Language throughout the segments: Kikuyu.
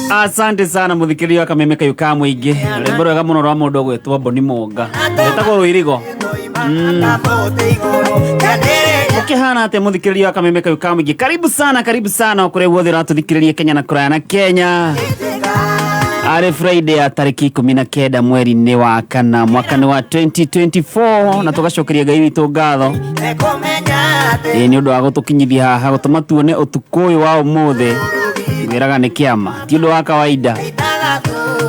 Asante sana muthikiriria wa Kameme kayu ka muingi. Rwimbo rwega muno rwa mundu ugwitwo Boni Munga. Rwitagwo Rwirigo. Ukihana atia muthikiriria wa Kameme kayu ka muingi? Karibu sana, karibu sana kuria guothe uratuthikiriria Kenya na kuraya na Kenya. Arĩ Friday ya tarĩki 19 mweri-inĩ wa kana mwaka nĩ wa 2024, na tũgacokeria Ngai witũ ngatho ĩĩ nĩ ũndũ wa gũtũkinyithia haha, gũtũma tuone ũtukũ ũyũ wa ũmũthĩ. Ngwĩraga nĩ kĩama, ti ũndũ wa kawaida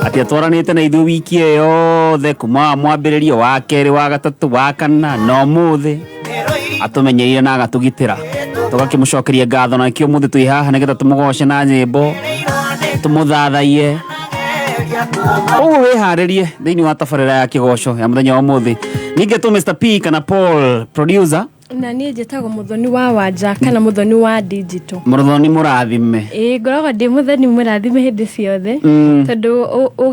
atĩ atwaranĩte na ithuĩ wiki ĩyo yothe, kuma wa mwambĩrĩrio, wa kerĩ, wa gatatũ, wa kana, na ũmũthĩ atũmenyeire na agatũgitĩra, tũgakĩmũcokeria ngatho. Na nĩkĩo ũmũthĩ twĩ haha, nĩgetha tũmũgoce na nyĩmbo, tũmũthathaiye. Ũguo wĩharĩrie thĩinĩ wa tabarĩra ya kĩgoco ya mũthenya wa ũmũthĩ. Ningĩ tũ Mr P kana Paul producer. Na niĩ njĩtagwo Mũthoni wa Wanja kana Mũthoni wa Digital. Mũthoni mũrathime. Ĩĩ, ngoragwo ndĩ mũthoni mũrathime hĩndĩ ciothe, tondũ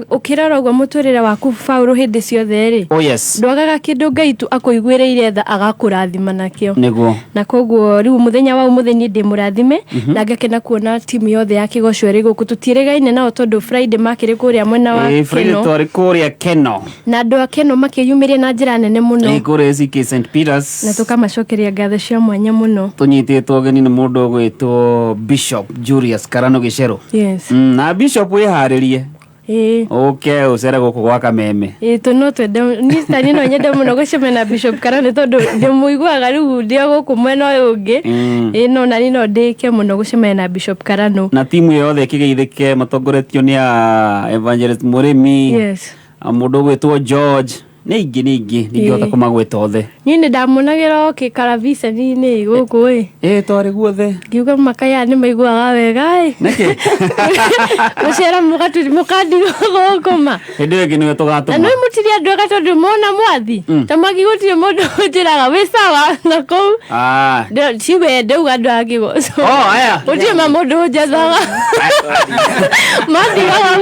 ũkĩrora ũguo mũtũrĩre waku, Paũlũ, hĩndĩ ciothe rĩ, Oh yes. ndwagaga kĩndũ Ngai tu akũiguĩrĩire tha agakũrathima nakĩo. Na koguo rĩu mũthenya wa ũmũthĩ niĩ ndĩ mũrathime na ngakena kuona timu yothe ya kĩgoco ĩrĩ gũkũ. Tũtiĩrĩgaine nao tondũ Friday makĩrĩ kũrĩa mwena wa Ĩĩ, Friday Keno. Twarĩ kũrĩa Keno. Na andũ a Keno makĩyumĩria na njĩra nene mũno. Ĩĩ, kũrĩa ACK St Peters. Na tũkamacokeria ngatho cia mwanya mũno. Tũnyitĩtwo ũgeni nĩ mũndũ ũgwĩtwo Bishop Julius Karano Gĩcerũ. Na Bishop, wĩharĩrie ũke ũcere gũkũ gwa Kameme. Ĩĩ, tũ no twende, niĩ tani no nyende mũno gũcemania na Bishop Karano tondũ ndĩmũiguaga rĩu ndĩ o gũkũ mwena ũyũ ũngĩ. Ĩĩ, no nani no ndĩke mũno gũcemania na Bishop Karano. Na timu yothe ĩkĩgeithĩke matongoretio nĩ a Evangelist Mũrĩmi, a mũndũ ũgwĩtwo George, nĩ ingĩ, nĩ ingĩ ndingĩhota kũmagweta othe. Niĩ nĩ ndamuonagĩra o kĩkarabiceni-inĩ gũkũ ĩ. Ĩĩ, twarĩ guothe. Ngiuga makaya nĩ maiguaga wega ĩ. Nĩkĩ? Gũcera mũkandigwo gũkũ ma. Hĩndĩ ĩyo ĩngĩ nĩwe Na tũgatũma. nĩ mũtirĩ andũ ega tondũ mona mwathi ta mwaki gũtirĩ mũndũ ũnjĩraga wĩ sawa na kũu. Ah. Tiwe ndauga andũ a kĩgoco. Oh, aya. Gũtirĩ ma mũndũ ũnjethaga, mandigaga.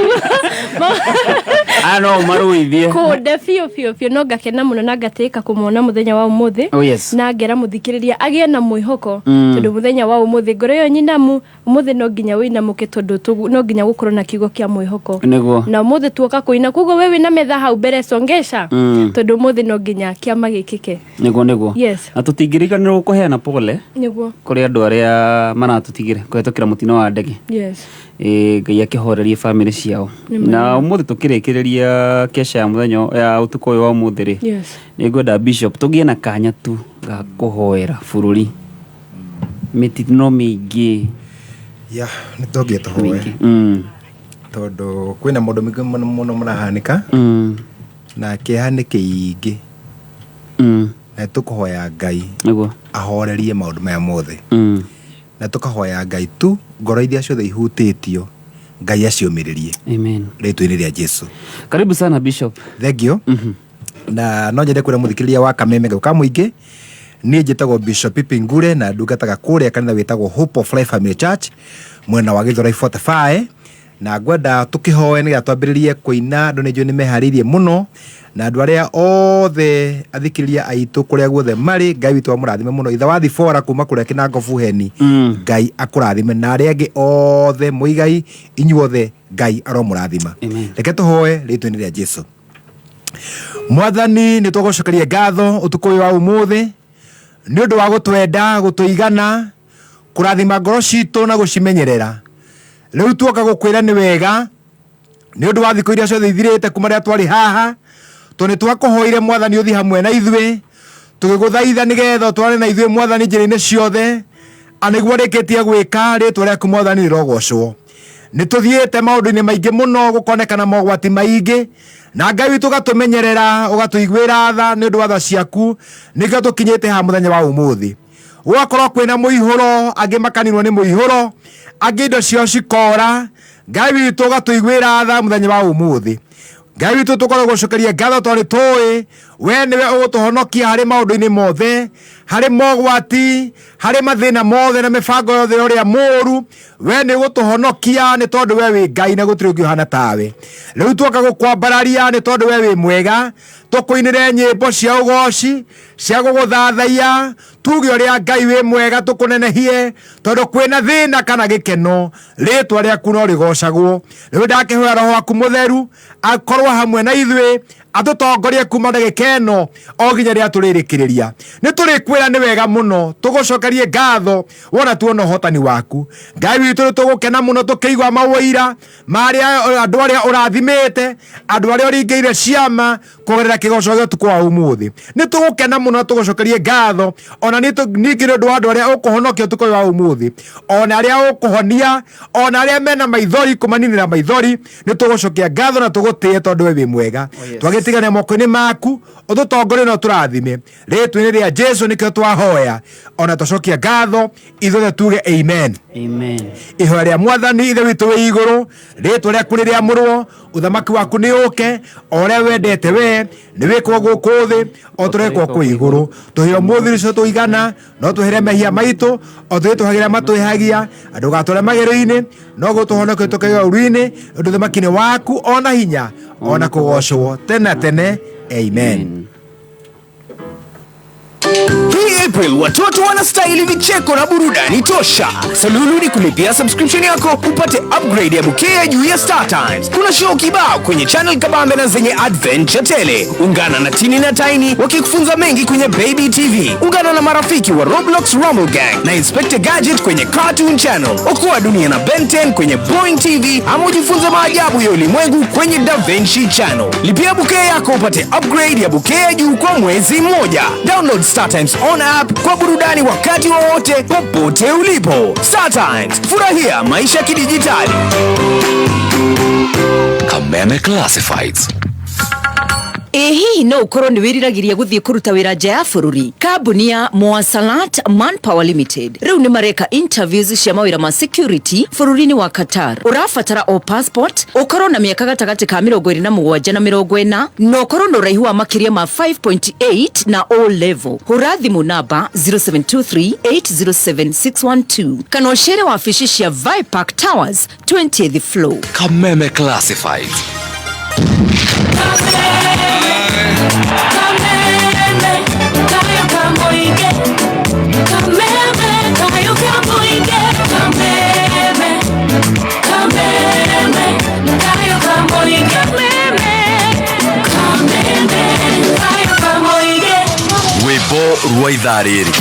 Aya no ũmarũithie. Kũnde biũ biũ biũ, no ngakena mũno na ngatĩĩka kũmona mũthenya wa ũmũthĩ. Oh yes. Na ngera mũthikĩrĩria agĩe na mwĩhoko, tondũ mũthenya wa ũmũthĩ ngoro ĩyo nyinamu ũmũthĩ no nginya wĩinamũke, tondũ no nginya gũkorwo na kiugo kĩa mwĩhoko. Na ũmũthĩ tuoka kũina, koguo we wĩna metha hau mbere, songesha, tondũ ũmũthĩ no nginya kĩama gĩkĩke. Nĩguo. Yes. Na tũtingĩriganĩrwo kũheana pole kũrĩ andũ arĩa maratũtigire kũhetũkĩra mũtino wa ndege. Ĩĩ, Ngai akĩhorerie bamĩrĩ ciao. Na ũmũthĩ tũkĩrĩkĩrĩria kesha ya mũthenya ya ũtukũ ũyũ wa ũmũthĩ rĩ, nĩ ngwenda Bishop tũgĩe na kanya tu ga kũhoera bũrũri, mĩtino mĩingĩ. Ya, nĩ tũngĩ tũhoe, mĩingĩ. Tondũ kwĩna maũndũ maingĩ mũno mũno marahanĩka, na kĩeha nĩ kĩingĩ, na tũkũhoya Ngai ahorerie maũndũ maya mothe, na tũkahoya Ngai tu ngoro iria ciothe ihutĩtio, Ngai aciũmĩrĩrie. Amen. Rĩtwa-inĩ rĩa Jesu. Karibu sana, Bishop. Thank you. Na no nyende kwĩra mũthikĩrĩria wa Kameme gau ka mũingĩ, niĩ njĩtagwo Bishop Pipi Ngure na ndungataga kũrĩa kanitha wĩtagwo Hope of Life Family Church mwena wa Gĩthũrai 45, na ngwenda tũkĩhoe nĩgetha twambĩrĩrie kũina. Andũ nĩ njũĩ nĩ meharĩirie mũno, na andũ arĩa othe athikĩrĩria aitũ kũrĩa guothe marĩ, Ngai witũ amũrathime mũno. Ithe wa Thibora kuma kũrĩa Kĩnango Buheni, Ngai akũrathime, na arĩa angĩ othe mũigai, inyuothe Ngai aromũrathima. Amen. Reke tũhoe rĩtwa-inĩ rĩa Jesu. Mwathani, nĩ tũgũcokeria ngatho ũtukũ ũyũ wa ũmũthĩ nĩ ũndũ wa gũtwenda, gũtũigana, kũrathima ngoro citũ na gũcimenyerera. Rĩu tuoka gũkwĩra nĩ wega nĩ ũndũ wa thikũ iria ciothe ithirĩte kuma rĩrĩa twarĩ haha, tondũ nĩ twakũhoire, Mwathani, ũthiĩ hamwe na ithuĩ, tũgĩgũthaitha nĩgetha ũtwarane na ithuĩ, Mwathani, njĩra-inĩ ciothe, a nĩguo rĩkĩtie gwĩka. Rĩtwa rĩaku, Mwathani, rĩrogocwo. Nĩ tũthiĩte maũndũ-inĩ maingĩ mũno, gũkonekana mogwati maingĩ, na Ngai witũ ũgatũmenyerera, ũgatũiguĩra tha. Nĩ ũndũ wa tha ciaku nĩkĩo tũkinyĩte haha mũthenya wa ũmũthĩ. Gũgakorwo kwĩna mũihũro, angĩ makaninwo nĩ mũihũro, angĩ indo ciao cikora. Ngai witũ ũgatũiguĩra tha mũthenya wa ũmũthĩ. Ngai witũ, tũkorwo gũcokeria ngatho tondũ nĩ tũĩ we nĩwe ũgũtũhonokia harĩ maũndũ-inĩ mothe. Harĩ mogwati, harĩ mathĩna mothe na mĩbango yothe ya ũrĩa mũũru, we nĩ ũgũtũhonokia nĩ tondũ we wĩ Ngai na gũtirĩ ũngĩ ũhana tawe. Rĩu tuoka gũkwambararia nĩ tondũ we wĩ mwega, tũkũinĩre nyĩmbo cia ũgoci cia gũgũthathaiya, tuge ũrĩa Ngai wĩ mwega, tũkũnenehie tondũ kwĩna thĩna kana gĩkeno, rĩtwa rĩaku no rĩgocagwo. Rĩu ndakĩhoya Roho waku Mũtheru akorwo hamwe na ithuĩ, atũtongorie kuma ndagĩka ĩno o nginya rĩrĩa tũrĩrĩkĩrĩria. Nĩ tũrĩkwĩra nĩ wega mũno, tũgũcokerie ngatho wona tuona ũhotani waku. Ngai witũ, nĩ tũgũkena mũno tũkĩigua maũira ma andũ arĩa ũrathimĩte, andũ arĩa ũringĩire ciama kũgerera kĩgoco gĩa ũtukũ wa ũmũthĩ. Nĩ tũgũkena mũno tũgũcokerie ngatho ona ningĩ nĩ ũndũ wa andũ arĩa ũkũhonokia ũtukũ wa ũmũthĩ, ona arĩa ũkũhonia, ona arĩa mena maithori kũmaninĩra maithori. Nĩ tũgũcokia ngatho na tũgũtĩe tondũ we wĩ mwega. Twagĩtigania moko-inĩ maku, ũtũtongorie na ũtũrathime. Rĩtwa-inĩ rĩa Jesu nĩkĩo twahoya, ona twacokia ngatho ithuothe tuge amen. Amen. Ihoya rĩa Mwathani Ithe witũ wĩ igũrũ, rĩtwa rĩaku rĩrĩamũrwo, ũthamaki waku nĩ ũke, o ũrĩa wendete we nĩ wĩkwo gũkũ thĩ o tũrekwo kũu igũrũ. Tũhe ũmũthĩ irio tũigana, no tũhere mehia maitũ o tũrĩa tũhagĩra matwĩhagia, na ndũgatũre magerio-inĩ, no gũtũhonokia tũkaigua ũru-inĩ, ũndũ ũthamaki nĩ waku ona hinya ona kũgocwo tene na tene. Amen. Hii April watoto wanastahili vicheko na burudani tosha. Salulu ni kulipia subscription yako upate upgrade ya bouquet ya juu ya Star Times. Kuna show kibao kwenye channel kabambe na zenye adventure tele. Ungana na Tini na Tiny wakikufunza mengi kwenye Baby TV. Ungana na marafiki wa Roblox Rumble Gang na Inspector Gadget kwenye Cartoon Channel. Okoa dunia na Ben 10 kwenye Boing TV ama ujifunze maajabu ya ulimwengu kwenye Da Vinci Channel. Lipia bouquet yako upate upgrade ya bouquet ya juu kwa mwezi mmoja. Download Star Times on app kwa burudani wakati wowote popote ulipo. Star Times, furahia maisha kidijitali. Kameme Classifieds. Ĩ hihi no ũkorwo nĩ wĩriragĩria gũthiĩ kũruta wĩra nja ya bũrũri? Kambuni ya Moasalat Manpower Limited rĩu nĩ mareka interviews cia mawĩra ma security bũrũri-inĩ wa Qatar. Ũrabatara o passport, ũkorwo na mĩaka gatagatĩ ka 27 na 40, na ũkorwo na ũraihu wa makĩria ma 5.8 na O level. Hũra thimũ namba 0723807612 kana ũcere wabici cia Vipark Towers 20th floor. Kameme Classifieds. Rwĩmbo rwa ithaa rĩrĩ.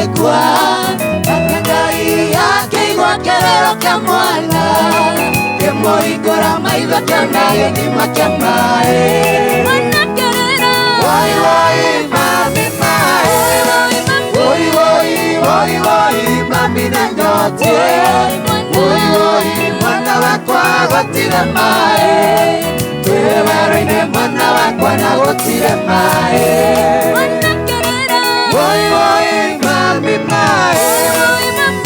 agĩkua nake Ngai akĩigua kĩrĩro kĩa mwana kĩmũhingũra maitho kĩona gĩthima kĩa maĩ. Woi woi mami maĩ, woi woi woi woi mami nĩnyotiĩ, woi woi mwana wakwa gũtirĩ maĩ, twĩ werũ-inĩ mwana wakwa na gũtirĩ maĩ. Woi woi mami maĩ,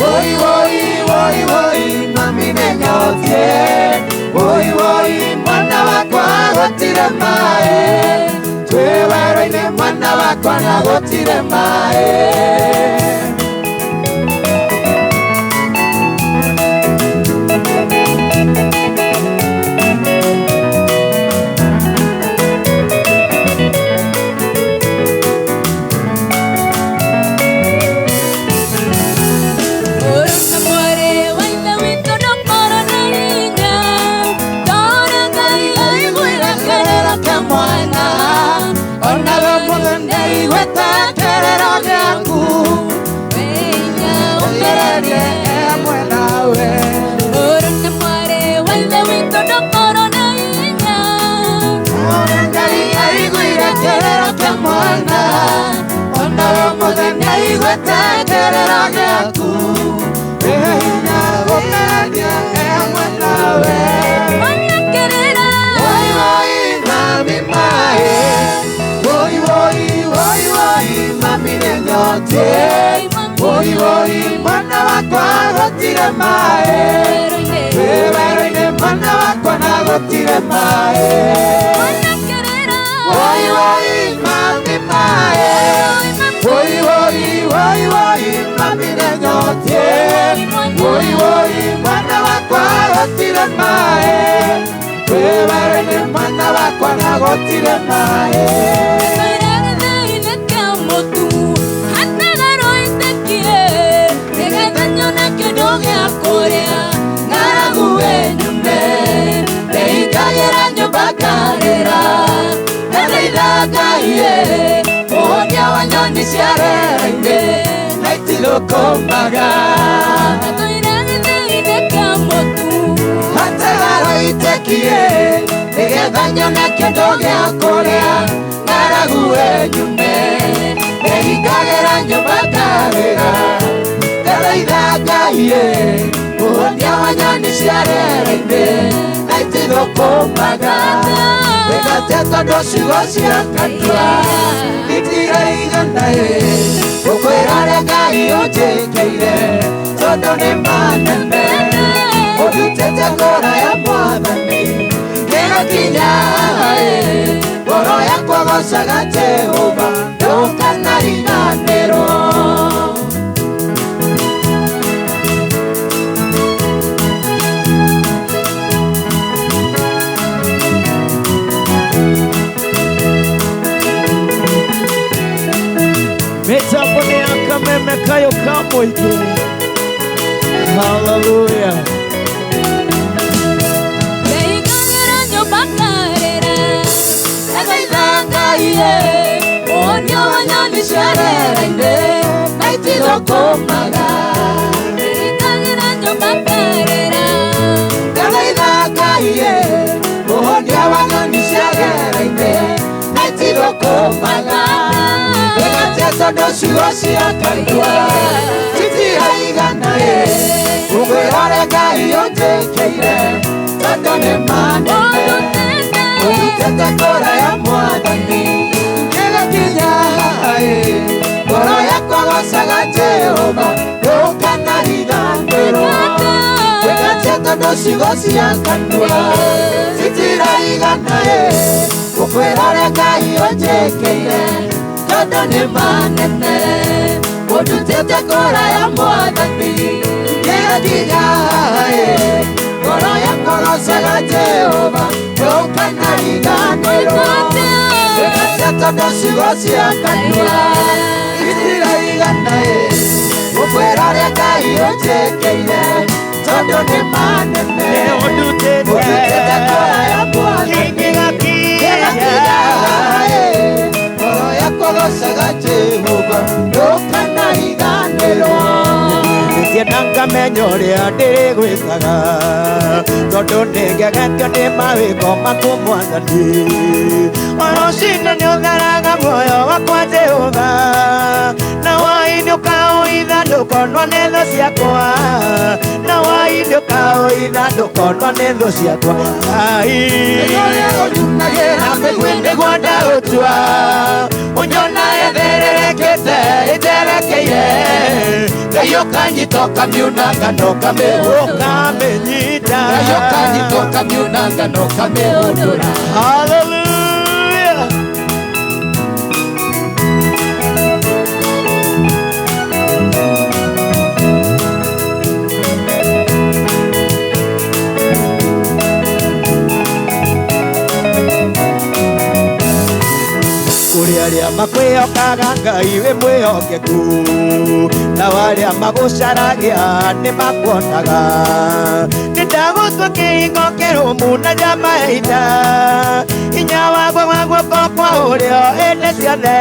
woi woi woi woi mami nĩnyotiĩ, woi woi mwana wakwa gũtirĩ maĩ, twĩ werũ-inĩ mwana wakwa na gũtirĩ maĩ. Woi woi mwana wakwa gũtirĩ maĩ, twĩ werũ-inĩ mwana wakwa na gũtirĩ maĩ. Woi woi mami maĩ, woi woi woi woi mami nĩnyotiĩ, woi woi mwana wakwa gũtirĩ maĩ, twĩ werũ-inĩ mwana wakwa na gũtirĩ maĩ. Mitambo nĩ ya Kameme Kayo ka mũingĩ. Hallelujah. Na ngamenya ũrĩa ndĩrĩgwĩkaga tondũ nĩngegetio nĩ mawĩko maku Mwathani. O rũcinĩ nĩũtharaga muoyo wakwa Jehova, na hwaĩ-inĩ ũkaũitha ndũkonwo nĩ thũ ciakwa, na hwaĩ-inĩ ũkaũitha ndũkonwo nĩ thũ ciakwa. Ngai na mĩguĩ nĩguo ndaũtua, ũnyona ĩthererekete ĩnjerekeire, Ngai ũkanyita ũkamiunanga na ũkamĩnyita, Ngai ũkanyita ũkamiunanga na ũkamĩhũndũra. Hallelujah. Kũrĩ arĩa makwĩhokaga Ngai wĩ mwĩhokeku, na arĩa magũcaragia nĩ makuonaga. Nĩ ndagũtua kĩhingo kĩrũmu na njama ya ita, hinya wakwa wa guoko kwa ũrĩo hĩndĩ ciothe,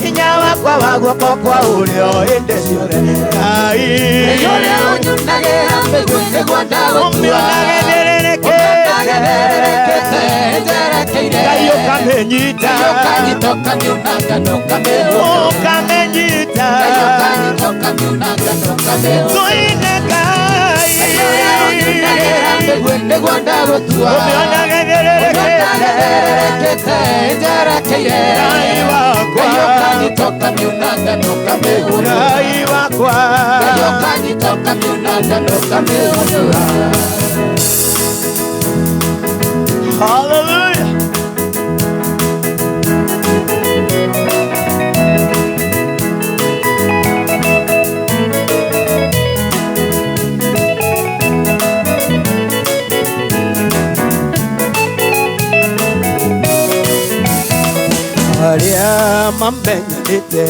hinya wakwa wa guoko kwa ũrĩo hĩndĩ ciothe. Ngai ũrĩa ũnyunagĩra mĩguĩ nĩguo ndaũtua, ũmĩonage njerekeire, Ngai ũkamĩnyita, Ngai ũkanyita ũkamiunanga na ũkamĩnyita, Ngai ũkanyita ũkamiunanga na ũkamĩhũndũra. Tũine Ngai ũrĩa ũnyunagĩra mĩguĩ nĩguo ndagũtua, ũmĩonage ũmĩonage njerekeire, Ngai wakwa, Ngai ũkanyita ũkamiunanga na ũkamĩhũndũra. Ngai wakwa, Ngai ũkanyita ũkamiunanga na ũkamĩhũndũra. Hallelujah. Arĩa mamenyanĩte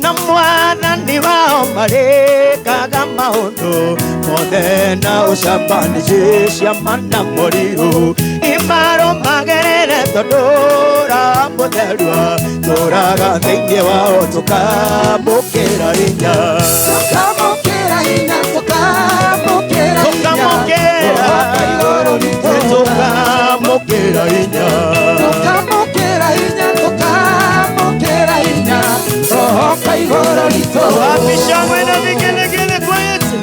na Mwathani wao marĩkaga maũndũ mothe na ũcamba, ciama na morirũ imarũmagĩrĩre tondũ Roho Mũtheru tũraga thĩinĩ wao tũkamũkĩra hinya, Tũkamũkĩra hinya, tũkamũkĩra hinya, tũkamũkĩra hinya, tũkamũkĩra hinya, tũkamũkĩra hinya, Roho kaigũrũ ritũ. Wapi shangwe na vigelegele kwa Yesu?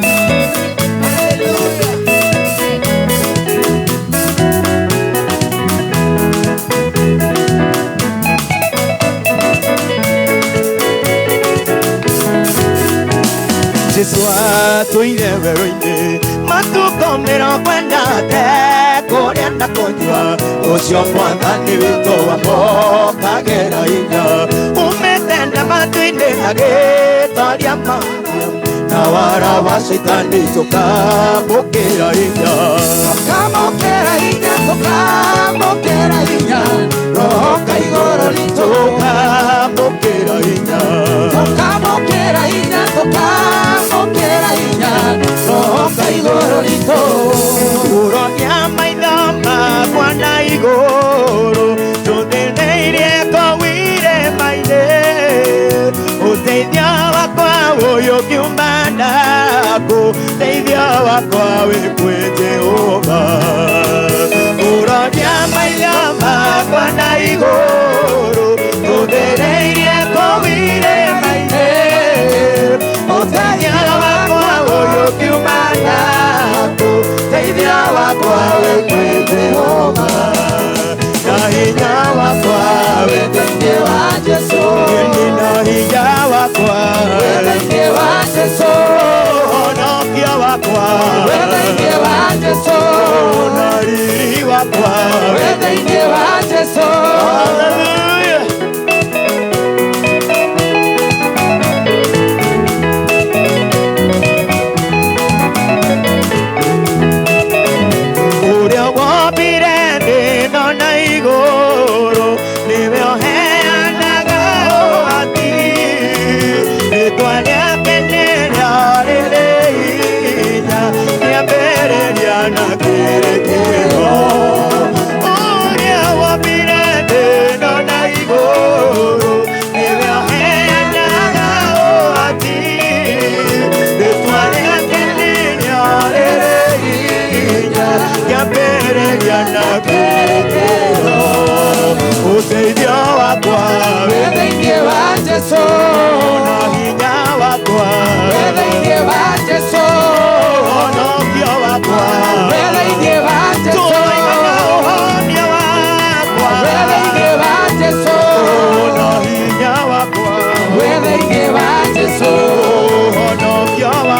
Jesu atũire werũ-inĩ matukũ mĩrongo ĩna atekũrĩa na kũnyua, ũcio Mwathani witũ wamũkagĩra hinya, umĩte na matu-inĩ agĩtoria maũndũ na wara wa Caitani tũkamũkĩra hinya, Tũkamũkĩra hinya, tũkamũkĩra hinya, Roho kaigũrũ ritũ. Tũkamũkĩra hinya, Tũkamũkĩra hinya, tũkamũkĩra hinya, Roho kaigũrũ ritũ. Kũroria maitho makwa na igũrũ, tũthĩnĩirie kũu irĩma-inĩ, ũteithio wakwa ũyũ ũkiuma nakũ, ũteithio wakwa wĩ kwĩ Jehova. Kũroria maitho makwa na igũrũ, tũthĩnĩirie kũu irĩma-inĩ, ũteithio wakwa ũyũ ũkiuma nakũ, ũteithio wakwa wĩ kwĩ Jehova. Na hinya wakwa wĩ Thĩinĩ wa Jesũ, na hinya wakwa wĩ thĩinĩ wa Jesũ, ũhonokio wakwa wĩ thĩinĩ wa Jesũ, na riri wakwa wĩ thĩinĩ wa Jesũ. Hallelujah.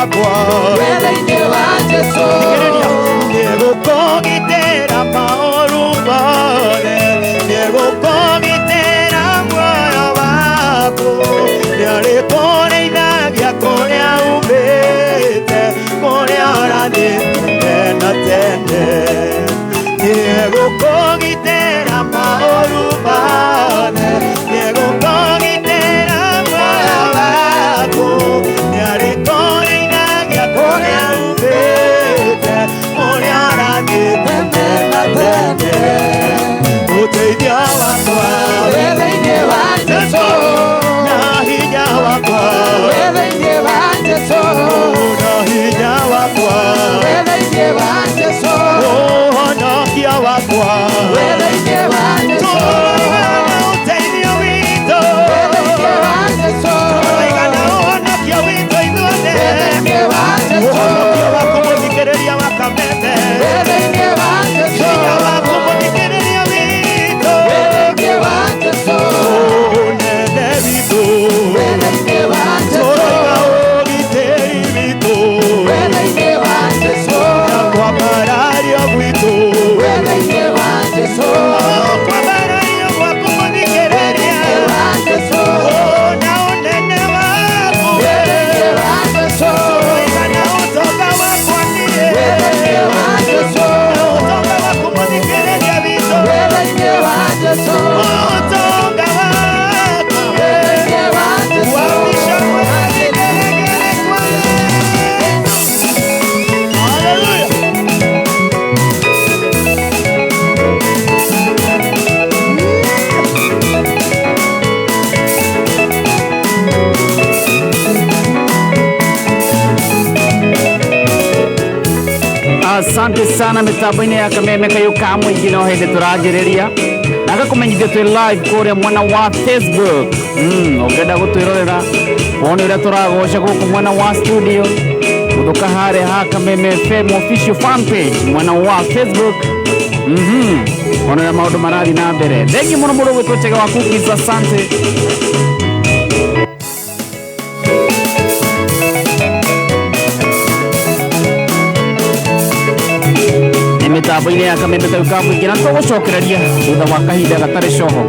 wakwa wĩ thĩinĩ wa Jesũ nĩegũkũgitĩra maũru mothe nĩegũkũgitĩra muoyo waku nĩarĩkũrĩithagia kũrĩa umĩte kũrĩa ũrathiĩ tene na tene nĩegũkũgitĩra maũru mothe nĩegũkũgitĩra muoyo waku nĩarĩkũrĩithagia kũrĩa umĩte kũrĩa ũrathiĩ tene na tene ũteithio wakwa wĩ thĩinĩ wa Jesũ na hinya wakwa wĩ thĩinĩ wa Jesũ na hinya wakwa wĩ thĩinĩ wa Jesũ ũhonokia wakwa wĩ thĩinĩ wa Jesũ ũteithio witũ wĩ thĩinĩ wa Jesũ tũroigana ũhonokia witũ ithuothe wĩ thĩinĩ wa Jesũ ũhonokia waku mũthikĩrĩria wa Kameme wĩ thĩinĩ wa Jesũ hinya waku mũthikĩrĩria witũ wĩ thĩinĩ wa Jesũ ũnene witũ wĩ thĩinĩ wa Jesũ tũroiga ũgitĩri witũ wĩ thĩinĩ wa Jesũ na kwambarario gwitũ wĩ thĩinĩ wa Jesũ kwambarario gwaku mũthikĩrĩria wa Jesũ na ũnene waku wĩ thĩinĩ wa Jesũ tũroiga na ũtonga wakwa niĩ wĩ thĩinĩ wa Jesũ na ũtonga waku mũthikĩrĩria witũ wĩ thĩinĩ wa Jesũ ũtonga waku wĩ thĩinĩ wa Jesũ wamisha vigelegele kwa Hallelujah. Asante sana mitambo-inĩ ya Kameme kayũ ka mũingĩ no hĩndĩ tũranjĩrĩria na ngakũmenyithia twĩ live kũrĩa mwena wa Facebook. Ũngĩenda gũtwĩrorera wone ũrĩa tũragoca gũkũ mwena wa studio gũthũka harĩa ha Kameme FM official fan page mwena wa Facebook. Wone ũrĩa maũndũ marathiĩ na mbere. Thengiũ mũno mũndũ ũgwĩtwo Chege wa Cookies, asante. Mitambo-inĩ ya Kameme kayũ ka mũingĩ na tũgũcokereria thutha wa kahinda gatarĩ coho.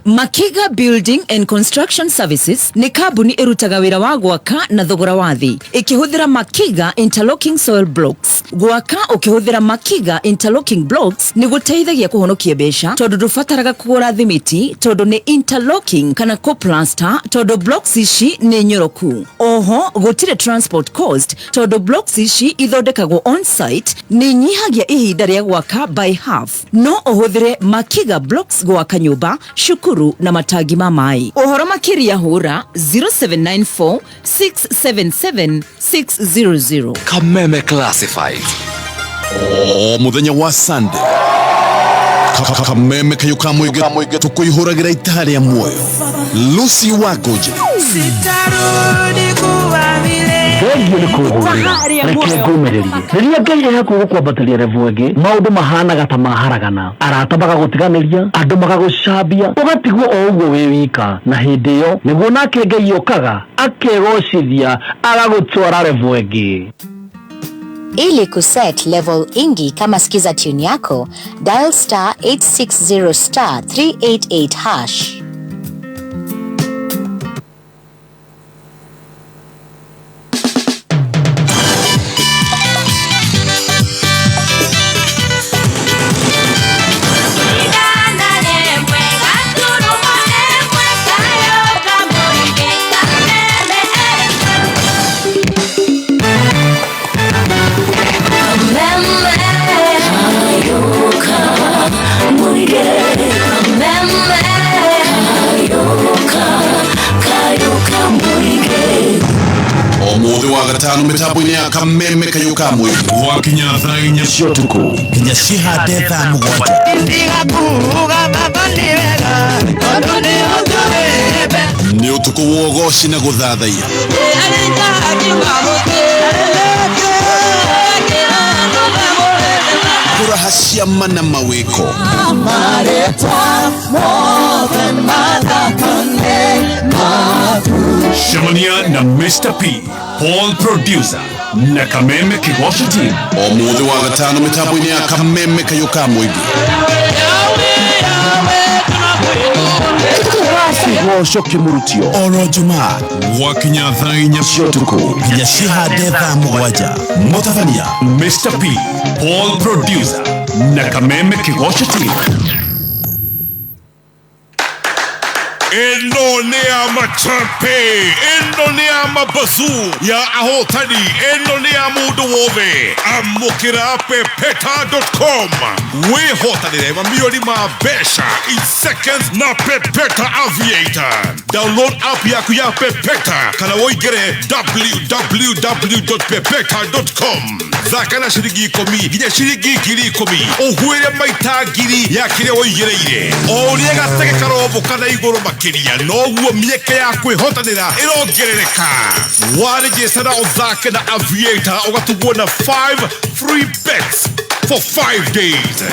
Makiga Building and Construction Services nĩ kambuni ĩrutaga wĩra wa gwaka na thogora wa thĩ ĩkĩhũthĩra Makiga Interlocking Soil Blocks. Gwaka ũkĩhũthĩra Makiga Interlocking Blocks nĩ gũteithagia kũhonokia mbeca tondũ ndũbataraga kũgũra thimiti tondũ nĩ interlocking kana co-plaster tondũ blocks ici nĩ nyoroku. Oho gũtirĩ transport cost tondũ blocks ici ithondekagwo on site nĩ nyihagia ihinda rĩa gwaka by half. No ũhũthĩre Makiga Blocks gwaka nyũmba, cukuru na matangi ma maĩ. Ũhoro makĩria hũra 0794 677 600. Kameme Classifieds. O muthenya wa Sunday Kameme kayũ ka mũingĩ tũkũihũragĩra itaha rĩa muoyo. Lucy Wangũnjĩ Sitarudi kuwa vile Thengiũ nĩ kũhũrĩra reke ngũmĩrĩrie rĩrĩa Ngai ĩ hakuhĩ gũkwambatĩria level ĩngĩ maũndũ mahanaga ta maharagana arata magagũtiganĩria andũ magagũcambia ũgatigwo o ũguo wĩ wika na hĩndĩ ĩyo nĩguo nake Ngai okaga akegocithia agagũtwara level ĩngĩ. Ili kuset level ingi kama skiza tune yako, dial star 860 star 388 hash. Gatano mitambo-inĩ ya Kameme kayũ ka mũingĩ gwakinya thaa inya cia ũtukũ nginya cihande thaa mũgwanja. Nĩ ũtukũ wa ũgoci na gũthathaiya. Kũraha Ciama na mawĩko. Cemania na Mr. P, Paul Producer na Kameme Kigosho Team. O mũthĩ wa gatano mĩtambo-inĩ ya Kameme Kayũ ka Mũingĩ. Kĩgoco kĩmũrutio oro Jumaa gwakinya thaa inya cia ũtukũ nginya cihande thaa mũgwanja. Mũtabania Mr. P, Paul Producer na Kameme Kigosho Team. Ĩno nĩ ya machampe, ĩno nĩ ya mabazu ya ahotani, ĩno nĩ ya mũndũ wothe. Amũkĩra pepeta.com wĩhotanĩre mamirioni ma mbeca in seconds na Pepeta Aviator. Download app yaku ya Pepeta kana woingĩre www.pepeta.com. Thaka na ciringi 10 nginya ciringi 10,000 ũhuĩre maita 1,000 ya kĩrĩa woigĩrĩire. O ũrĩa gatege karomboka na igũrũ makĩria noguo mĩeke ya kwĩhotanĩra ĩrongerereka. Warĩnjĩca na ũthake na Aviator ũgatugwo na 5 free bets for 5 days.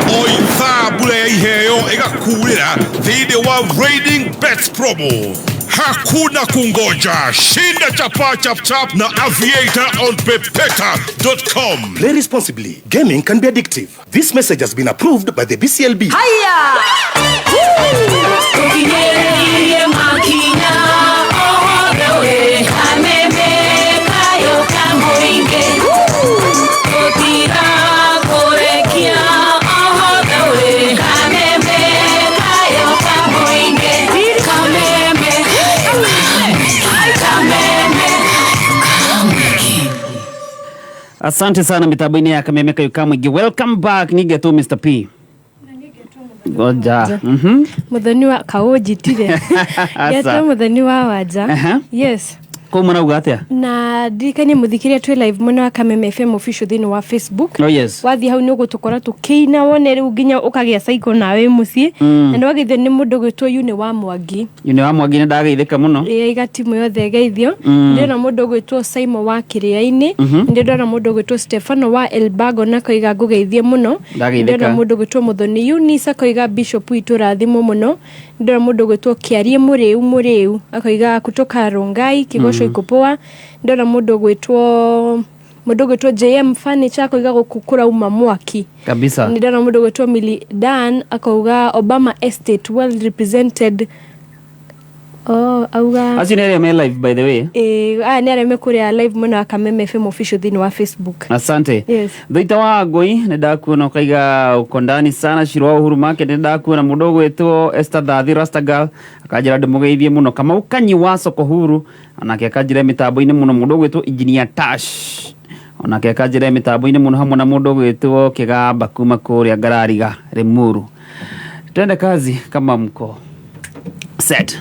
O ithaa mbura ya iheo ĩgakurĩra thĩinĩ wa Raining Bets promo. Hakuna kungoja. Shinda chapa chap chap na Aviator on pepeta.com. Play responsibly. Gaming can be addictive. This message has been approved by the BCLB. Haya! Asante sana mitambo-inĩ ya Kameme Kayũ ka Mũingĩ. Welcome back nigetwo Mr. P. Ngoja. Muthoni wa kaũnjitire. Getwo Muthoni wa Wanja. Yes. Kũu mũrauga atĩa? Na ndirikanie mũthikĩria twĩ live mwena wa Kameme FM official thĩinĩ wa Facebook. Oh yes. Wathiĩ hau nĩ ũgũtũkora tũkĩina wone rĩu nginya ũkagĩa cycle nawe mũciĩ. Na nĩ wageithio nĩ mũndũ ũgwĩtwo Yune wa Mwangi. Yune wa Mwangi nĩ ndageithĩka mũno. Ĩĩ iga timu yothe ĩgeithio. Ndĩrona mũndũ ũgwĩtwo Simon wa Kĩrĩa-inĩ. Ndĩrona mũndũ ũgwĩtwo Stefano wa Elbago na koiga ngũgeithie mũno. Ndĩrona mũndũ ũgwĩtwo Muthoni Eunice akoiga Bishop witũ rathimwo mũno. Ndĩrona mũndũ ũgwĩtwo Kĩarie Mũrĩu akoiga kutoka Rongai Kigosho iko poa. Ndĩrona mũndũ ũgwĩtwo JM Furniture akoiga gũkũ kũrauma mwaki kabisa. Ndĩrona mũndũ ũgwĩtwo Milly Dan akauga Obama Estate well represented. Oh, auga acio nĩ arĩa me live by the way. Aya nĩ arĩa me kũrĩa live mwena wa Kameme FM official thĩinĩ wa Facebook. Asante. Yes. Thuita wa Ngũi nĩ ndakuona ũkaiga uko ndani sana. Shiro wa Uhuru Market nĩ ndakuona mũndũ ũgwĩtwo Esther Thathi Rastagal akanjĩra ndĩmũgeithie mũno. Kamau Kanyi wa Soko Huru onake akanjĩra mĩtambo-inĩ mũno. Mũndũ ũgwĩtwo Engineer Tash onake akanjĩra mĩtambo-inĩ mũno hamwe na mũndũ ũgwĩtwo Kĩgamba kuma kũrĩa Ngarariga Limuru. Twende kazi kama mko set.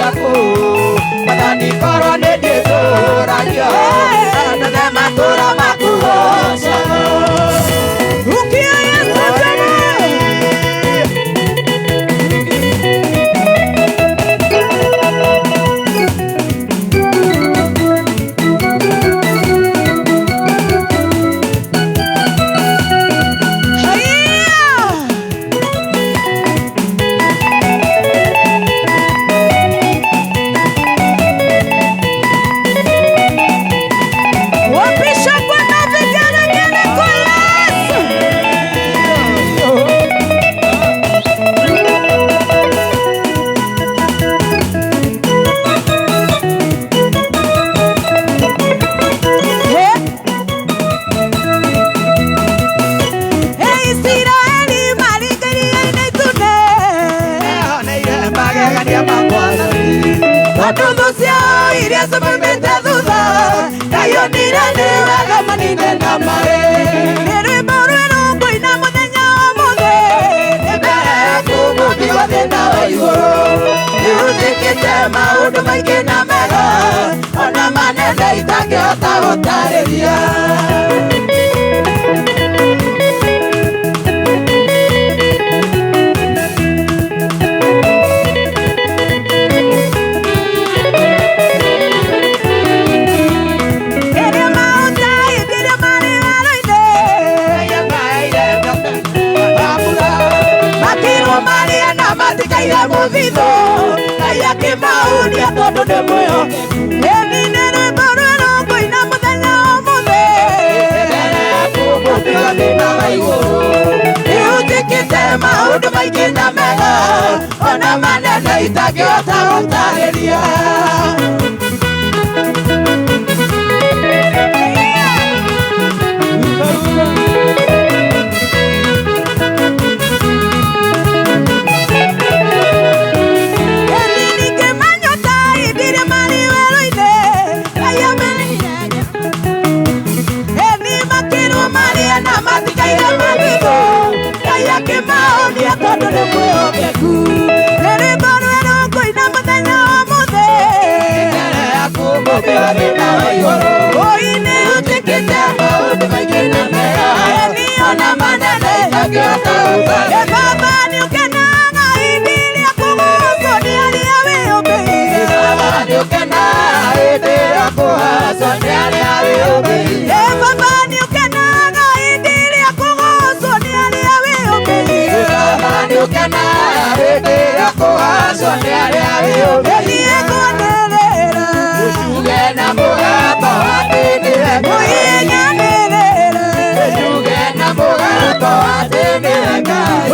ciaku Mwathani korwo nĩ ndĩtũragia na matũra makugocaga Rukia Yesu tena. Wapisha kwa vigelegele kwa Yesu. Hey, Isiraeli maringeria-inĩ itune. Neoneire magegania ma Mwathani tondũ thũ ciao iria cimaumĩte thutha Ndaionire nĩ wega manine na maĩ. Nĩ rwĩmbo rwerũ ngũina mũthenya ũmũthĩ. Nĩ mbere yaku mũmbi wa thĩ na wa igũrũ nĩhũthĩkĩte maũndũ maingĩ na mega ona manene itangĩhota gũtarĩria. Ĩrĩa maũta hĩndĩ ĩrĩa marĩ werũ-inĩ. Makĩrwo marĩe na matikaire mũthithũ Ngai akĩmahunia tondũ nĩ mwĩhokeku. Ĩni nĩ rwĩmbo rwerũ ngũina mũthenya ũmũthĩ. Mbere yaku mũmbi wa thĩ na wa igũrũ nĩhũthĩkĩte maũndũ maingĩ na mega ona manene itangĩhota gũtarĩria. Ĩni ningĩ manyota hĩndĩ ĩrĩa marĩ werũ-inĩ. Ngai amenire. Ĩni makĩrwo marĩe na matikaire mũthithũ Ngai akĩmahonia tondũ nĩ mwĩhokeku. Nĩ rwĩmbo rwerũ ngũina mũthenya ũmũthĩ. Mbere yaku mũmbi wa thĩ na wa igũrũ Oi nĩ nĩhũthĩkĩte maũndũ maingĩ na mega ona manene itangĩhota gũtarĩria. Ĩ Baba nĩũkenaga hĩndĩ ĩrĩa kũgocwo nĩ arĩa wĩyũmbĩire. Baba nĩũkenaga hĩndĩ ĩrĩa kũgocwo nĩ arĩa wĩyũmbĩire. Ĩ Baba nĩũkenaga hĩndĩ ĩrĩa kũgocwo nĩ arĩa wĩyũmbĩire. Baba nĩũkenaga hĩndĩ ĩrĩa kũgocwo nĩ arĩa wĩyũmbĩire. Ĩthiĩ kwanĩrĩra. Ũcuge na mũgambo atĩ nĩwe Ngai. Ũinanĩrĩre. Ũcuge na mũgambo atĩ nĩwe Ngai.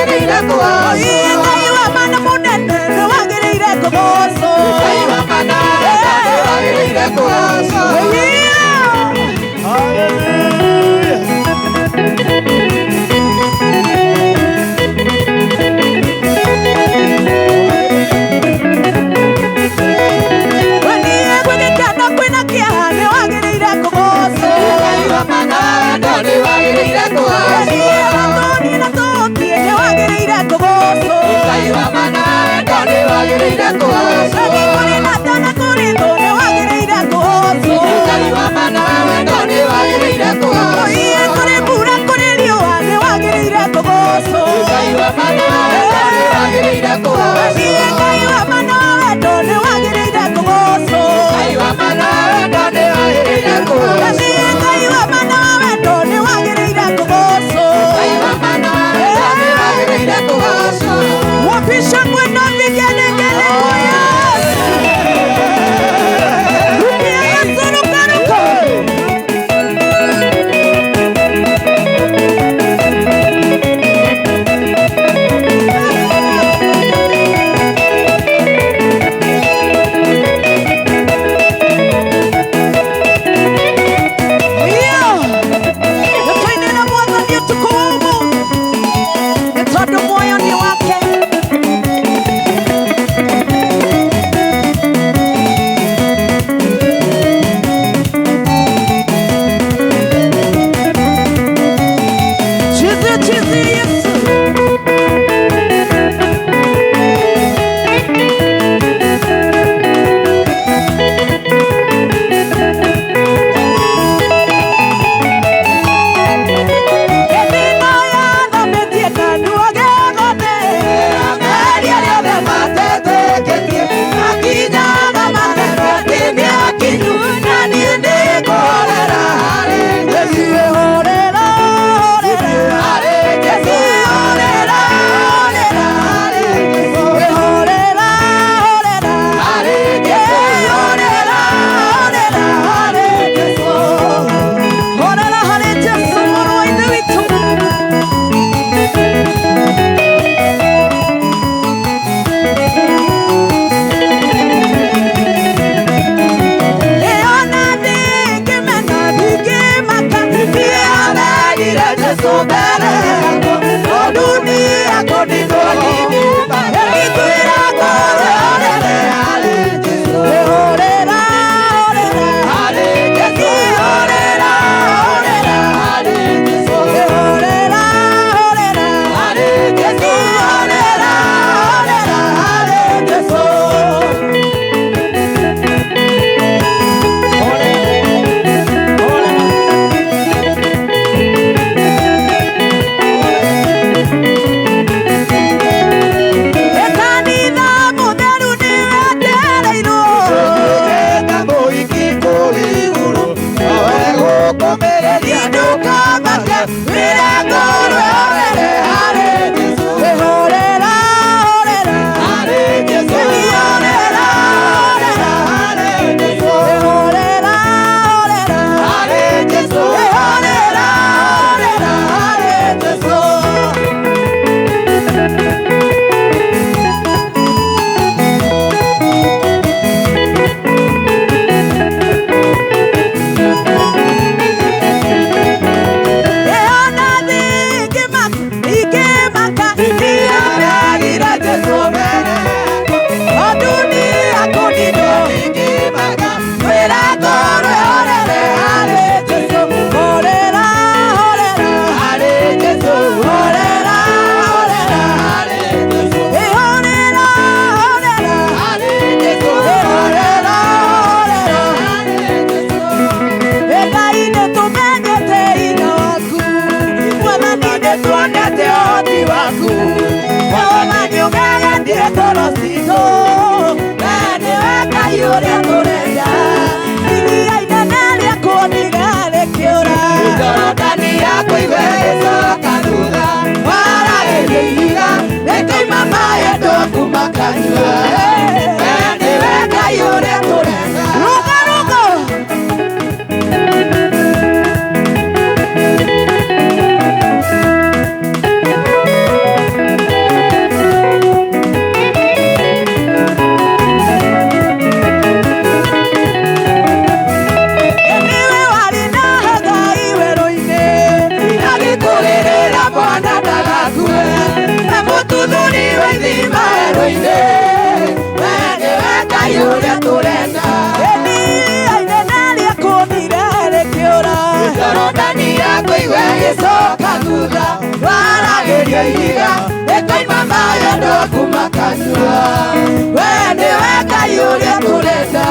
wagĩrĩire kũgocwo. Ngai wa mana mũnene nĩ wagĩrĩire kũgocwo. Ngai wa mana wendo nĩ wagĩrĩire kũgocwo. Niĩ gwĩ gĩkeno kwĩna kĩeha nĩ wagĩrĩire kũgocwo. Ngai wa mana wendo nĩ wagĩrĩire kũgocwo. Niĩ tũtũnie na tũthiĩ nĩ wagĩrĩire kũgocwo. Ngai wa mana wendo nĩ wagĩrĩire kũgocwo. Kũrĩ na ta na kũrĩ thũ nĩ wagĩrĩire kũgocwo. Ngai wa mana wendo nĩ wagĩrĩire kũgocwo. Iĩ kũrĩ mbura kũrĩ riũa nĩ wagĩrĩire kũgocwo. Ngai wa mana wendo nĩ wagĩrĩire kũgocwo. Iĩ Ngai wa mana wendo nĩ wagĩrĩire kũgocwo. Ngai wa mana wendo nĩ wagĩrĩire kũgocwo. Iĩ Ngai wa mana wendo nĩ wagĩrĩire kũgocwo. Ngai wa mana wendo nĩ wagĩrĩire kũgocwo. Wapisha kwenda vigelegele kwa Yesu. Rukia Yesu ruka ruka. Nĩtũinĩre Mwathani ũtukũ wa ũmũthĩ, nĩ tondũ muoyo nĩ wake. Chizi, chizi, Yesu. Ĩthino yathamĩtie kanua gegothe. Aria rĩothe matetĩkĩtie, makinyaga makerwo atĩ nĩ akinyu, na niĩ nĩngũhorera harĩ Jesũ. Horera, horera. Harĩ Jesũ. Horera, horera. Harĩ Jesũ. Horera, horera. Harĩ Jesũ. Horera, horera, Harĩ Jesũ. Horera harĩ Jesũ mũrũ wa Ithe witũ. Ĩona ndingĩmena ndingĩmaka, Nĩamenyire Jesũ mbere yakwa, tondũ nĩakũnindwo ndingĩmaka. Ĩgĩtwĩra ngoro Horere harĩ Jesũ. Horera, horera. Harĩ Jesũ. Horera, horera. Harĩ Jesũ. Horera, horera. Harĩ Jesũ. Horera, horera. Harĩ Jesũ. Kanitha mũtheru nĩwetereirwo. Tuĩkĩte mũhiki kũu igũrũ, nowe gũkũmĩrĩria Ndũkamake, wĩra ngoro Horere harĩ Jesũ. Horera, horera. Harĩ Jesũ. Horera, horera. Harĩ Jesũ. Horera, horera. Harĩ Jesũ. Horera, horera. Harĩ Jesũ. Ĩona ndingĩmaka, ndingĩmaka. Nĩamenyire Jesũ mbere yakwa, Tondũ nĩakũnindwo. ndingĩmaka. Wĩra ngoro Horere harĩ Jesũ. Horera, horera. Harĩ Jesũ. Horera, horera. Harĩ Jesũ. Horera, horera. Harĩ Jesũ. Horera, horera. Harĩ Jesũ. Ngai nĩtũmenyete hinya waku, Mwathani nĩtuonete ũhoti waku, Jehova nĩũgegetie ngoro citũ, wee nĩwe Ngai ũrĩa tũrenda, iria inene rĩakũniga rĩkĩũra. Jorodani yakuigwe ĩcoka thutha, waragĩrio ihiga rĩkoima maĩ ndũkuma kanyua. Wee nĩwe Ngai ũrĩa tũrenda. Ruga, ruga. ĩgĩcoka thutha waragĩria ihiga ĩkoima maĩ andũ aku makanyua we nĩwe Ngai ũrĩa tũrenda.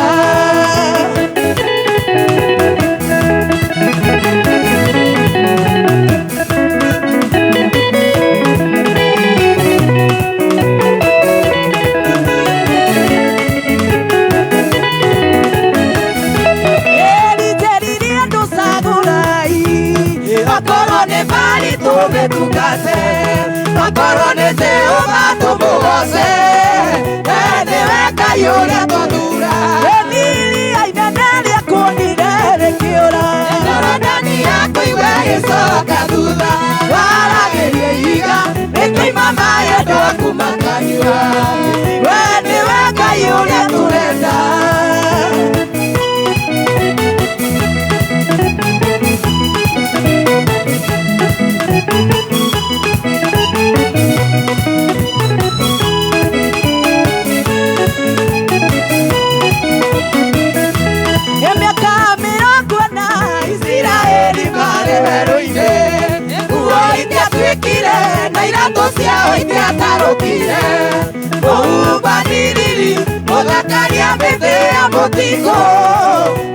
Tũmĩtungate akorwo nĩ Jehova tũmũgoce nĩwe Ngai ũrĩa tũthura. Emilia inene rĩakuonire rĩkĩũra Jorodani yakuigua ĩgĩcoka thutha waragĩria ihiga rĩkoima maĩ andũ aku makanyua we nĩwe Ngai ũrĩa tũrenda. Emiaka mĩrongo ĩna Isiraeli marĩ werũ-inĩ nguo itiatuĩkire na iratũ ciao itiatarũkire mũhubanĩrĩri mũthakaria mĩtĩ ya mũtitũ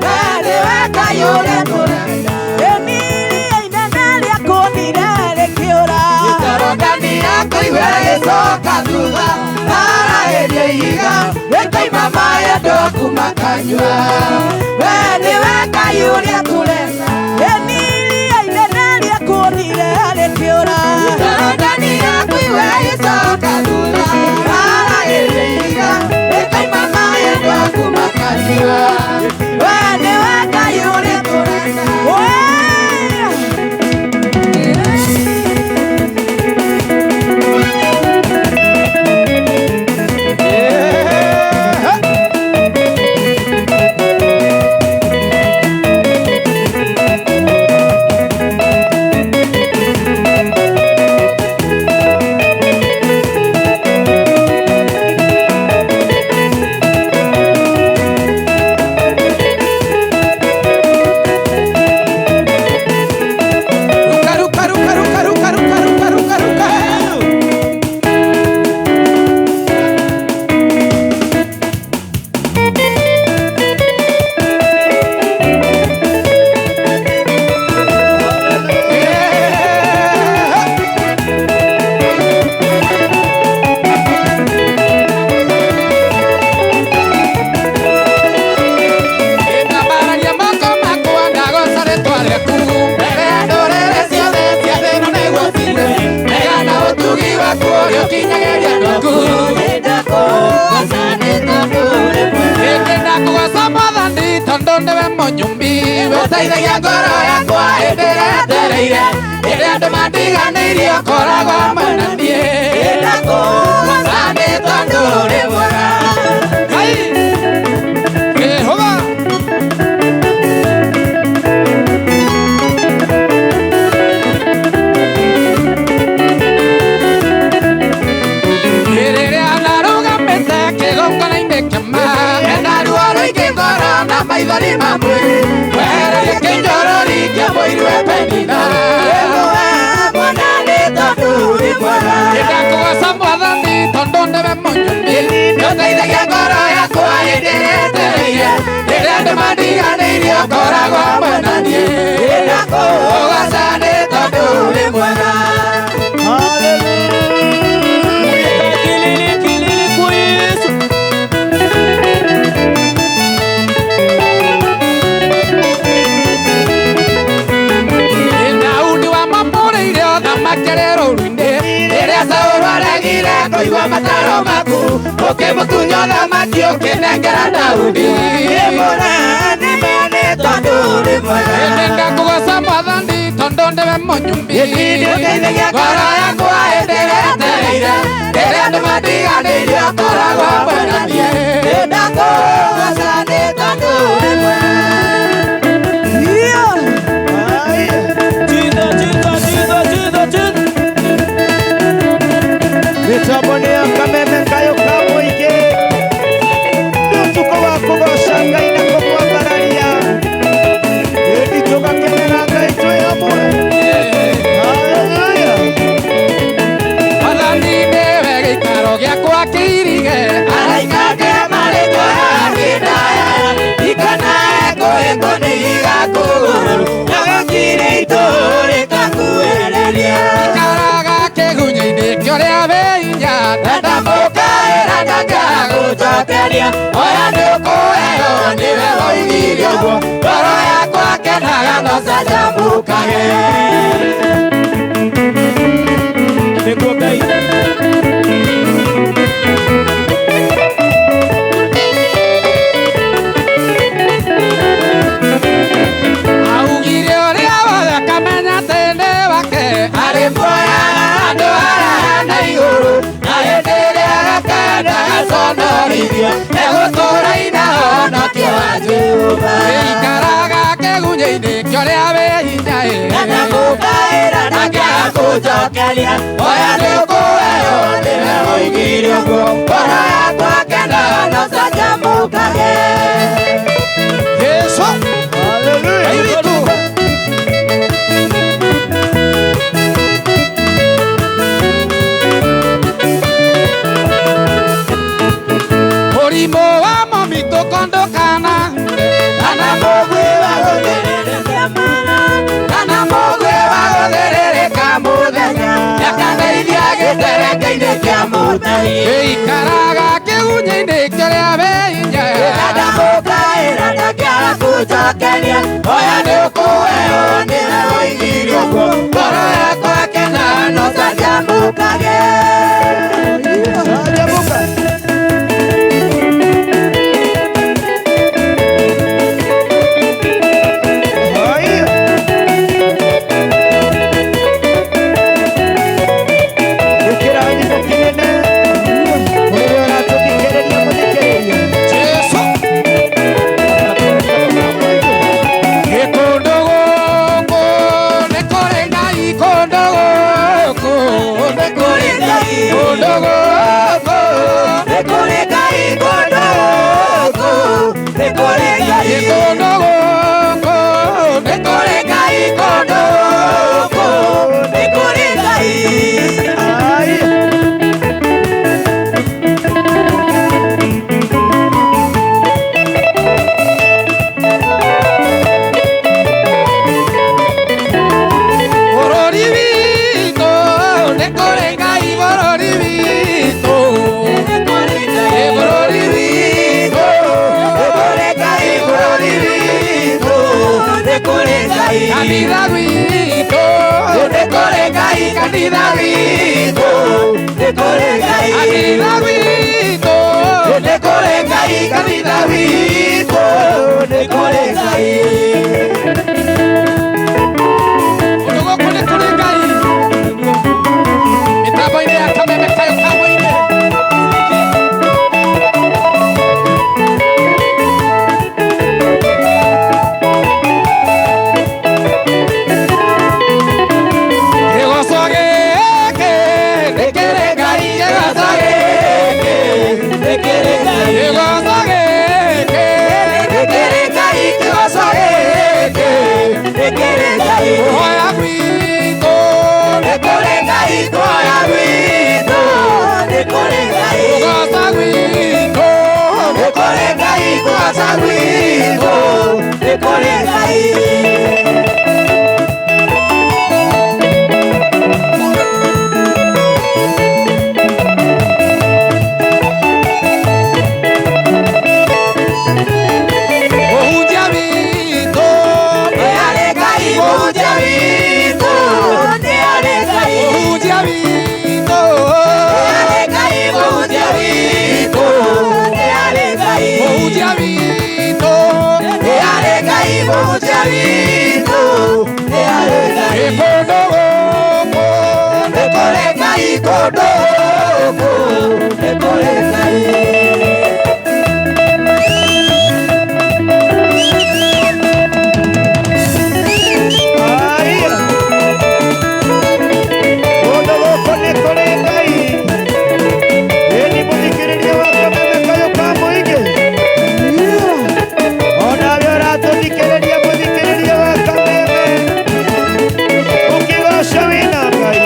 we nĩwe Ngai ũrĩa tũrenda. Emilia inene rĩakuonire rĩkĩũra Jorodani yakuigua ĩgĩcoka thutha waragĩria ihiga rĩkoima maĩ andũ aku makanyua we nĩwe Ngai ũrĩa tũrenda. Emilia inene rĩakuonire rĩkĩũra Jorodani yakuigua ĩgĩcoka thutha waragĩria ihiga rĩkoima maĩ andũ aku makanyua we nĩwe Ngai ũrĩa tũrenda. Ngai na kũmwambararia. Ĩndi tũgakenera Ngai twĩ hamwe. Gũcokeria oya nĩ ũkũheo nĩwe woigire ũguo ngoro yakwa kenaga no canjamũkage nĩguo Ngai augire ũrĩa wothe akamenya atĩ nĩ wake arĩ muoyaga andũ araya na igũrũ na hĩndĩ ĩrĩa agakenda gaconorithio egũtũũra ina honokio wa Jehova ĩikaraga kĩgunyĩ-inĩ kĩa ũrĩa wĩ hinya ĩ na mũkaĩra nake agakũnjokeria oya nĩ ũkũheo nĩwe woigire ũguo ngoro yakwa kenaga no canjamũkage Yesu Hallelujah witũ Mũrimũ wa momitũ kondũkana kana mũgwĩ wa gũthĩrĩrĩka kana mũgwĩ wa gũthĩrĩrĩka mũthenya nĩakandeithia gĩtereke-inĩ kĩa mũtahi ĩikaraga kĩgunyĩ-inĩ kĩrĩa wĩ hinya ndamũkaĩra nake agakũnjokeria oya nĩ ũkũheo nĩwe woigire ũguo ngoro yakwa kenaga no canjamũkage Canjamũka Kanitha gwitũ nĩ kũrĩ Ngai kanitha gwitũ nĩ kũrĩ Ngai kanitha gwitũ nĩ kũrĩ Ngai kanitha gwitũ nĩ kũrĩ Ngai Kũndũ gũkũ nĩ kũrĩ Ngai mĩtambo-inĩ ya kameme kayo ka mũingĩ Ũkĩgoca wĩna Ngai,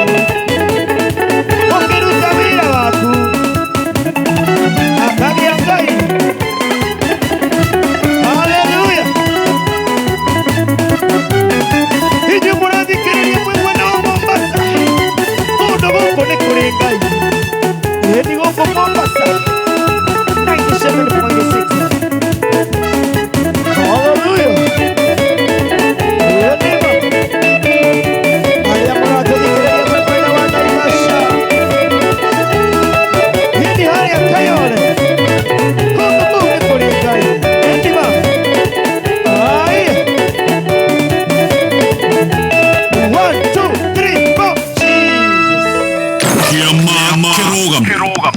ũkĩruta wĩra waku. Kĩama kĩrũgamu.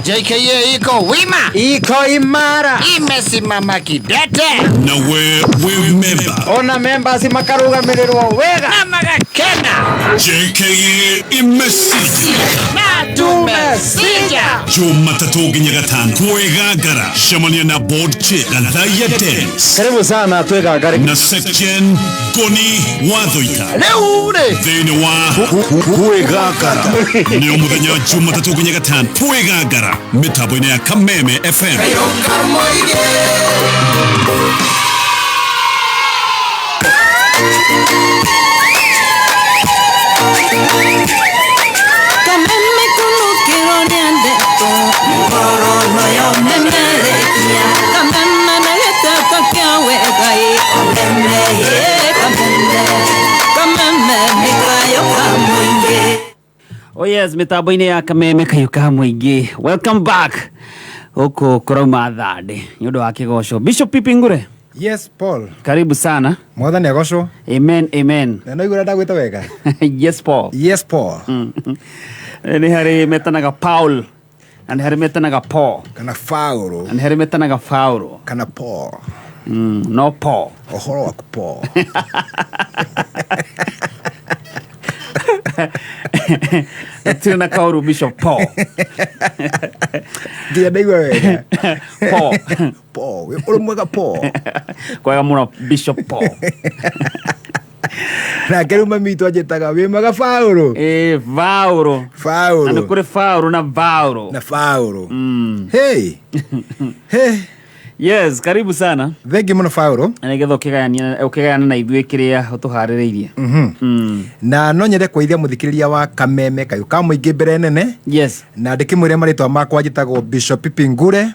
JKA iko wima, iko imara, imesimama kidete, na we wĩ memba. Ona members makarugamirĩrwo wega na magakena. JKA imesija na tumesija. Jumatatũ nginya gatano kwĩgangara cemania na board chair Gathaia Dennis. Karibu sana twĩgangare na section Ngoni Wathoita rĩu rĩ thĩinĩ wa kwĩgangara nĩ mũthenya wa Jumatatũ nginya gatano kwĩgangara mĩtambo-inĩ ya Kameme FM. Kameme kunukirwo nĩ ndeto ngoro yo memerekia kameme na gĩteko kĩa wega ĩ kameme ĩ kameme kameme nĩ kayũ ka mũingĩ. Oh yes, mitambo-inĩ ya Kameme kayũ ka mũingĩ. Welcome back. Gũkũ kũrauma thandĩ nĩ ũndũ wa kĩgoco. Bishop Pipi Ngure. Yes, Paul. Karibu sana. Mwathani agocwo. Amen, amen. Na no igũrũ ndagwĩta wega. Yes, Paul. Yes, Paul. Nĩ harĩ metanaga Paul na nĩ harĩ metanaga Paul kana Faũrũ na nĩ harĩ metanaga Faũrũ kana Paul. No Paul. Ũhoro waku Paul. Tiri na kaũru Bishop Paul. Nginya ndaigua wega. Paul. Paul, wĩ ũrĩ mwega Paul. Kwega mũno Bishop Paul. Nake rĩu mami witũ anjĩtaga wĩ mwega Faũrũ. Ĩ Faũrũ. Faũrũ. Na nĩ kũrĩ Faũrũ na Vaũrũ. Na Faũrũ. Hey. Hey. Yes, karibu sana. Thengi mũno Faũrũ. Na nĩgetha ũkĩgayana na ithuĩ kĩrĩa ũtũharĩrĩirie. Na no nyende kũgeithia mũthikĩrĩria wa Kameme kayũ ka mũingĩ mbere nene. Yes. Na ndĩkĩmwĩre marĩtwa makwa njĩtagwo Bishop Pipi Ngure.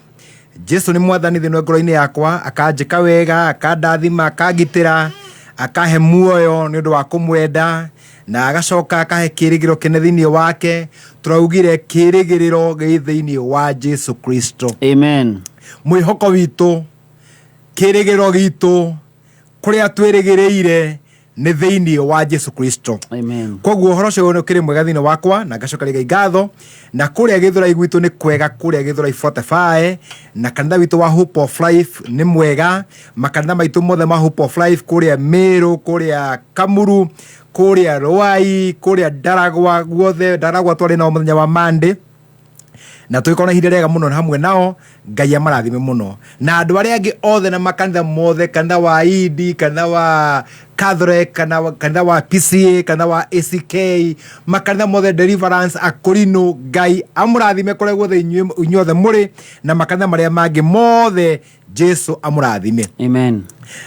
Jesu nĩ mwathani thĩinĩ ngoro-inĩ yakwa, akanjĩka wega, akandathima, akangitĩra, akahe muoyo nĩ ũndũ wa kũmwenda, na agacoka akahe kĩĩrĩgĩrĩro kĩnene thĩinĩ wake. Tũraugire kĩĩrĩgĩrĩro gĩ thĩinĩ wa Jesu Kristo. Amen. Mwĩhoko witũ, kĩĩrĩgĩrĩro gitũ, kũrĩa twĩrĩgĩrĩire nĩ thĩinĩ wa Jesu Kristo. Amen. Koguo ũhoro ũcio nĩ ũkĩrĩ mwega thĩinĩ wakwa na ngacokeria Ngai ngatho. Na kũrĩa Gĩthũrai gwitũ nĩ kwega, kũrĩa Gĩthũrai 45, na kanitha witũ wa Hope of Life nĩ mwega. Makanitha maitũ mothe ma Hope of Life kũrĩa Meru, kũrĩa Kamuru, kũrĩa Ruai, kũrĩa Ndaragwa, guothe Ndaragwa twarĩ nao mũthenya wa Monday. Na tũgĩkorwo na ihinda rĩega mũno hamwe nao. Ngai amarathime mũno. Na andũ arĩa angĩ othe na makanitha mothe, kanitha wa Idi, kanitha wa Catholic, kanitha wa PCA, kanitha wa ACK, makanitha mothe Deliverance, Akorino, Ngai amũrathime kũrĩa guothe inyuothe mũrĩ, na makanitha marĩa mangĩ mothe, Jesu amũrathime. Amen.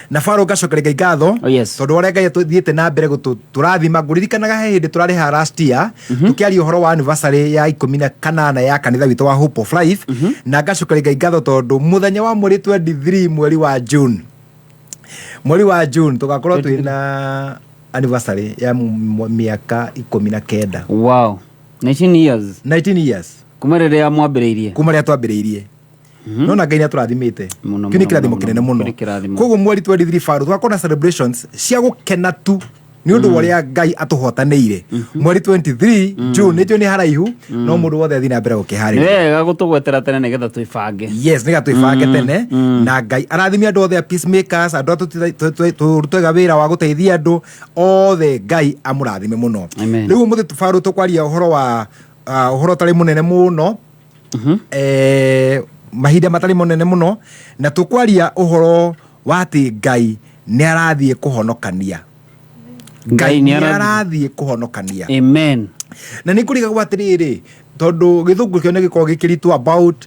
Na Farũ ngacokeria Ngai ngatho. Oh, yes. Tondũ ũrĩa Ngai atũthiĩte na mbere gũtũrathima, ngũririkanaga he hĩndĩ tũrarĩ haha last year, tũkĩaria ũhoro wa anniversary ya 18 ya kanitha witũ wa Hope of Life. Na ngacokeria Ngai ngatho tondũ mũthenya wa mweri 23 mweri wa June, mweri wa June tũgakorwo twĩna anniversary ya mĩaka 19. Wow. 19 years. 19 years. Kuma rĩrĩa mwambĩrĩirie. Kuma rĩrĩa twambĩrĩirie. No na Ngai nĩ atũrathimĩte. Mũno, Kĩu nĩ mũno, kĩrathimo mũno, kĩnene mũno. mũno. Kĩu nĩ kĩrathimo. Koguo mweri 23 Farũ tũgakorwo na celebrations cia gũkena tu nĩ ũndũ wa ũrĩa Ngai atũhotanĩire. Mweri 23 June, nĩ njũĩ nĩ haraihu, no mũndũ wothe athiĩ na mbere gũkĩharĩria. Nĩ wega gũtũgwetera tene nĩgetha twĩbange. Yes, nĩgetha twĩbange tene. Na Ngai arathime andũ othe a peacemakers, andũ arĩa tũrutaga wĩra wa gũteithia andũ othe, Ngai amũrathime mũno. Amen. Rĩu ũmũthĩ Farũ tũkwaria ũhoro wa ũhoro ũtarĩ mũnene mũno. Mahinda matarĩ mũnene mũno, na tũkwaria ũhoro wa atĩ Ngai nĩ arathiĩ kũhonokania. Ngai nĩ Ngai nĩ arathiĩ kũhonokania. Amen. Na nĩ ngũrigagwo atĩrĩrĩ, tondũ gĩthũngũ kĩo nĩ gĩkoragwo gĩkĩritũ about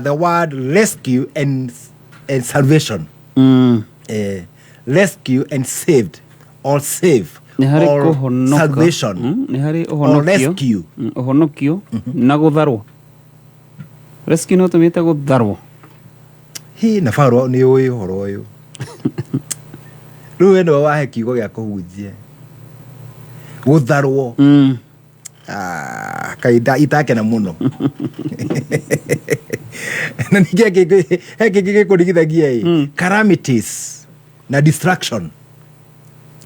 the word rescue and salvation. Rescue and saved or save Nĩ harĩ or kũhonoka. salvation. Nĩ harĩ Or ũhonokio. rescue. Ũhonokio na gũtharwo. Rescue no tũmĩte gũtharwo. Hi, na Farũ nĩ ũĩ ũhoro ũyũ. Rĩu we nĩwe wahe kiugo gĩa kũhunjia. Gũtharwo. Kaĩ itakena mũno. Na ningĩ he kĩngĩ gĩkũrigithagia ĩ. Calamities na destruction.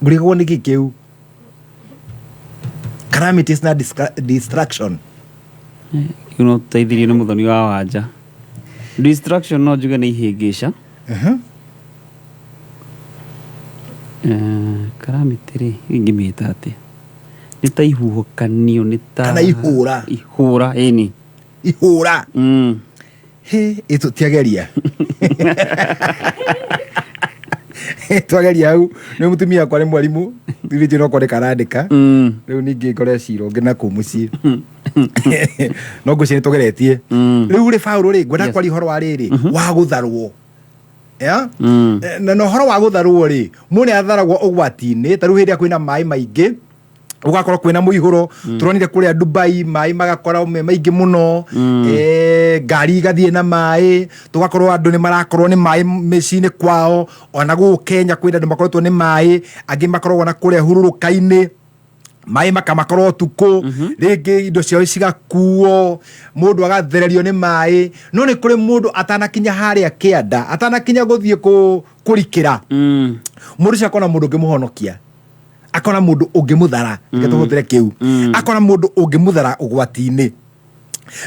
Ngũrigagwo nĩkĩ kĩu? Calamities na destruction. Kĩu no tũteithirio nĩ mũthoni wa wanja. Distraction no njuge nĩ ihĩngĩca. Calamity rĩ, ingĩmĩta atĩa? Nĩ ta ihuhũkanio, nĩ ta Kana ihũra. Ihũra, ĩni. Ihũra. Hĩ, ĩ tũtiageria. Twageria hau, nĩ mũtumia wakwa nĩ mwarimũ, rĩu no kwandĩka arandĩka. Rĩu ningĩ ngore cira ũngĩ na kũu mũciĩ. No ngwĩciria nĩ tũgeretie. Rĩu rĩ Paũlũ rĩ, ngwenda kwaria ũhoro wa rĩrĩ, wa gũtharwo. Ya? Na ũhoro wa gũtharwo rĩ, mũndũ nĩ atharagwo ũgwati-inĩ, ta rĩu hĩndĩ ĩrĩa kwĩna maĩ maingĩ, gũgakorwo kwĩna mũihũro, tũronire kũrĩa Dubai maĩ magakorwo me maingĩ mũno, ngari igathiĩ na maĩ, tũgakorwo andũ nĩ marakorwo nĩ maĩ mĩciĩ-inĩ kwao, ona gũkũ Kenya kwĩna andũ makoretwo nĩ maĩ, angĩ makoragwo na kũrĩa hurũrũka-inĩ, maĩ makamakorwo ũtukũ, rĩngĩ indo ciao cigakuo, mũndũ agathererio nĩ maĩ, no nĩ kũrĩ mũndũ atanakinya harĩa kĩanda, atanakinya gũthiĩ kũrikĩra, mũndũ ũcio akona mũndũ ũngĩmũhonokia, akona mũndũ ũngĩmũthara, reke tũhũthĩre kĩu, akona mũndũ ũngĩmũthara ũgwati-inĩ.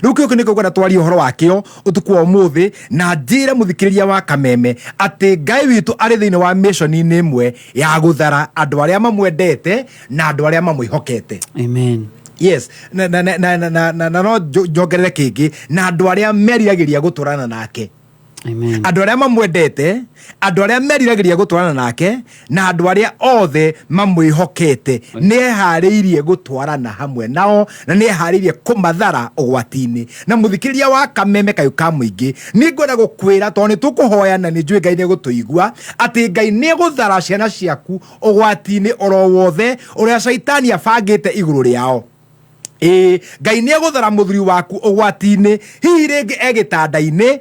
Rĩu kĩu nĩkĩo ngwenda twarie ũhoro wakĩo ũtukũ wa ũmũthĩ, na njĩre mũthikĩrĩria wa Kameme atĩ Ngai witũ arĩ thĩinĩ wa mission-inĩ ĩmwe ya gũthara andũ arĩa mamwendete na andũ arĩa mamwĩhokete. Amen. Yes, na no njongerere kĩngĩ, na andũ arĩa meriragĩria gũtũrana nake. Amen. Andũ arĩa mamwendete, andũ arĩa meriragĩria gũtwarana nake, na andũ arĩa othe mamwĩhokete, nĩ eharĩirie gũtwarana hamwe nao, na nĩ eharĩirie kũmathara ũgwati-inĩ. Na mũthikĩrĩria wa Kameme kayũ ka mũingĩ, nĩ ngwenda gũkwĩra, tondũ nĩ tũkũhoya na nĩ njũĩ Ngai nĩ egũtũigua, atĩ Ngai nĩ egũthara ciana ciaku ũgwati-inĩ oro wothe ũrĩa caitani abangĩte igũrũ rĩao. Ĩĩ, Ngai nĩ egũthara mũthuri waku ũgwati-inĩ, hihi rĩngĩ e gĩtanda-inĩ,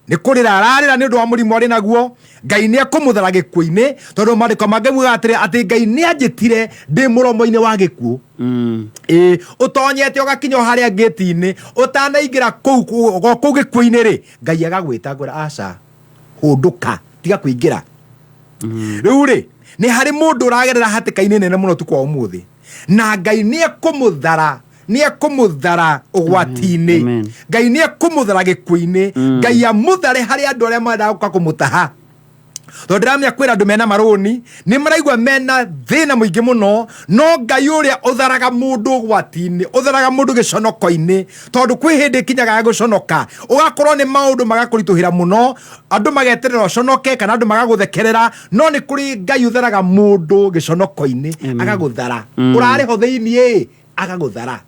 nĩ kũrĩra ararĩra nĩ ũndũ wa mũrimũ arĩ naguo. Ngai nĩ ekũmũthara gĩkuũ-inĩ, tondũ maandĩko mangĩ mugaga atĩrĩ, atĩ Ngai nĩ anjĩtire ndĩ mũromo-inĩ wa gĩkuũ. Ĩĩ, ũtonyete ũgakinya o harĩa ngĩti-inĩ, ũtanaingĩra kũu, o kũu gĩkuũ-inĩ rĩ, Ngai agagwĩta akwĩra, aca, hũndũka, tiga kũingĩra. Rĩu rĩ, nĩ harĩ mũndũ ũragerera hatĩka-inĩ nene mũno ũtukũ wa ũmũthĩ, na Ngai nĩ ekũmũthara, nĩ ekũmũthara ũgwati-inĩ. Ngai nĩ ekũmũthara gĩkuũ-inĩ. Ngai amũthare harĩ andũ arĩa marendaga gũka kũmũtaha. Tondũ ndĩramenya kwĩna andũ mena marũni, nĩ maraigua mena thĩna mũingĩ mũno, no Ngai ũrĩa ũtharaga mũndũ ũgwati-inĩ, ũtharaga mũndũ gĩconoko-inĩ, tondũ kwĩ hĩndĩ ĩkinyaga ya gũconoka, ũgakorwo nĩ maũndũ magakũritũhĩra mũno, andũ mageterera ũconoke kana andũ magagũthekerera, no nĩ kũrĩ Ngai ũtharaga mũndũ gĩconoko-inĩ, agagũthara. Ũrarĩ ho thĩiniĩ, agagũthara.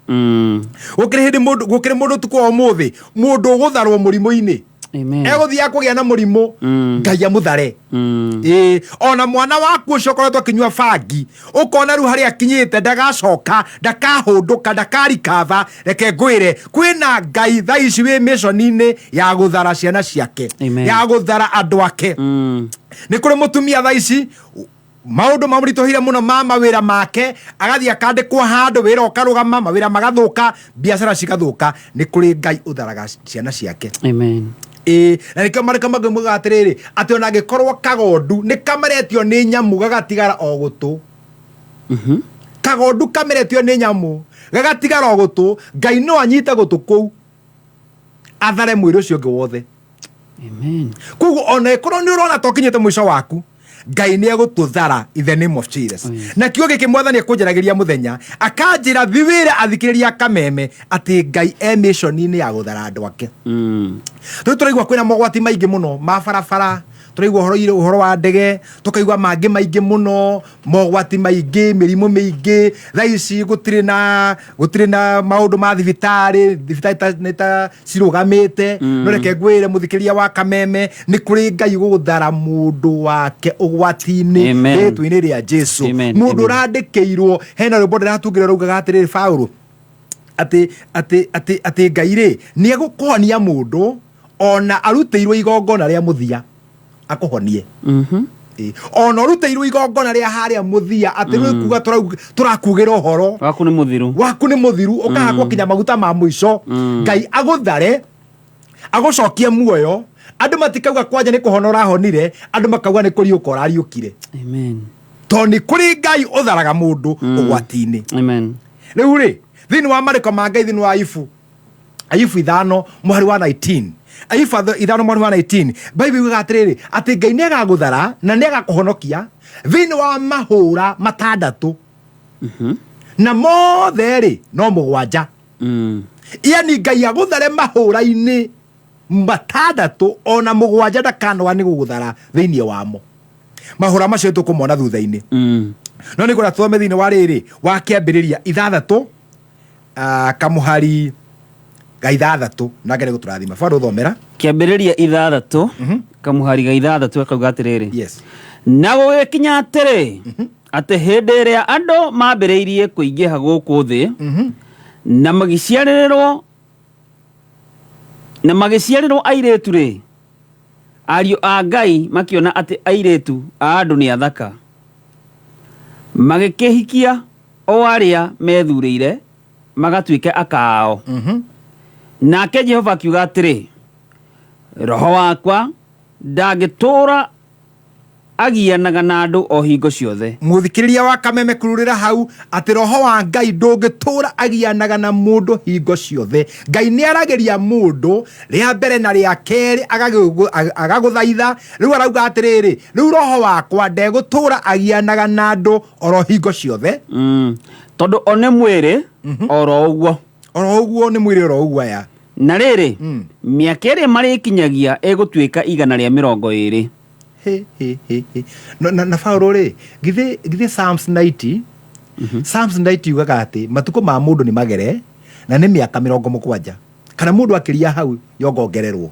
Gũkĩrĩ hĩndĩ mũndũ, gũkĩrĩ mũndũ ũtukũ wa ũmũthĩ, mũndũ ũgũtharwo mũrimũ-inĩ. Amen. Egũthiaga kũgĩa na mũrimũ, Ngai amũthare. Ĩĩ, ona mwana waku ũcio ũkoretwo akĩnyua bangi, ũkona rĩu harĩa akinyĩte ndagacoka, ndakahũndũka, ndakarikaba, reke ngwĩre, kwĩna Ngai thaa ici wĩ mission-inĩ ya gũthara ciana ciake, Amen. ya gũthara andũ ake. Nĩ kũrĩ mũtumia thaa ici maũndũ mamũritũhĩire mũno ma mawĩra make, agathiĩ akandĩkwo handũ, wĩra ũkarũgama, mawĩra magathũka, biacara cigathũka. Nĩ kũrĩ Ngai ũtharaga ciana ciake. Amen. Ĩĩ, na nĩkĩo marĩko mangĩ mugaga atĩrĩrĩ, atĩ ona angĩkorwo kagondu nĩ kameretio nĩ nyamũ gagatigara o gũtũ. Kagondu kameretio nĩ nyamũ gagatigara o gũtũ, Ngai no anyite gũtũ kũu athare mwĩrĩ ũcio ũngĩ wothe. Amen. Koguo ona ĩkorwo nĩ ũrona ta ũkinyĩte mũico waku, Ngai nĩ egũtũthara in the name of Jesus. Na kiugo gĩkĩ mwathani ekũnjaragĩria mũthenya, akanjĩra thi wĩre athikĩrĩria Kameme atĩ Ngai e mission-inĩ ya gũthara andũ ake. Rĩu tũraigua kwĩna mogwati maingĩ mũno ma barabara, tũraigua ũhoro wa ndege, tũkaigua mangĩ maingĩ mũno, mogwati maingĩ, mĩrimũ mĩingĩ. Thaa ici gũtirĩ na maũndũ ma thibitarĩ, thibitarĩ nĩ ta cirũgamĩte. No reke ngwĩre mũthikĩrĩria wa Kameme, nĩ kũrĩ Ngai gũthara mũndũ wake ũgwati-inĩ Amen. rĩtwa-inĩ rĩa Jesu. Amen. Mũndũ Amen. ũrandĩkĩirwo, hena rwĩmbo ndĩratungĩra raugaga atĩrĩrĩ, Paũlũ, atĩ Ngai rĩ nĩ egũkũhonia mũndũ ona arutĩirwo igongona rĩa mũthia akũhonie. Ona ũrutĩirwo igongona rĩa harĩa mũthia, atĩ rĩu kuga tũrakugĩra ũhoro waku nĩ mũthiru, waku nĩ mũthiru, ũkahakwo kinya maguta ma mũico. Ngai agũthare, agũcokie muoyo. Andũ matikauga kwanja nĩ kũhona ũrahonire, andũ makauga nĩ kũriũka ũrariũkire. Amen. Tondũ nĩ kũrĩ Ngai ũtharaga mũndũ ũgwati-inĩ. Amen. Rĩu rĩ, thĩinĩ wa marĩko ma Ngai, thĩinĩ wa Ibu Ayubu 5 mũhari wa 19. Ayubu 5 mũhari wa 19, Bible yugaga atĩrĩrĩ, atĩ Ngai nĩ agagũthara na nĩ agakũhonokia thĩinĩ wa mahũra 6, na mothe rĩ no 7. Yani Ngai agũthare mahũra-inĩ 6 ona 7 ndakanoa nĩ gũgũthara thĩinĩ wamo. Mahũra macio tũkũmona thutha-inĩ. No nĩ ngwenda tũthome thĩinĩ wa rĩrĩ wa kĩambĩrĩria 6, kamũhari ga 6, nake nĩ gũtũrathima. Bado thomera. Kĩambĩrĩria 6, kamũhari ga 6 akauga atĩrĩrĩ. Yes. Na gũgĩkinya atĩrĩ, atĩ hĩndĩ ĩrĩa andũ mambĩrĩirie kũingĩha gũkũ thĩ, na magĩciarĩrwo airĩtu rĩ, ariũ a Ngai makĩona atĩ airĩtu a andũ nĩ athaka, magĩkĩhikia o arĩa methurĩire magatuĩke aka ao. Nake Jehova akiuga atĩrĩ, roho wakwa ndangĩtũũra agianaga na andũ o hingo ciothe. Mũthikĩrĩria wa Kameme kururĩra hau atĩ roho wa Ngai ndũngĩtũũra agianaga na mũndũ hingo ciothe. Ngai nĩ aragĩria mũndũ rĩa mbere na rĩa kerĩ, agagũthaitha. Rĩu arauga atĩrĩrĩ, rĩu roho wakwa ndegũtũũra agianaga na andũ oro hingo ciothe. Tondũ o nĩ mwĩrĩ oro ũguo. Oro ũguo nĩ mwĩrĩ oro ũguo aya. Na rĩrĩ, mĩaka ĩrĩa marĩkinyagia ĩgũtuĩka 120. He, he, he, he. No, na Paulo rĩ, githĩ Psalms 90, Psalms 90 yugaga atĩ matukũ ma mũndũ nĩ magere na nĩ mĩaka 70, kana mũndũ akĩria hau yongongererwo.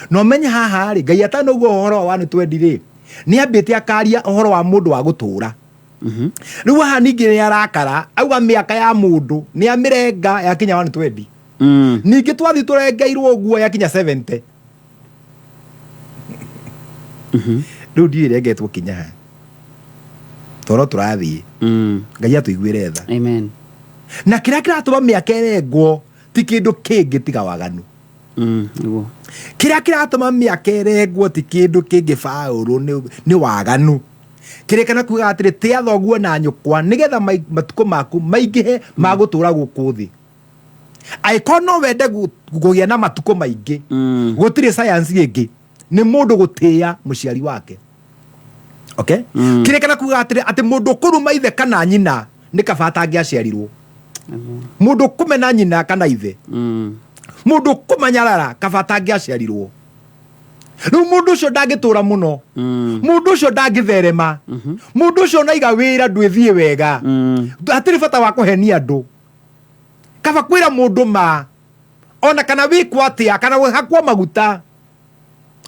No menye haha rĩ, Ngai atanoigua ũhoro wa 120 rĩ, nĩ ambĩte akaria ũhoro wa mũndũ wa gũtũũra. Rĩu haha ningĩ nĩ arakara, auga mĩaka ya mũndũ nĩ amĩrenga yakinya 120. Ningĩ twathiĩ tũrengeirwo ũguo yakinya 70. Rĩu ndiũĩ ĩrengetwo kinya ha, toro tũrathiĩ. Ngai atũiguĩre tha. Amen. Na kĩrĩa kĩratũma mĩaka ĩrengwo ti kĩndũ kĩngĩ tiga waganu. Kĩrĩa kĩratũma mĩaka ĩrengwo ti kĩndũ kĩngĩ Paũlũ, nĩ waganu. Kĩrĩkana kuga atĩrĩ, tĩa thoguo na nyũkwa nĩgetha matukũ maku maingĩhe ma gũtũũra gũkũ thĩ. Angĩkorwo no wende kũgĩa na matukũ maingĩ, gũtirĩ science ĩngĩ, nĩ mũndũ gũtĩĩa mũciari wake. Okay? Kĩrĩkana kuga atĩrĩ, atĩ mũndũ ũkũruma ithe kana nyina nĩ kaba atangĩaciarirwo. Mũndũ ũkũmena nyina kana ithe, mũndũ ũkũmanyarara kaba atangĩaciarirwo. Rĩu mũndũ ũcio ndangĩtũra mũno, mũndũ ũcio ndangĩtherema, mũndũ ũcio onaiga wĩra ndwĩthiĩ wega. Hatirĩ bata wa kũhenia andũ. Kaba kwĩra mũndũ ma, ona kana wĩkwo atĩa, kana wĩhakwo maguta.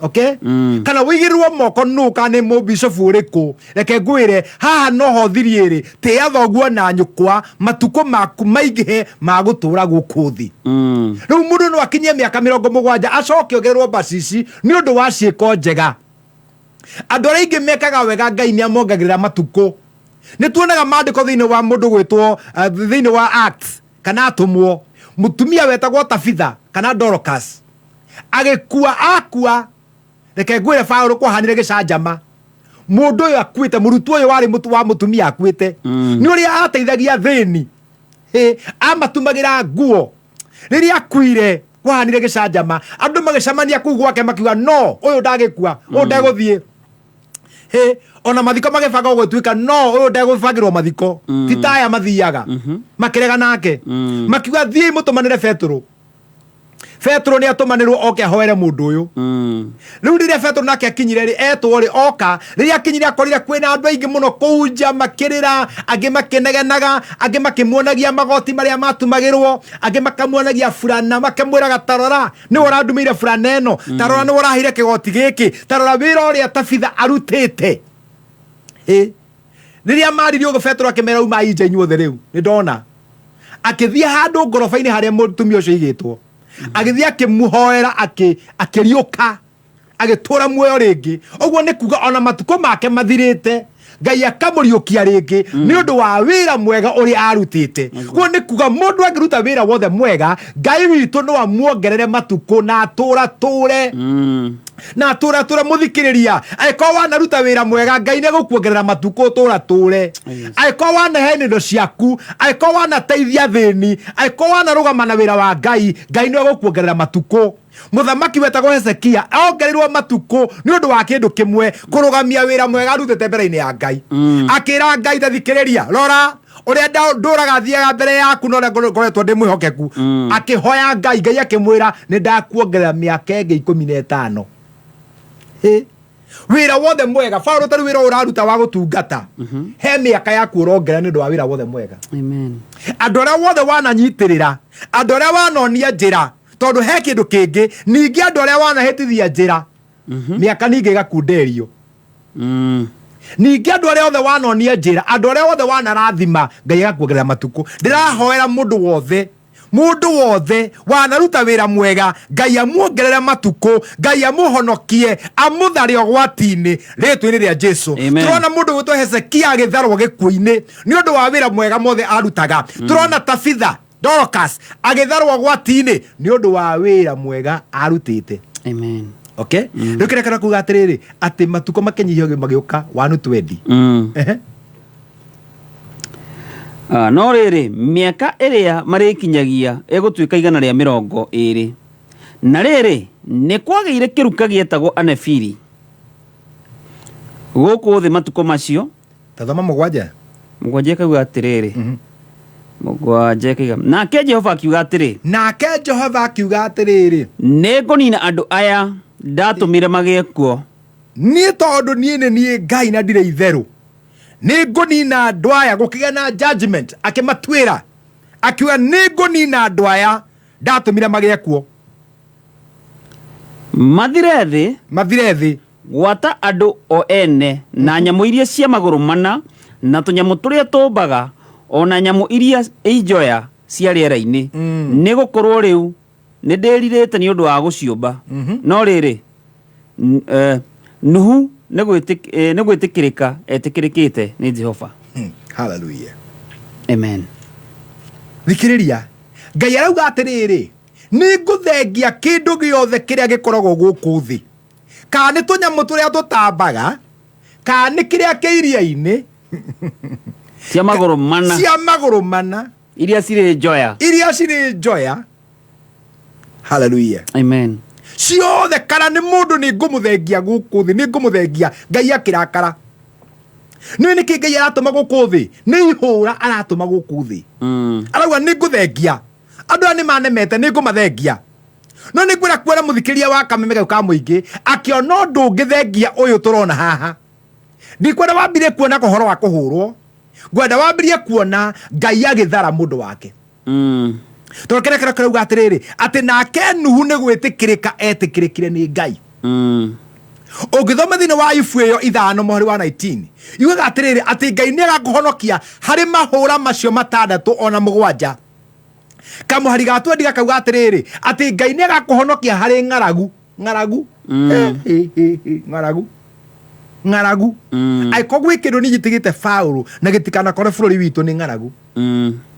Okay? Kana wĩigĩrĩrwo moko nũ, kana nĩ mũbishofu ũrĩkũ. Reke ngwĩre, haha noho thiri ĩrĩ, tĩa thoguo na nyũkwa, matukũ maku maingĩhe ma gũtũũra gũkũ thĩ. Rĩu mũndũ no akinyie mĩaka 70 acoke ongererwo mbacici nĩ ũndũ wa ciĩko njega. Andũ arĩa aingĩ mekaga wega Ngai nĩ amongagĩrĩra matukũ. Nĩ tuonaga maandĩko thĩinĩ wa mũndũ gwĩtwo, thĩinĩ wa Acts kana atũmwo, mũtumia wetagwo Tabitha kana Dorcas agĩkua, akua, reke ngwĩre Paũlũ kwahanire gĩcanjama. Mũndũ ũyũ akuĩte, mũrutwo ũyũ warĩ wa mũtumia akuĩte. Nĩ ũrĩa ateithagia thĩni, amatumagĩra nguo. Rĩrĩa akuire kwahanire gĩcanjama, andũ magĩcemania kũu gwake makiuga no, ũyũ ndagĩkua, ũyũ ndegũthiĩ. Ona mathiko magĩbanga gũgĩtuĩka no, ũyũ ndegũbangĩrwo mathiko. Ti ta aya mathiaga. Makĩrega nake. Makiuga thiĩi mũtũmanĩre Petero. Petero nĩ atũmanĩrwo oke ahoere mũndũ ũyũ. Rĩu rĩrĩa Petero nake akinyire rĩ, etwo rĩ, oka. Rĩrĩa akinyire akorire kwĩna andũ aingĩ mũno kũu nja makĩrĩra, angĩ makĩnegenaga, angĩ makĩmuonagia magoti marĩa matumagĩrwo, angĩ makamuonagia burana, makĩmwĩraga tarora, nĩwe ũrandumĩire burana ĩno, tarora nĩwe ũraheire kĩgoti gĩkĩ, tarora wĩra ũrĩa Tabitha arutĩte. Rĩrĩa maririe ũguo Petero akĩmera umai nja inyuothe rĩu, nĩ ndona. Akĩthiĩ handũ ngoroba-inĩ harĩa mũtumia ũcio aigĩtwo. Agĩthiĩ akĩmũhoera, akĩriũka, agĩtũra muoyo rĩngĩ. Ũguo nĩ kuga ona matukũ make mathirĩte, Ngai akamũriũkia rĩngĩ nĩ ũndũ wa wĩra mwega ũrĩa arutĩte. Ũguo nĩ kuga mũndũ angĩruta wĩra wothe mwega, Ngai witũ no amuongerere matukũ na atũra tũre. Na tũra tũra mũthikĩrĩria, angĩkorwo wanaruta wĩra mwega, Ngai nĩ egũkuongerera matukũ tũra tũre. Angĩkorwo wanaheana indo ciaku, angĩkorwo wanateithia thĩni, angĩkorwo wanarũgama na wĩra wa Ngai, Ngai nĩ egũkuongerera matukũ. Mũthamaki wetagwo Hezekia ongereirwo matukũ nĩ ũndũ wa kĩndũ kĩmwe, kũrũgamia wĩra mwega arutĩte mbere-inĩ ya Ngai. Akĩra Ngai, tathikĩrĩria, rora ũrĩa ndũraga thiaga mbere yaku na ũrĩa ngoretwo ndĩ mwĩhokeku. Akĩhoya Ngai, Ngai akĩmwĩra, nĩ ndakuongerera mĩaka ĩngĩ 15. Hĩ. Wĩra wothe mwega, Paũlũ, tarĩu wĩra ũyũ ũraruta wa gũtungata, he mĩaka yaku ũrongerera nĩ ũndũ wa wĩra wothe mwega. Amen. Andũ arĩa wothe wananyitĩrĩra, andũ arĩa wanonia njĩra, tondũ he kĩndũ kĩngĩ ningĩ, andũ arĩa wanahĩtithia njĩra, mĩaka ningĩ ĩgakunderio. Ningĩ andũ arĩa othe wanonia njĩra, andũ arĩa othe wanarathima, Ngai agakuongerera matukũ. Ndĩrahoera mũndũ wothe, mũndũ wothe wanaruta wĩra mwega, Ngai amuongerere matukũ, Ngai amũhonokie, amũthare ũgwati-inĩ rĩtwa-inĩ rĩa Jesu. Amen. Tũrona mũndũ gwĩtwo Hezekia agĩtharwo gĩkuũ-inĩ nĩ ũndũ wa wĩra mwega mothe arutaga. Tũrona Tabitha Dorcas agĩtharwo ũgwati-inĩ nĩ ũndũ wa wĩra mwega arutĩte. Amen. Okay, rĩu kĩrĩa kĩrĩa kuga atĩrĩrĩ, atĩ matukũ makĩnyihio magĩũka 120. Ehe. Ah, no rĩrĩ, mĩaka ĩrĩa marĩkinyagia ĩgũtuĩka 120. Na rĩrĩ, nĩ kwagĩire kĩruka gĩetagwo Anefili gũkũ thĩ matukũ macio. Tathoma 7. 7 ĩkauga atĩrĩrĩ, 7 ĩkauga, nake Jehova akiuga atĩrĩ, Nake Jehova akiuga atĩrĩrĩ, nĩ ngũnina andũ aya ndatũmire magĩe kuo. Niĩ tondũ niĩ nĩ niĩ Ngai na ndirĩ itherũ, nĩ ngũnina andũ aya. Gũkĩgĩa na judgment, akĩmatuĩra, akiuga, nĩ ngũnina andũ aya ndatũmire magĩe kuo. Mathire thĩ. Mathire thĩ. Gwata andũ o ene na nyamũ iria cia magũrũ mana na tũnyamũ tũrĩa tũmbaga, o na nyamũ iria i njoya cia rĩera-inĩ, nĩ gũkorwo rĩu nĩ ndĩrirĩte nĩ ũndũ wa gũciũmba. No rĩrĩ, Nuhu nĩ gwĩtĩkĩrĩka etĩkĩrĩkĩte nĩ Jehova. Hallelujah. Amen. Thikĩrĩria, Ngai arauga atĩrĩrĩ, nĩ ngũthengia kĩndũ gĩothe kĩrĩa gĩkoragwo gũkũ thĩ, kana nĩ tũnyamũ tũrĩa tũtambaga, kana nĩ kĩrĩa kĩ iria-inĩ. Cia magũrũ mana. Cia magũrũ mana. Iria cirĩ njoya. Iria cirĩ njoya. Hallelujah. Amen. Ciothe, kana nĩ mũndũ, nĩ ngũmũthengia gũkũ thĩ, nĩ ngũmũthengia. Ngai akĩrakara. Nĩ nĩkĩ Ngai aratũma gũkũ thĩ? Nĩ ihũra aratũma gũkũ thĩ. Arauga, nĩ ngũthengia andũ aya nĩ manemete, nĩ ngũmathengia. No nĩ ngwĩra kuona mũthikĩria wa Kameme gau ka mũingĩ akĩona ũndũ ũngĩ thengia ũyũ tũrona haha. Ndikwenda wambirie kuona ũhoro wa kũhũrwo, ngwenda wambirie kuona Ngai agĩthara mũndũ wake. Tondũ kĩrĩa kĩrĩa kĩrauga atĩrĩrĩ, atĩ nake Nuhu nĩ gwĩtĩkĩrĩka etĩkĩrĩkire nĩ Ngai. Ũngĩthoma thĩinĩ wa Ayubu ĩyo 5 mũhari wa 19, yugaga atĩrĩrĩ, atĩ Ngai nĩ agakũhonokia harĩ mahũra macio 6 ona 7. Kamũhari ga twendi gakauga atĩrĩrĩ, atĩ Ngai nĩ agakũhonokia harĩ ng'aragu. Ng'aragu. Ng'aragu. Ng'aragu. Angĩkorwo gwĩ kĩndũ niĩ njĩtĩgĩte Paũlũ na gĩtikanakore bũrũri witũ, nĩ ng'aragu.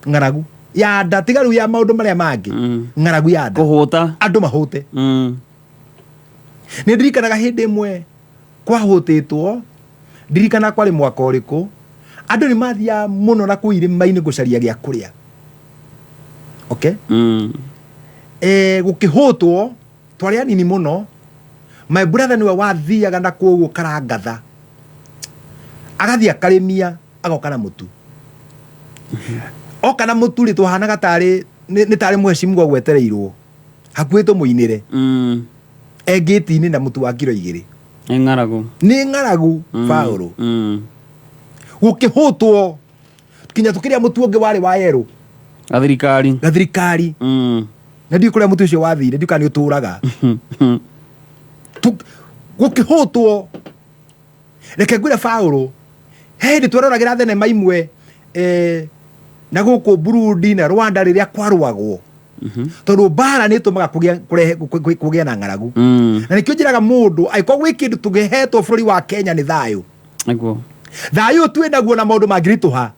Ng'aragu ya nda, tiga rĩu ya maũndũ marĩa mangĩ. Ng'aragu ya nda. Kũhũta. Andũ mahũte. Nĩ ndirikanaga hĩndĩ ĩmwe kwahũtĩtwo, ndirikana kwarĩ mwaka ũrĩkũ, andũ nĩ mathiaga mũno na kũu irĩma-inĩ gũcaria gĩa kũrĩa. Okay? Gũkĩhũtwo, twarĩ anini mũno, my brother nĩwe wathiaga na kũu karangatha, agathiĩ akarĩmia, agoka na mũtu. Oka na mũtu rĩ, twahanaga tarĩ nĩ tarĩ mheshimiwa gwetereirwo hakuhĩ tũmũinĩre. E ngĩti-inĩ na mũtu wa kiro 2. Nĩ ng'aragu. Nĩ ng'aragu. Paũlũ. Gũkĩhũtwo kinya tũkĩrĩa mũtu ũngĩ warĩ wa yerũ. Gathirikari. Gathirikari. Na ndiũĩ kũrĩa mũtu ũcio wathire, ndiũĩ kana nĩ ũtũraga. Gũkĩhũtwo. Reke ngwĩre Paũlũ, he hĩndĩ tweroragĩra thenema imwe, na gũkũ Burundi na Rwanda rĩrĩa kwarũagwo. Tondũ mbara nĩ ĩtũmaga kũgĩa na ng'aragu. Na nĩkĩo njĩraga mũndũ, angĩkorwo gwĩ kĩndũ tũgĩhetwo bũrũri wa Kenya nĩ thayũ. Thayũ ũyũ twĩ naguo na maũndũ mangĩritũha,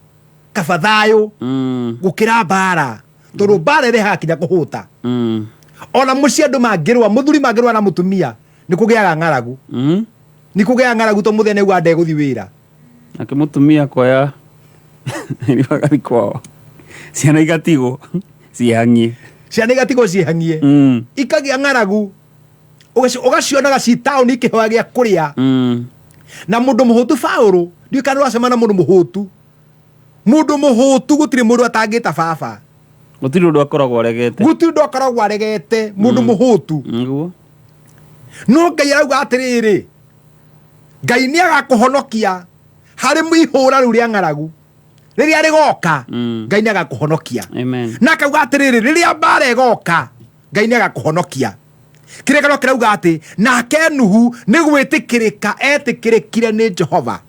kaba thayũ gũkĩra mbara. Tondũ mbara ĩrehaga kinya kũhũta. Ona mũciĩ andũ mangĩrũa, mũthuri mangĩrũa na mũtumia, Nĩ kũgĩaga ng'aragu. Nĩ kũgĩaga ng'aragu to mũthenya nĩguo ndegũthiĩ wĩra. Nake mũtumia kuoya agathi kwao, ciana igatigwo ciĩhang'ie. Ciana igatigwo ciĩhang'ie. Ikagĩa ng'aragu. Ũgacionaga ci taũni ikĩhoya gĩa kũrĩa. Na mũndũ mũhũtu Paũlũ, ndiũĩ kana nĩũracemania na mũndũ mũhũtu. Mũndũ mũhũtu gũtirĩ mũndũ atangĩta baba. Gũtirĩ ũndũ akoragwo aregete. Gũtirĩ ũndũ akoragwo aregete mũndũ mũhũtu. Nĩguo. No Ngai arauga atĩrĩrĩ, Ngai nĩ agakũhonokia harĩ ihũra rĩu rĩa ng'aragu rĩrĩa rĩgoka. Ngai nĩ agakũhonokia. Amen. Na akauga atĩrĩrĩ, rĩrĩa mbara ĩgoka, Ngai nĩ agakũhonokia. Kĩrĩkanĩro kĩrauga atĩ nake Nuhu nĩ gwĩtĩkĩrĩka etĩkĩrĩkire nĩ Jehova.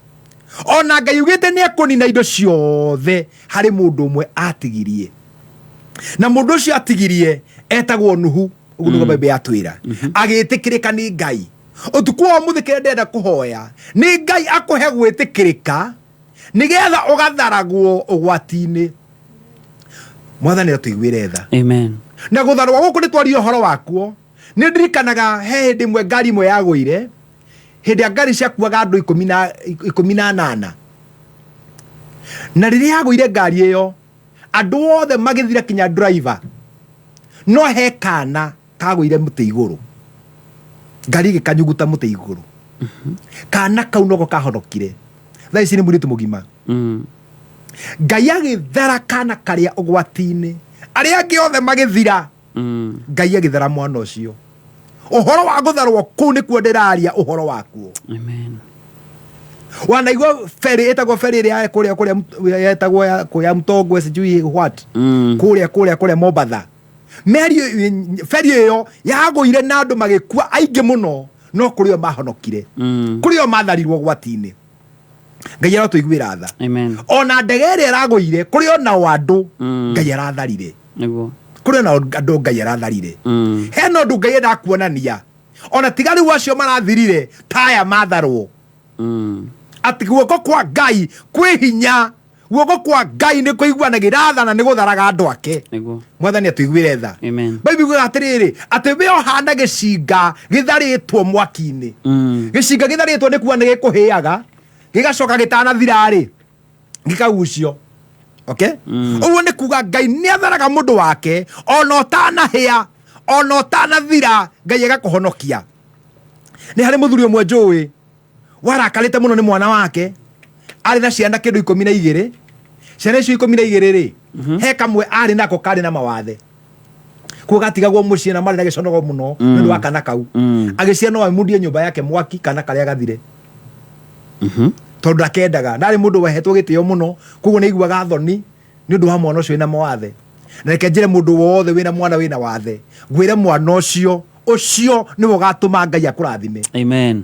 Ona Ngai augĩte nĩ ekũnina indo ciothe, harĩ mũndũ ũmwe atigirie, na mũndũ ũcio atigirie etagwo Nuhu. Ũguo nĩguo Bible yatwĩra. Agĩtĩkĩrĩka nĩ Ngai. Ũtukũ wa ũmũthĩ kĩrĩa ndĩrenda kũhoya nĩ Ngai akũhe gwĩtĩkĩrĩka nĩgetha ũgatharagwo ũgwati-inĩ. Mwathani atũiguĩre tha. Amen. Na gũtharwo gũkũ nĩ twaria ũhoro wakuo. Nĩ ndirikanaga he hĩndĩ ĩmwe ngari ĩmwe yagũire, hĩndĩ ya ngari ciakuaga andũ 18. Na rĩrĩa yagũire ngari ĩyo, andũ othe magĩthira kinya driver. No he kana kagũire mũtĩ igũrũ. Ngari ĩgĩkanyuguta mũtĩ igũrũ. Kana kau noko kahonokire. Thaa ici nĩ mũirĩtu mũgima. Ngai agĩthara kana karĩa ũgwati-inĩ. Arĩa angĩ othe magĩthira. Ngai agĩthara mwana ũcio. Ũhoro wa gũtharwo kũu nĩkuo ndĩraria ũhoro wakuo. Amen. Wanaigua ferry ĩtagwo ferry ĩrĩa ya kũrĩa kũrĩa yetagwo ya kũrĩa Mtongwe sijui what. Kũrĩa kũrĩa kũrĩa Mombatha. Meri ferry ĩyo yagũire na andũ magĩkua aingĩ mũno, no kũrĩ o mahonokire. Kũrĩ o matharirwo ũgwati-inĩ. Ngai arotũiguĩra tha. Amen. Ona ndege ĩrĩa ĩragũire kũrĩ o nao andũ Ngai aratharire. Nĩguo. Kũrĩ o nao andũ Ngai aratharire. Hena ũndũ Ngai endaga kuonania. Ona tiga rĩu acio marathirire taya matharwo. Atĩ guoko kwa Ngai kwĩ hinya. Guoko kwa Ngai nĩ kũiguanagĩra tha na nĩ gũtharaga andũ ake. Nĩguo. Mwathani atũiguĩre tha. Amen. Bible yugaga atĩrĩrĩ, atĩ we ũhana gĩcinga gĩtharĩtwo mwaki-inĩ. Gĩcinga gĩtharĩtwo nĩ kuga nĩ gĩkũhĩaga, gĩgacoka gĩtanathira-rĩ, gĩkagucio. Okay? Ũguo nĩ kuga Ngai nĩ atharaga mũndũ wake ona ũtanahĩa, ona ũtanathira, Ngai agakũhonokia. Nĩ harĩ mũthuri ũmwe njũĩ warakarĩte mũno nĩ mwana wake, arĩ na ciana kĩndũ 12. Ciana icio 12 rĩ, he kamwe arĩ nako karĩ na mawathe. Kuo gatigagwo mũciĩ na marĩ na gĩconogo mũno nĩ ũndũ wa kana kau. Agĩciria no amundie nyũmba yake mwaki kana karĩa gathire. Tondũ ndakendaga. Ndarĩ mũndũ wahetwo gĩtĩo mũno, koguo nĩ aiguaga thoni nĩ ũndũ wa mwana ũcio wĩna mawathe. Na reke njĩre mũndũ wothe wĩna mwana wĩna wathe, ngwĩre mwana ũcio, ũcio nĩwe ũgatũma Ngai akũrathime. Amen.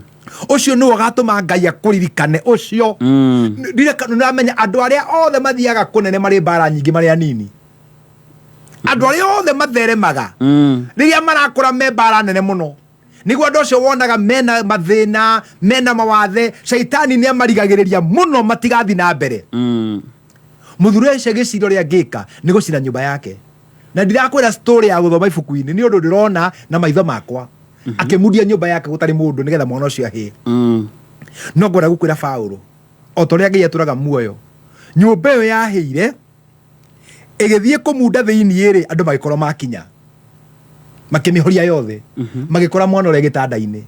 Ũcio nĩwe ũgatũma Ngai akũririkane. Ũcio. Nĩndĩramenya andũ arĩa othe mathiaga kũnene marĩ mbara nyingĩ marĩ anini. Andũ arĩa othe matheremaga rĩrĩa marakũra me mbara nene mũno. Nĩguo andũ acio wonaga mena mathĩna, mena mawathe, caitani nĩ amarigagĩrĩria mũno matigathiĩ na mbere. Mũthuri ũcio agĩciria ũrĩa angĩka nĩ gũcina nyũmba yake. Na ndirakwĩra story ya gũthoma ibuku-inĩ, nĩ ũndũ ndĩrona na maitho makwa. Akĩmundia nyũmba yake gũtarĩ mũndũ nĩgetha mwana ũcio ahĩe. No ngwenda gũkwĩra Paũlũ, o ta ũrĩa Ngai atũraga muoyo, nyũmba ĩyo yahĩire ĩgĩthiĩ kũmunda thĩiniĩ rĩ, andũ magĩkorwo makinya. Makĩmĩhoria yothe. Magĩkora mwana ũrĩa gĩtanda-inĩ.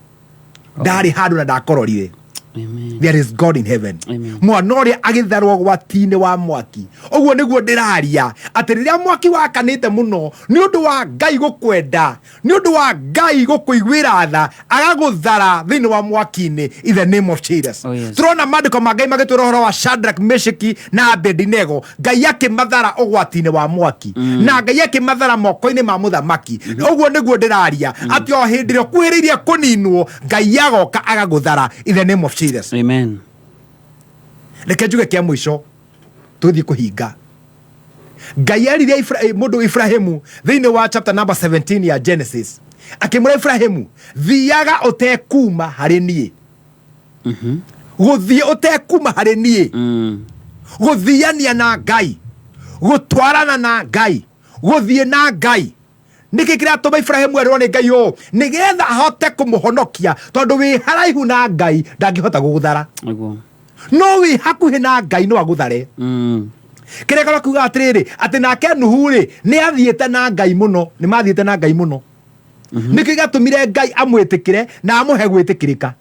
Ndarĩ handũ na ndakororire. Amen. There is God in heaven. Amen. Mwana ũrĩa agĩtharwo gwati-inĩ wa mwaki. Ũguo nĩguo ndĩraria atĩ rĩrĩa mwaki wakanĩte mũno nĩ ũndũ wa Ngai gũkwenda, nĩ ũndũ wa Ngai gũkũiguĩra tha, agagũthara thĩinĩ wa mwaki-inĩ in the name of Jesus. Oh, yes. Tũrona maandĩko ma Ngai magĩtwĩra ũhoro wa Shadrach, Meshaki na Abednego. Ngai akĩmathara ũgwati-inĩ wa mwaki. Na Ngai akĩmathara moko-inĩ ma mũthamaki. Ũguo nĩguo ndĩraria atĩ o hĩndĩ ĩrĩa ũkuhĩrĩirie kũninwo, Ngai agoka agagũthara in the name of Jesus. Amen. Reke njuge kĩa mũico tũthiĩ kũhinga. Ngai erire mũndũ Ibrahimu thĩinĩ wa chapter number 17 ya Genesis, akĩmwĩra Ibrahimu, thiaga ũtekuma harĩ niĩ. Gũthiĩ ũtekuma harĩ niĩ. Gũthiania na Ngai, gũtwarana na Ngai, gũthiĩ na Ngai. Nĩkĩ kĩratũma Ibrahimu erwo nĩ Ngai ũũ? Nĩgetha ahote kũmũhonokia, tondũ wĩ haraihu na Ngai ndangĩhota gũgũthara. Nĩguo. No wĩ hakuhĩ na Ngai no agũthare. Kĩrĩa kĩrĩa kuga atĩrĩrĩ, atĩ nake Nuhu rĩ, nĩ athiĩte na Ngai mũno, nĩ mathiĩte na Ngai mũno. Nĩkĩo gĩatũmire Ngai amwĩtĩkĩre na amũhe gwĩtĩkĩrĩka.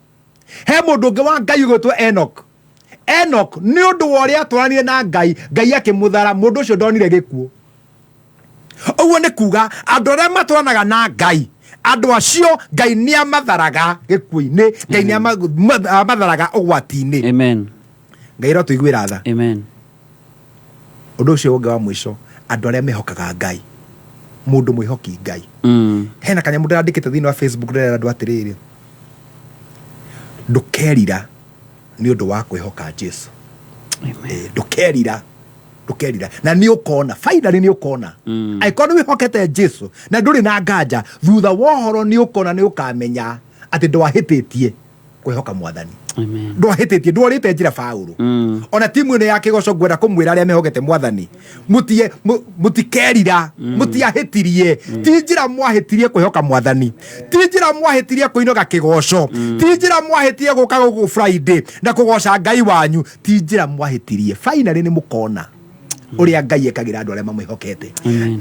He mũndũ ũngĩ wa Ngai ũgwĩtwo Enoch. Enoch nĩ ũndũ wa ũrĩa atwaranire na Ngai, Ngai akĩmũthara, mũndũ ũcio ndonire gĩkuũ. Ũguo nĩ kuga andũ arĩa matwaranaga na Ngai, andũ acio Ngai nĩ amatharaga gĩkuũ-inĩ, Ngai nĩ amatharaga ũgwati-inĩ. Amen. Ngai arotũiguĩra tha. Amen. Ũndũ ũcio ũngĩ wa mũico, andũ arĩa mehokaga Ngai, mũndũ mwĩhoki Ngai. Hena kanyamũ ndĩrandĩkĩte thĩinĩ wa Facebook ndĩrera andũ atĩrĩrĩ, ndũkerira nĩ ũndũ wa kwĩhoka Jesu. Ndũkerira, ndũkerira, na nĩ ũkona, finally nĩ ũkona. Angĩkorwo nĩ wĩhokete Jesu na ndũrĩ na nganja, thutha wa ũhoro nĩ ũkona, nĩ ũkamenya atĩ ndwahĩtĩtie kwĩhoka Mwathani. Ndwahĩtĩtie, ndworĩte njĩra Paũlũ. Ona timu ĩno ya kĩgoco ngwenda kũmwĩra arĩa mehokete Mwathani, mũtikerira, mũtiahĩtirie. Ti njĩra mwahĩtirie kwĩhoka Mwathani, ti njĩra mwahĩtirie kũinoga kĩgoco, ti njĩra mwahĩtirie gũka gũkũ Friday na kũgoca Ngai wanyu, ti njĩra mwahĩtirie. Finally nĩ mũkona ũrĩa Ngai ekagĩra andũ arĩa mamwĩhokete.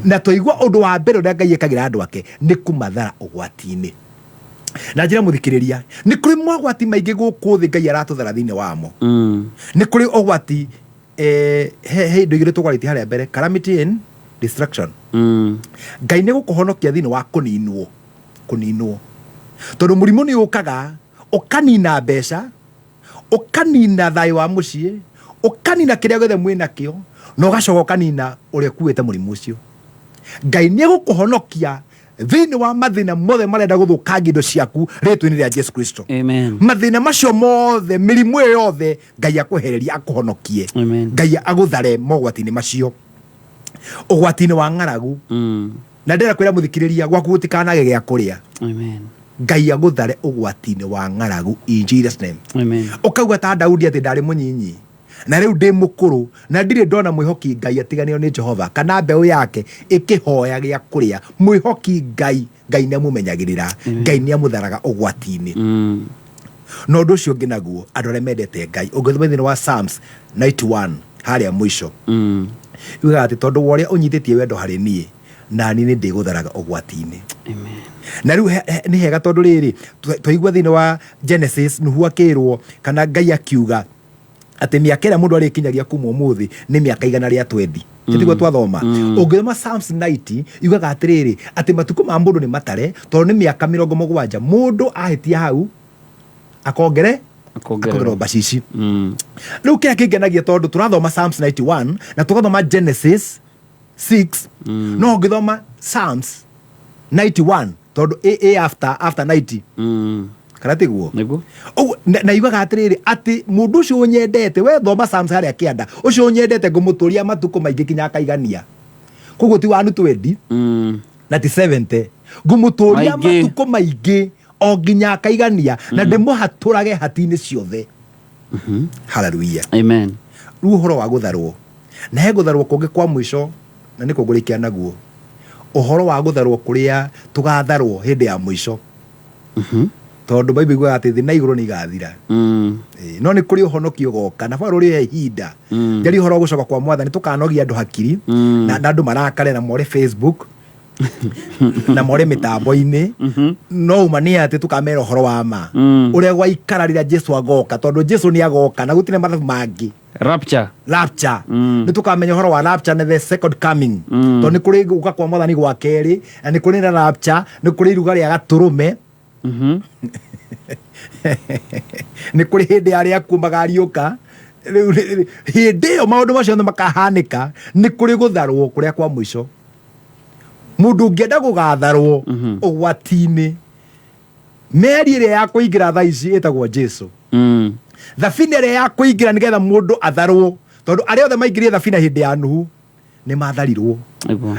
Na twaigua ũndũ wa mbere ũrĩa Ngai ekagĩra andũ ake nĩ kũmathara ũgwati-inĩ. Na njĩra mũthikĩrĩria, nĩ kũrĩ mogwati maingĩ gũkũ thĩ Ngai aratũthara thĩinĩ wamo. Nĩ kũrĩ ũgwati, he indo igĩrĩ tũgwarĩtie harĩa mbere, calamity and destruction. Ngai nĩ gũkũhonokia thĩinĩ wa kũninwo, kũninwo. Tondũ mũrimũ nĩ ũkaga, ũkanina mbeca, ũkanina thayũ wa mũciĩ, ũkanina kĩrĩa gĩothe mwĩ nakĩo, na ũgacoka ũkanina ũrĩa ũkuĩte mũrimũ ũcio. Ngai nĩ egũkũhonokia thĩinĩ wa mathĩna mothe marenda gũthũkangia indo ciaku rĩtwa-inĩ rĩa Jesu Kristo. Amen. Mathĩna macio mothe, mĩrimũ ĩyo yothe, Ngai akwehererie, akũhonokie. Amen. Ngai agũthare mogwati-inĩ macio, ũgwati-inĩ wa ng'aragu. Na ndĩrenda kwĩra mũthikĩrĩria, gwaku gũtikanage gĩa kũrĩa. Amen. Ngai agũthare ũgwati-inĩ wa ng'aragu in Jesus name. Amen. Ũkauga ta Daudi atĩ ndarĩ mũnyinyi na rĩu ndĩ mũkũrũ na ndirĩ ndona mwĩhoki Ngai atiganĩrio nĩ Jehova kana mbeũ yake ĩkĩhoya gĩa kũrĩa. Mwĩhoki Ngai, Ngai nĩ amũmenyagĩrĩra, Ngai nĩ amũtharaga ũgwati-inĩ. Na ũndũ ũcio ũngĩ naguo, andũ arĩa mendete Ngai, ũngĩthoma thĩinĩ wa Psalms 91 harĩa mũico, yugaga atĩ tondũ wa ũrĩa ũnyitĩtie wendo harĩ niĩ, na niĩ nĩ ndĩgũtharaga ũgwati-inĩ. Na rĩu nĩ hega tondũ rĩrĩ, twaigua thĩinĩ wa Genesis, Nuhu akĩrwo kana Ngai akiuga atĩ mĩaka ĩrĩa mũndũ arĩkinyagia kuma ũmũthĩ nĩ mĩaka igana rĩa twendi. Tiguo twathoma. Ũngĩthoma Psalms 90 yugaga atĩrĩrĩ, atĩ matukũ ma mũndũ nĩ matare tondũ nĩ mĩaka mĩrongo mũgwanja. Mũndũ ahĩtia hau akongererwo mbacici. Rĩu kĩrĩa kĩngenagia tondũ tũrathoma Psalms 91 na tũgathoma Genesis 6, no ũngĩthoma Psalms 91 tondũ ĩ after 90. Kana tiguo? Nĩguo. Ũguo, na yugaga atĩrĩrĩ, atĩ mũndũ ũcio ũnyendete, we thoma Psalms harĩa kĩanda, ũcio ũnyendete ngũmũtũria matukũ maingĩ kinya akaigania. Koguo ti wanu twendi, na ti 70. Ngũmũtũria Maingĩ. matukũ maingĩ o nginya akaigania, na ndĩmũhatũrage hati-inĩ ciothe. Hallelujah. Amen. Rĩu ũhoro wa gũtharwo, na he gũtharwo kũngĩ kwa mũico, na nĩ kũngũrĩkia naguo. Ũhoro wa gũtharwo kũrĩa tũgatharwo hĩndĩ ya mũico. Tondũ Bible iguaga atĩ thĩ na igũrũ nĩ igathira. No nĩ kũrĩ ũhonokio ũgoka, na Paũlũ rĩ ihinda. Njari ũhoro wa gũcoka kwa Mwathani, tũkanogia andũ hakiri, na andũ marakare na more Facebook, na more mĩtambo-inĩ. No uma nĩ atĩ tũkamera ũhoro wa ma. Ũrĩa gwaikara rĩrĩa Jesu agoka, tondũ Jesu nĩ agoka na gũtirĩ mathabu mangĩ. Rapture. Rapture. Nĩ tũkamenya ũhoro wa rapture na the second coming. Tondũ nĩ kũrĩ gũka kwa Mwathani gwa kerĩ, na nĩ kũrĩ na rapture, nĩ kũrĩ iruga rĩa gatũrũme. Nĩ kũrĩ hĩndĩ arĩa akuũ magariũka. Rĩu hĩndĩ ĩyo maũndũ macio mothe makahanĩka, nĩ kũrĩ gũtharwo kũrĩa kwa mũico. Mũndũ ũngĩenda gũgatharwo ũgwati-inĩ, meri ĩrĩa ya kũingĩra thaa ici ĩtagwo Jesu. Thabina ĩrĩa ya kũingĩra nĩgetha mũndũ atharwo, tondũ arĩa othe maingĩrire thabina hĩndĩ ya Nuhu nĩ matharirwo.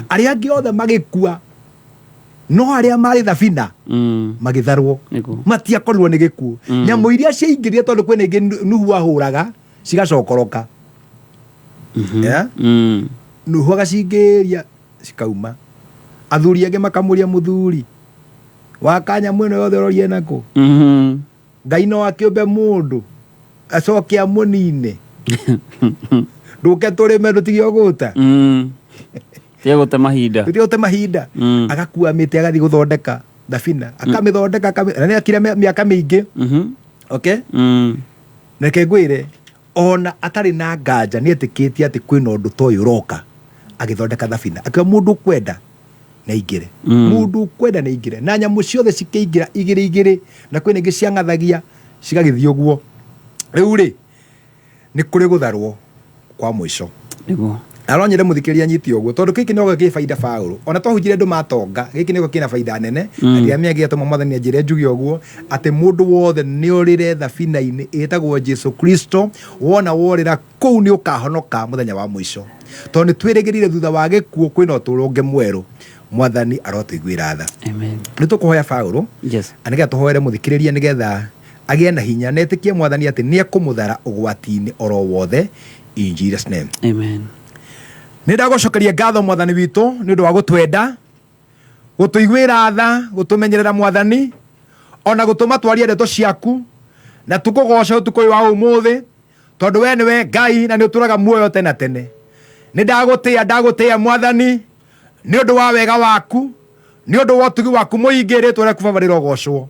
Arĩa angĩ othe magĩkua, no arĩa marĩ thabina magĩtharwo. Matiakorirwo nĩ gĩkuũ. Nyamũ iria ciaingĩrire, tondũ kwĩna ingĩ Nuhu ahũraga cigacokoroka. Yeah? Nuhu agacingĩria cikauma. Athuri angĩ makamũria mũthuri wa kanyamũ ĩno yothe ũrorie nakũ? Ngai no akĩũmbe mũndũ acoke amũnine, ndũke tũrĩme ndũtige ũgũta. Tige gũte mahinda. Tũtige gũte mahinda. Agakua mĩtĩ agathiĩ gũthondeka thabina, akamĩthondeka na nĩ akire mĩaka mĩingĩ. Okay, reke ngwĩre, ona atarĩ na nganja nĩ etĩkĩtie atĩ kwĩna ũndũ ta ũyũ ũroka. Agĩthondeka thabina, akiuga mũndũ ũkwenda nĩ aingĩre. Mũndũ ũkwenda nĩ aingĩre, na nyamũ ciothe cikĩingĩra igĩrĩ igĩrĩ, na kwĩna ingĩ ciang'athagia cigagĩthiĩ ũguo. Rĩu rĩ, nĩ kũrĩ gũtharwo kwa mũico. Nĩguo. Na no nyende mũthikĩrĩria anyite ũguo, tondũ gĩkĩ nĩkĩo kĩ baida Paũlũ. Ona twahunjirie andũ matonga, gĩkĩ nĩkĩo kĩna baida nene. Na ndiramenya gĩatũma Mwathani anjĩre njuge ũguo, atĩ mũndũ wothe nĩ orĩre thabina-inĩ ĩtagwo Jesu Kristo. Wona worĩra kũu nĩ ũkahonoka mũthenya wa mũico, tondũ nĩ twĩrĩgĩrĩire thutha wa gĩkuũ kwĩna ũtũũro ũngĩ mwerũ. Mwathani arotũiguĩra tha. Amen. Nĩ tũkũhoya Paũlũ. Yes. Na nĩgetha tũhoere mũthikĩrĩria, nĩgetha agĩe na hinya na etĩkie Mwathani atĩ nĩ ekũmũthara ũgwati-inĩ oro wothe, in Jesus name. Amen. Nĩ ndagũcokeria ngatho Mwathani witũ nĩ ũndũ wa gũtwenda, gũtũiguĩra tha, gũtũmenyerera Mwathani, ona gũtũma twarie ndeto ciaku, na tũkũgoce ũtukũ ũyũ wa ũmũthĩ, tondũ we nĩwe Ngai na nĩ ũtũraga muoyo tene na tene. Nĩ ndagũtĩĩa, ndagũtĩĩa Mwathani nĩ ũndũ wa wega waku, nĩ ũndũ wa ũtugi waku mũingĩ. Rĩtwa rĩaku Baba rĩrogocwo.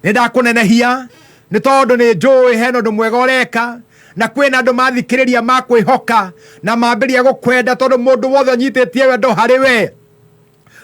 Nĩ ndakũnenehia nĩ tondũ nĩ njũĩ hena ũndũ mwega ũreka, na kwĩna andũ mathikĩrĩria makwĩhoka na mambĩrĩria gũkwenda, tondũ mũndũ wothe ũnyitĩtie wendo harĩ we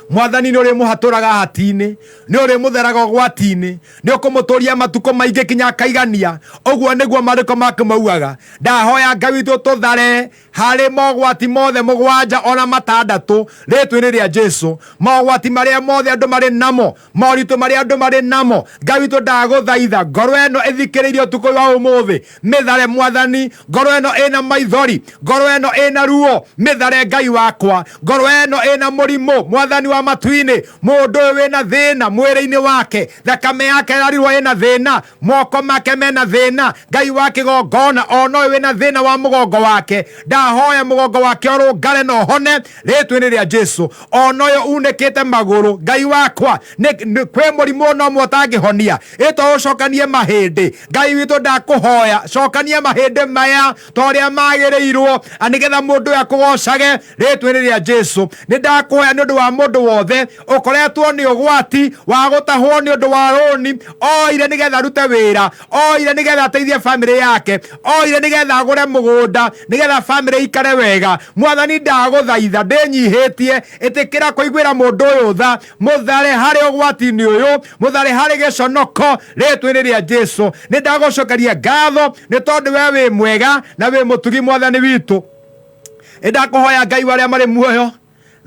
Mwathani nĩ ũrĩmũhatũraga hati-inĩ, nĩ ũrĩmũtheraga ũgwati-inĩ, nĩ ũkũmũtũria matukũ maingĩ kinya akaigania. Ũguo nĩguo maandĩko maku maugaga. Ndahoya Ngai witũ tũthare harĩ mogwati mothe mũgwanja ona matandatũ rĩtwa-inĩ rĩa Jesu. Mogwati marĩa mothe andũ marĩ namo, moritũ marĩa andũ marĩ namo, Ngai witũ ndagũthaitha ngoro ĩno ĩthikĩrĩirie ũtukũ ũyũ wa ũmũthĩ, mĩthare Mwathani. Ngoro ĩno ĩna maithori, ngoro ĩno ĩna ruo, mĩthare Ngai wakwa. Ngoro ĩno ĩna mũrimũ, Mwathani wa matu-inĩ, mũndũ ũyũ wĩna thĩna mwĩrĩ-inĩ wake, thakame yake ĩrarirwo ĩna thĩna, moko make mena thĩna, Ngai wa kĩgongona, ona ũyũ wĩna thĩna wa mũgongo wake, ndahoya mũgongo wake ũrũngare na ũhone rĩtwa-inĩ rĩa Jesu. Ona ũyũ unĩkĩte magũrũ, Ngai wakwa, kwĩ mũrimũ no ũmwe ũtangĩhonia, ĩtwo ũcokanie mahĩndĩ. Ngai witũ ndakũhoya cokania mahĩndĩ maya ta ũrĩa magĩrĩirwo, na nĩgetha mũndũ ũyũ akũgocage rĩtwa-inĩ rĩa Jesu. Nĩ ndakũhoya nĩ ũndũ wa mũndũ wothe ũkoretwo nĩ ũgwati wa gũtahwo nĩ ũndũ wa rũni oire nĩgetha arute wĩra, oire nĩgetha ateithie bamĩrĩ yake, oire nĩgetha agũre mũgũnda nĩgetha bamĩrĩ ikare wega. Mwathani ndagũthaitha ndĩnyihĩtie, ĩtĩkĩra kũiguĩra mũndũ ũyũ tha, mũthare harĩ ũgwati-inĩ ũyũ, mũthare harĩ gĩconoko rĩtwa-inĩ rĩa Jesu. Nĩ ndagũcokeria ngatho nĩ tondũ we wĩ mwega na wĩ mũtugi Mwathani witũ. Nĩ ndakũhoya Ngai wa arĩa marĩ muoyo,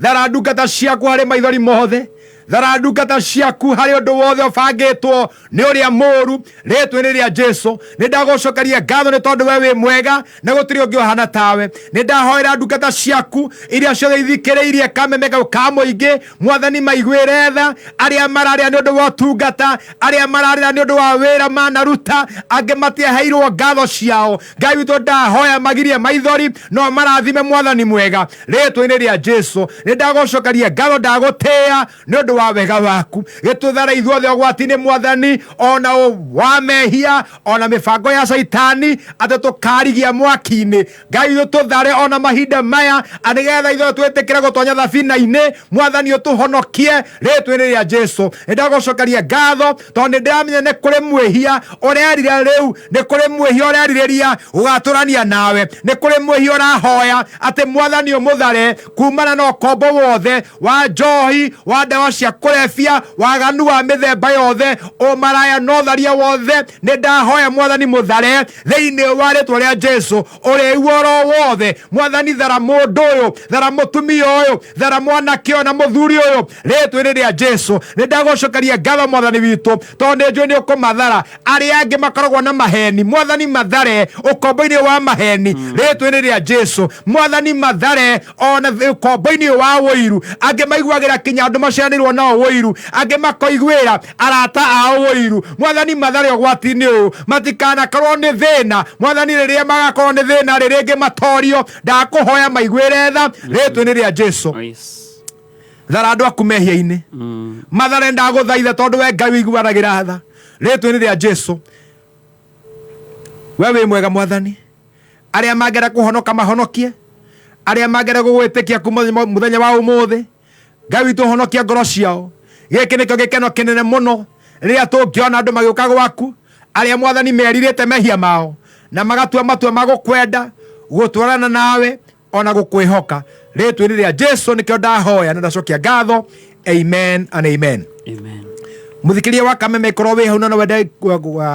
thara ndungata ciaku harĩ maithori mothe, thara ndungata ciaku harĩ ũndũ wothe ũbangĩtwo nĩ ũrĩa mũũru rĩtwa-inĩ rĩa Jesu. Nĩ ndagũcokeria ngatho nĩ tondũ we wĩ mwega na gũtirĩ ũngĩ ũhana tawe. Nĩ ndahoera ndungata ciaku iria ciothe ithikĩrĩirie kameme kau ka mũingĩ, Mwathani maiguĩre tha, arĩa mararĩra nĩ ũndũ wa ũtungata, arĩa mararĩra nĩ ũndũ wa wĩra manaruta, angĩ matiaheirwo ngatho ciao. Ngai witũ ndahoya magirie maithori, no marathime Mwathani mwega rĩtwa-inĩ rĩa Jesu. Nĩ ndagũcokeria ngatho, ndagũtĩĩa nĩ ũndũ wa wega waku. Gĩtũthare ithuothe ũgwati-inĩ Mwathani, ona wa mehia, ona mĩbango ya Caitani, atĩ tũkarigia mwaki-inĩ. Ngai witũ tũthare ona mahinda maya, nĩgetha ithuothe twĩtĩkĩre gũtonya thabina-inĩ. Mwathani ũtũhonokie rĩtwa-inĩ rĩa Jesu. Nĩ ndagũcokeria ngatho tondũ nĩ ndĩramenya nĩ kũrĩ mwĩhia ũrerira rĩu, nĩ kũrĩ mwĩhia ũrerirĩria gũgatũrania nawe, nĩ kũrĩ mwĩhia ũrahoya atĩ Mwathani ũmũthare kumana na ũkombo wothe wa njohi, wa ndawa cia kũrebia, waganu wa mĩthemba yothe, ũmaraya na ũtharia wothe. Nĩ ndahoya Mwathani mũthare thĩinĩ wa rĩtwa rĩa Jesu. Ũrĩu oro wothe Mwathani, thara mũndũ ũyũ, thara mũtumia ũyũ, thara mwanake ũyũ na mũthuri ũyũ rĩtwa-inĩ rĩa Jesu. Nĩ ndagũcokeria ngatho Mwathani witũ tondũ nĩ njũĩ nĩ ũkũmathara. Arĩa angĩ makoragwo na maheni, Mwathani mathare ũkombo-inĩ wa maheni rĩtwa-inĩ rĩa Jesu. Mwathani mathare ona ũkombo-inĩ wa ũiru. Angĩ maiguagĩra kinya andũ maciaranĩirwo nao ũiru, angĩ makoiguĩra arata ao ũiru. Mwathani mathare ũgwati-inĩ ũyũ, matikanakorwo nĩ thĩna. Mwathani rĩrĩa magakorwo nĩ thĩna rĩ, rĩngĩ matorio, ndakũhoya maiguĩre tha rĩtwa-inĩ rĩa Jesu. Thara andũ aku mehia-inĩ. Mathare ndagũthaitha tondũ we Ngai ũiguanagĩra tha. Rĩtwa-inĩ rĩa Jesu. We wĩ mwega Mwathani. Arĩa mangĩenda kũhonoka mahonokie. Arĩa mangĩenda gũgwĩtĩkia kuma mũthenya wa ũmũthĩ. Ngai witũ honokia ngoro ciao. Gĩkĩ nĩkĩo gĩkeno kĩnene mũno rĩrĩa tũngĩona andũ magĩũka gwaku arĩa Mwathani merirĩte mehia mao na magatua matua ma gũkwenda gũtwarana nawe ona gũkwĩhoka. Rĩtwa-inĩ rĩa Jesu nĩkĩo ndahoya na ndacokia ngatho. Amen and amen. Amen. Mũthikĩria wa Kameme korwo wĩ hau na no wende kiugo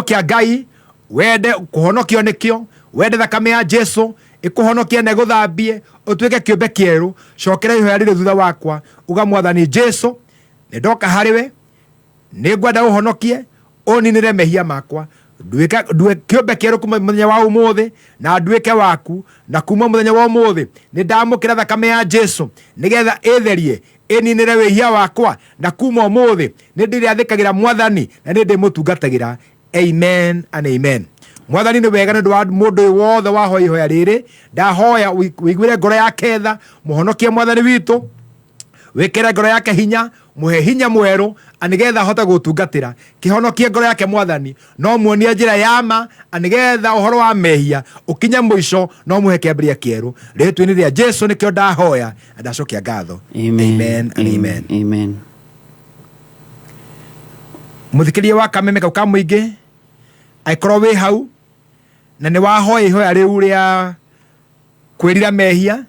kĩa Ngai, wende kũhonokio nĩkĩo, wende thakame ya Jesu ĩkũhonokie na ĩgũthambie ũtuĩke kĩũmbe kĩerũ, cokera ihoya rĩrĩ thutha wakwa, uga Mwathani Jesu nĩ ndoka harĩ we, nĩ ngwenda ũhonokie ũninĩre mehia makwa, nduĩke kĩũmbe kĩerũ kuma mũthenya wa ũmũthĩ na nduĩke waku, na kuma mũthenya wa ũmũthĩ nĩ ndamũkĩra thakame ya Jesu nĩgetha ĩtherie ĩninĩre wĩhia wakwa, na kuma ũmũthĩ nĩ ndĩrĩathĩkagĩra Mwathani na nĩ ndĩmũtungatagĩra. Amen and amen. Mwathani nĩ wega nĩ ũndũ wa mũndũ ũyũ wothe wahoya ihoya rĩrĩ. Ndahoya ũiguĩre ngoro yake tha, mũhonokie Mwathani witũ, wĩkĩre ngoro yake hinya, mũhe hinya mwerũ nĩgetha ahote gũtungatĩra. Kĩhonokie ngoro yake Mwathani, no muonie njĩra ya ma nĩgetha ũhoro wa mehia ũkinye mũico, no mũhe kĩambĩrĩria kĩerũ. Rĩtwa-inĩ rĩa Jesu nĩkĩo ndahoya na ndacokia ngatho. Amen and amen. Amen. Mũthikĩria wa Kameme kau ka mũingĩ, angĩkorwo wĩ hau na nĩ wahoya ihoya rĩu rĩa kwĩrira mehia,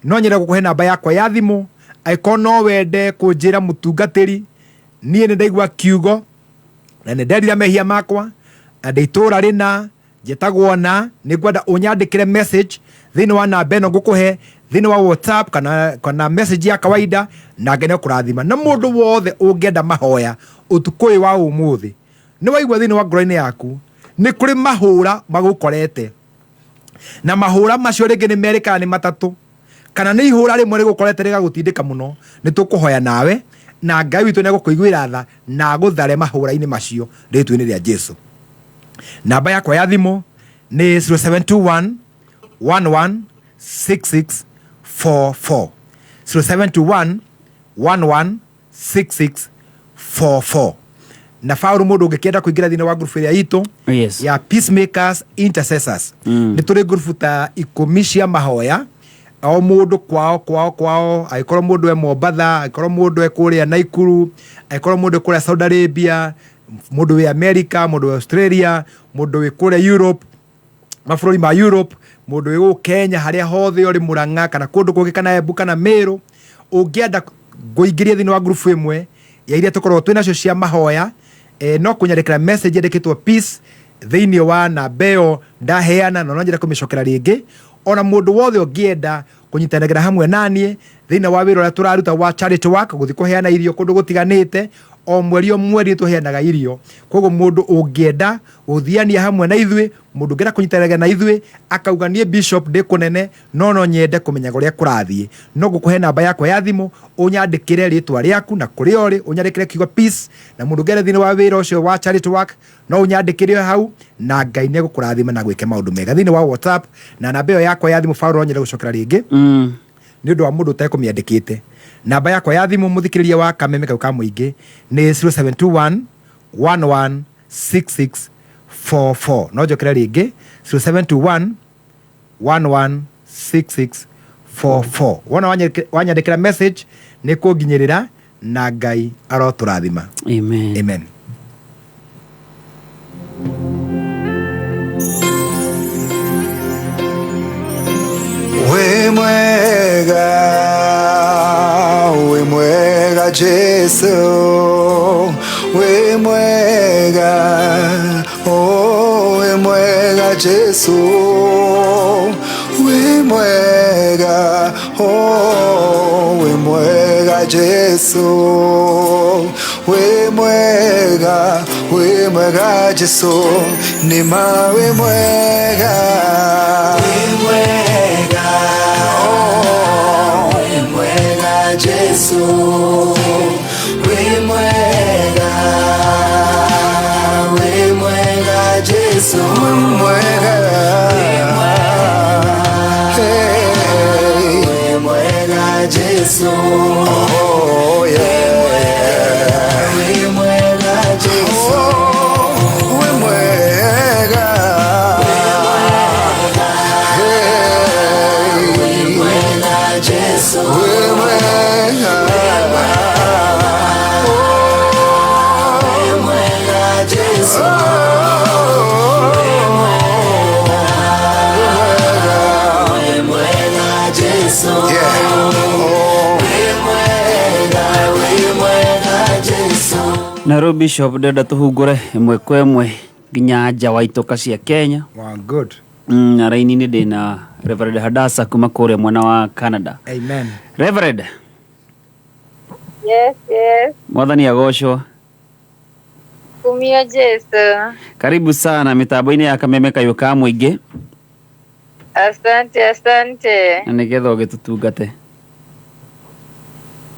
no nyende gũkũhe namba yakwa ya thimũ. Angĩkorwo no wende kũnjĩra mũtungatĩri, niĩ nĩ ndaigua kiugo na nĩ nderira mehia makwa na ndĩ itũũra rĩna njĩtagwo na nĩ ngwenda ũnyandĩkĩre message thĩinĩ wa namba ĩno ngũkũhe thĩinĩ wa WhatsApp kana message ya kawaida, na Ngai nĩekũrathima. Na mũndũ wothe ũngĩenda mahoya ũtukũ ũyũ wa ũmũthĩ, nĩ waigua thĩinĩ wa ngoro-inĩ yaku nĩ kũrĩ mahũra magũkorete, na mahũra macio rĩngĩ nĩ merĩ kana nĩ matatũ kana nĩ ihũra rĩmwe rĩgũkorete rĩgagũtindĩka mũno, nĩ tũkũhoya nawe na Ngai witũ nĩegũkũiguĩra tha na agũthare mahũra-inĩ macio rĩtwa-inĩ rĩa Jesu. Namba yakwa ya thimũ nĩ 0721 116644, 0721 116644. Na Paul mũndũ ũngĩkĩenda kũingĩra thĩinĩ wa group ĩrĩa itũ Yes. ya Peacemakers Intercessors, nĩ tũrĩ group ta 10 cia mahoya, o mũndũ kwao kwao kwao, angĩkorwo mũndũ e Mombatha, angĩkorwo mũndũ e kũrĩa Naikuru, angĩkorwo mũndũ e kũrĩa Saudi Arabia, mũndũ wĩ America, mũndũ wĩ Australia, mũndũ wĩ kũrĩa Europe, mabũrũri ma Europe, mũndũ wĩ gũkũ Kenya, harĩa hothe ũrĩ Murang'a kana kũndũ kũngĩ kana Embu kana Meru, ũngĩenda ngũingĩrie thĩinĩ wa group ĩmwe ya iria tũkoragwo twĩ nacio cia mahoya, no kũnyandĩkĩra message yandĩkĩtwo peace thĩinĩ wa namba ĩyo ndaheana, na no nyende kũmĩcokera rĩngĩ. Ona mũndũ wothe ũngĩenda kũnyitanagĩra hamwe naniĩ thĩinĩ wa wĩra ũrĩa tũraruta wa charity work, gũthiĩ kũheana irio kũndũ gũtiganĩte, o mweri o mweri tũheanaga irio. Koguo mũndũ ũngĩenda gũthiania hamwe na ithuĩ, mũndũ ũngĩenda kũnyitanagĩra na ithuĩ akauga niĩ bishop ndĩ kũnene no nyende kũmenya ũrĩa kũrathiĩ, no ngũkũhe namba yakwa ya thimũ, ũnyandĩkĩre rĩtwa rĩaku na kũrĩa ũrĩ, ũnyandĩkĩre kiugo peace, na mũndũ ũngĩenda thĩinĩ wa wĩra ũcio wa charity work no ũnyandĩkĩre hau, na Ngai nĩegũkũrathima na gwĩke maũndũ mega thĩinĩ wa WhatsApp. Na namba ĩyo yakwa ya thimũ Paul no nyende gũcokera rĩngĩ nĩ ũndũ wa mũndũ ũtekũmĩandĩkĩte. Namba yakwa ya thimũ mũthikĩrĩria wa Kameme kau ka mũingĩ nĩ 0721 116644. No njokere rĩngĩ 0721 116644. Wona wanyandĩkĩra message nĩ kũnginyĩrĩra, na Ngai arotũrathima. Amen. Amen. We mwega Jesu, we mwega, oh we mwega Jesu, we mwega, oh we mwega Jesu, we mwega Jesu, ni ma we mwega, we mwega, oh we mwega Jesu, we mwega, we mwega Jesu, we mwega, we mwega Jesu, Na rĩu Bishop, ndĩrenda tũhungũre ĩmwe kwa ĩmwe nginya nja wa itoka cia Kenya. Wow, good. Na raini-inĩ ndĩna Reverend Hadasa kuma kũrĩa mwena wa Canada. Amen. Reverend. Yes. Mwathani agocwo. Kumia Jesu. Karibu sana mitambo-inĩ ya Kameme Kayũ ka Mũingĩ. Asante, asante. Na nĩgetha ũgĩtũtungate.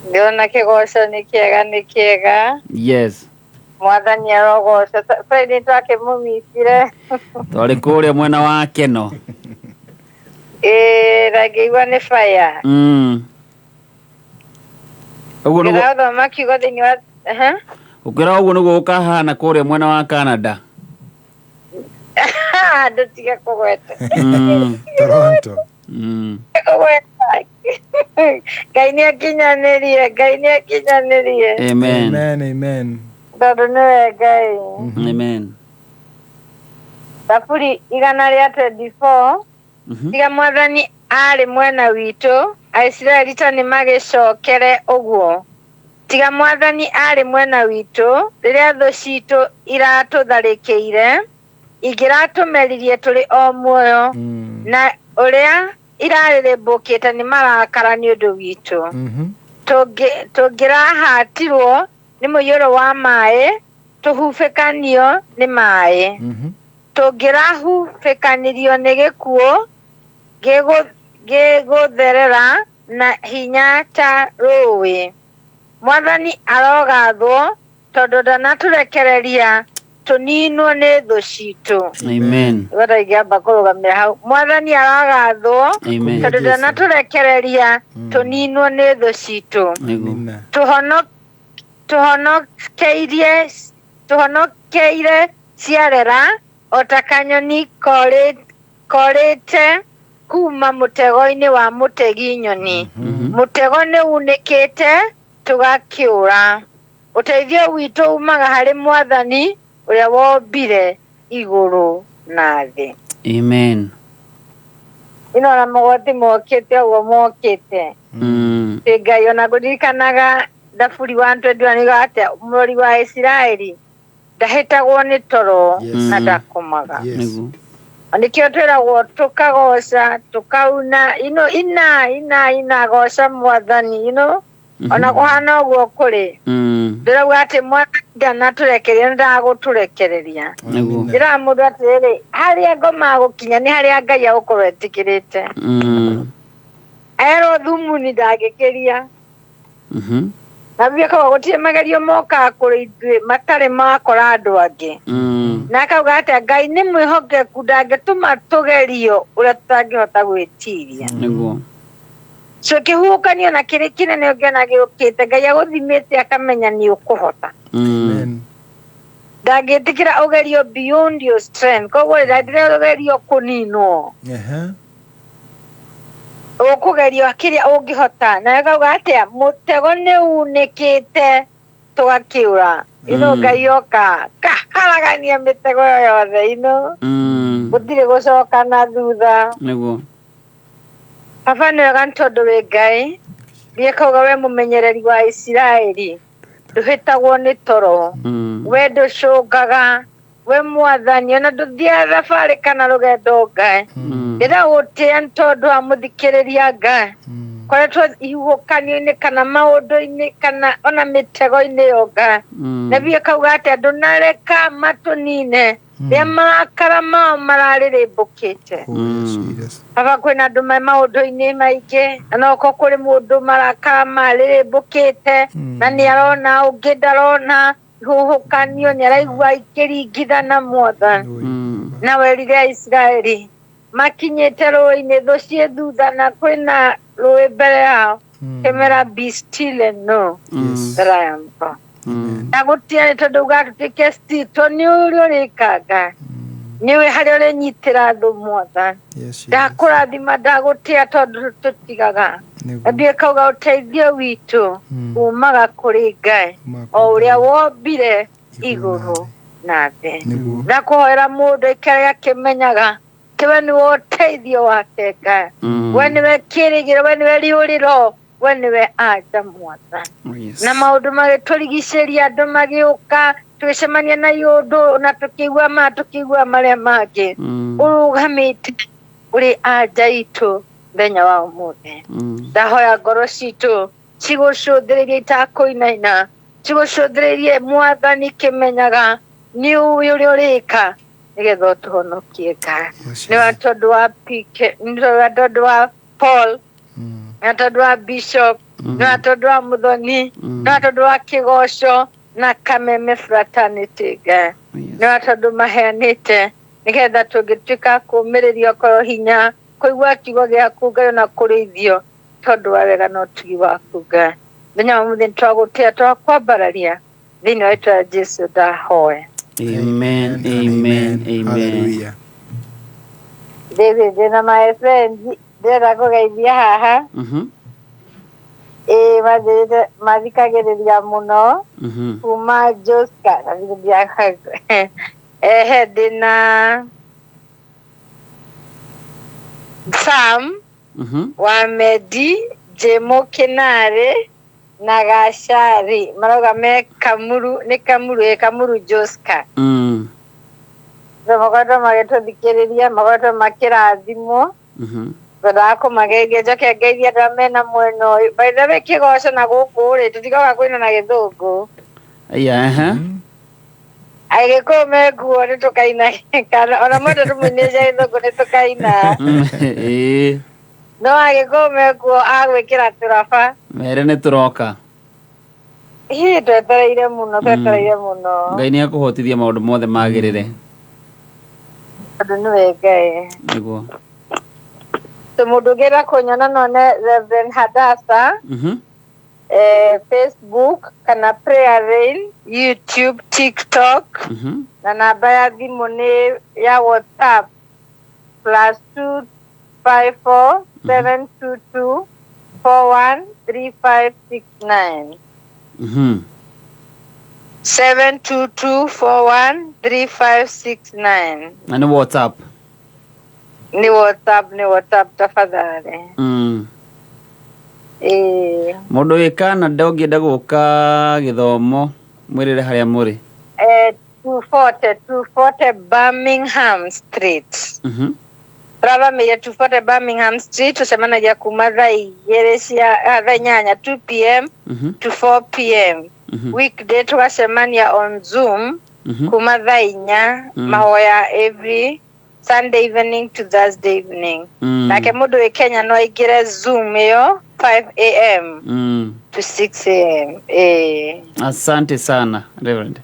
Ndĩrona kĩgoco nĩ kĩega, nĩ kĩega. Yes. Mwathani arogocwo. Friday twakĩmũmicire. Twarĩ kũrĩa mwena wa Keno. Ĩĩ, na ngĩigua nĩ fire. Ũguo nĩguo. Ndĩrathoma kiugo thĩinĩ wa Aha. Ũkwĩra ũguo nĩguo ũkahana kũrĩa mwena wa Canada. Ndũtige kũgweta. Toronto. Kũgweta. Ngai nĩ akinyanĩrie, Ngai nĩ akinyanĩrie. Amen. Amen, amen. Tondũ nĩwe Ngai. Amen. Thaburi 124. Tiga Mwathani arĩ mwena witũ, Aisiraeli ta nĩmagĩcokere ũguo. Tiga Mwathani arĩ mwena witũ, rĩrĩa thũ citũ iratũtharĩkĩire, ingĩratũmeririe tũrĩ o muoyo, na ũrĩa irarĩrĩmbũkĩte nĩ marakara nĩ ũndũ witũ. Tũngĩrahatirwo nĩ mũiyũro wa maĩ, tũhubĩkanio nĩ maĩ. Tũngĩrahubĩkanirio nĩ gĩkuũ gĩgũtherera na hinya ta rũũĩ. Mwathani arogathwo tondũ ndanatũrekereria tũninwo nĩ thũ citũ. Amen. Wenda ingĩamba kũrũgamĩra hau. Mwathani arogathwo Amen. tondũ ndanatũrekereria tũninwo nĩ thũ citũ. Nĩguo. Tũhonokeire ciarera o ta kanyoni korĩte kuma mũtego-inĩ wa mũtegi nyoni. Mũtego nĩ unĩkĩte tũgakĩũra. Ũteithio witũ umaga harĩ Mwathani ũrĩa wombire igũrũ na thĩ. Amen. Ino na mogwati mokĩte ũguo mokĩte. Ĩ Ngai, ona ngũririkanaga Thaburi 121 yugaga atĩa, mũrori wa Isiraeli ndahĩtagwo nĩ toro na ndakomaga. Nĩguo. Nĩkĩo twĩragwo tũkagoca, tũkauna, you know, ina ina ina goca Mwathani, ona kũhana ũguo kũrĩ. Ndĩrauga atĩ Mwathani ndanatũrekereria, nĩ ndagũtũrekereria. Nĩguo. Ndĩraga mũndũ atĩrĩrĩ, harĩa ngoma gũkinya nĩ harĩa Ngai agũkorwo etĩkĩrĩte. Erwo thumuni ndangĩkĩria. Na biũ akauga gũtirĩ magerio mokaga kũrĩ ithuĩ matarĩ makora andũ angĩ. Na akauga atĩ Ngai nĩ mwĩhokeku, ndangĩtũma tũgerio ũrĩa tũtangĩhota gwĩtiria. Nĩguo. So kĩhuhũkanio na kĩrĩ kĩnene ũngĩona gĩũkĩte, Ngai agũthimĩte akamenya nĩ ũkũhota. Ndangĩtĩkĩra ũgerio beyond your strength. Koguo rĩrĩa ndĩragerio kũninwo, ũkũgerio kĩrĩa ũngĩhota. Na akauga atĩa, mũtego nĩ unĩkĩte tũgakĩũra. Ino Ngai oka kaharagania mĩtego ĩyo yothe, ino gũtirĩ gũcoka na thutha. Nĩguo. Baba nĩ wega nĩ tondũ wĩ Ngai. Thiĩ kauga we mũmenyereri wa Isiraeli, ndũhĩtagwo nĩ toro, we ndũcũngaga, we Mwathani, ona ndũthiaga thabarĩ kana rũgendo Ngai. Ndĩragũtĩĩa nĩ tondũ wa mũthikĩrĩria Ngai. Koretwo ihuhũkanio-inĩ kana maũndũ-inĩ kana ona mĩtego-inĩ ĩyo Ngai. Na biũ kauga atĩ ndũnareka matũnine rĩrĩa marakara mao mararĩrĩmbũkĩte. Baba, kwĩna andũ me maũndũ-inĩ maingĩ, na no okorwo kũrĩ mũndũ marakara marĩrĩmbũkĩte na nĩ arona ũngĩ ndarona ihuhũkanio, nĩ araigua ikĩringithana Mwathani. Na werire Aisiraeli makinyĩte rũĩ-inĩ, thũ ciĩ thutha na kwĩna rũĩ mbere yao, kĩmera be still and know that I am God. Na gũtirĩ tondũ uga tũtuĩke still, tondũ nĩ ũrĩa ũrĩka Ngai, nĩũĩ harĩa ũrĩnyitĩra thũ Mwathani. Ndakũrathima, ndagũtĩa tondũ tũtigaga. Thiĩ kauga ũteithio witũ umaga kũrĩ Ngai o ũrĩa wombire igũrũ na thĩ. Ndakũhoera mũndũ aikare akĩmenyaga atĩ we nĩwe ũteithio wake Ngai, we nĩwe kĩĩrĩgĩrĩro, we nĩwe rĩũrĩro, We nĩwe anja Mwathani. Na maũndũ magĩtũrigicĩria, andũ magĩũka, tũgĩcemania na iũndũ na tũkĩigua ma tũkĩigua marĩa mangĩ. Ũrũgamĩte ũrĩ anja itũ mũthenya wa ũmũthĩ. Ndahoya ngoro citũ cigũcũthĩrĩrie itakũinaina, cigũcũthĩrĩrie Mwathani kĩmenyaga nĩ ũĩ ũrĩa ũrĩka nĩgetha ũtũhonokie Ngai. Nĩ wa tondũ wa PK, nĩ wa tondũ wa Paul, nĩ wa tondũ wa Bishop, nĩ wa tondũ wa Muthoni, nĩ wa tondũ wa Kĩgoco na Kameme Fraternity Ngai. Nĩ wa tondũ maheanĩte nĩgetha tũngĩtuĩka kũũmĩrĩria okorwo hinya kũigua kiugo gĩaku Ngai ona kũrĩithio tondũ wa wega na ũtugi waku Ngai. Mũthenya wa ũmũthĩ nĩtwagũtĩa twakwambararia thĩinĩ wa rĩtwa rĩa Jesu ndahoya. Amen, amen, amen. David na my friend ndĩrenda kũgeithia haha. Ĩĩ mathĩrĩte mathikagĩrĩria mũno kuma Joska. Ehe ndĩna Sam wa Medi, Jemo Kinarĩ na Gacari marauga me Kamuru, nĩ Kamuru, ĩ Kamuru Joska. Makoretwo magĩtũthikĩrĩria, makoretwo makĩrathimwo. Ngwendaga kũmageithia njoke ngeithie andũ arĩa mena mwena ũyũ. By the way, kĩgoco na gũkũ rĩ, tũtigoka kũina na gĩthũngũ. Aya, aha. Agĩkũyũ me nguo nĩ tũkaina, kana ona mwenda tũmũinĩre cia gĩthũngũ nĩ tũkaina. Ĩĩ. No agĩkũyũ me nguo agwĩkĩra tũraba. Mere nĩ tũroka. Hihi twetereire mũno, twetereire mũno. Ngai nĩ akũhotithia maũndũ mothe magĩrĩre. Tondũ nĩwe Ngai. Nĩguo. So mũndũ ũngĩenda kũnyona no one Reverend Hadassah, Facebook kana Prayer Rain, YouTube, TikTok, na namba ya thimũ nĩ ya WhatsApp +254 722 413569. 722 413569. Na nĩ WhatsApp. Ni WhatsApp, ni WhatsApp tafadhali. Ĩĩ. Mũndũ wĩ Canada ũngĩenda gũka gĩthomo mwĩrĩre harĩa mũrĩ. 240, 240 Birmingham Street. Tũrathamĩire 240 Birmingham Street, tũcemanagia kuma thaa igĩrĩ cia thaa inyanya 2 p.m. to 4 p.m. Weekday tũgacemania on Zoom kuma thaa 4, mahoya every Sunday evening to Thursday evening. Nake mũndũ wĩ Kenya no aingĩre Zoom ĩyo 5 a.m. To 6 a.m. Asante sana, Reverend.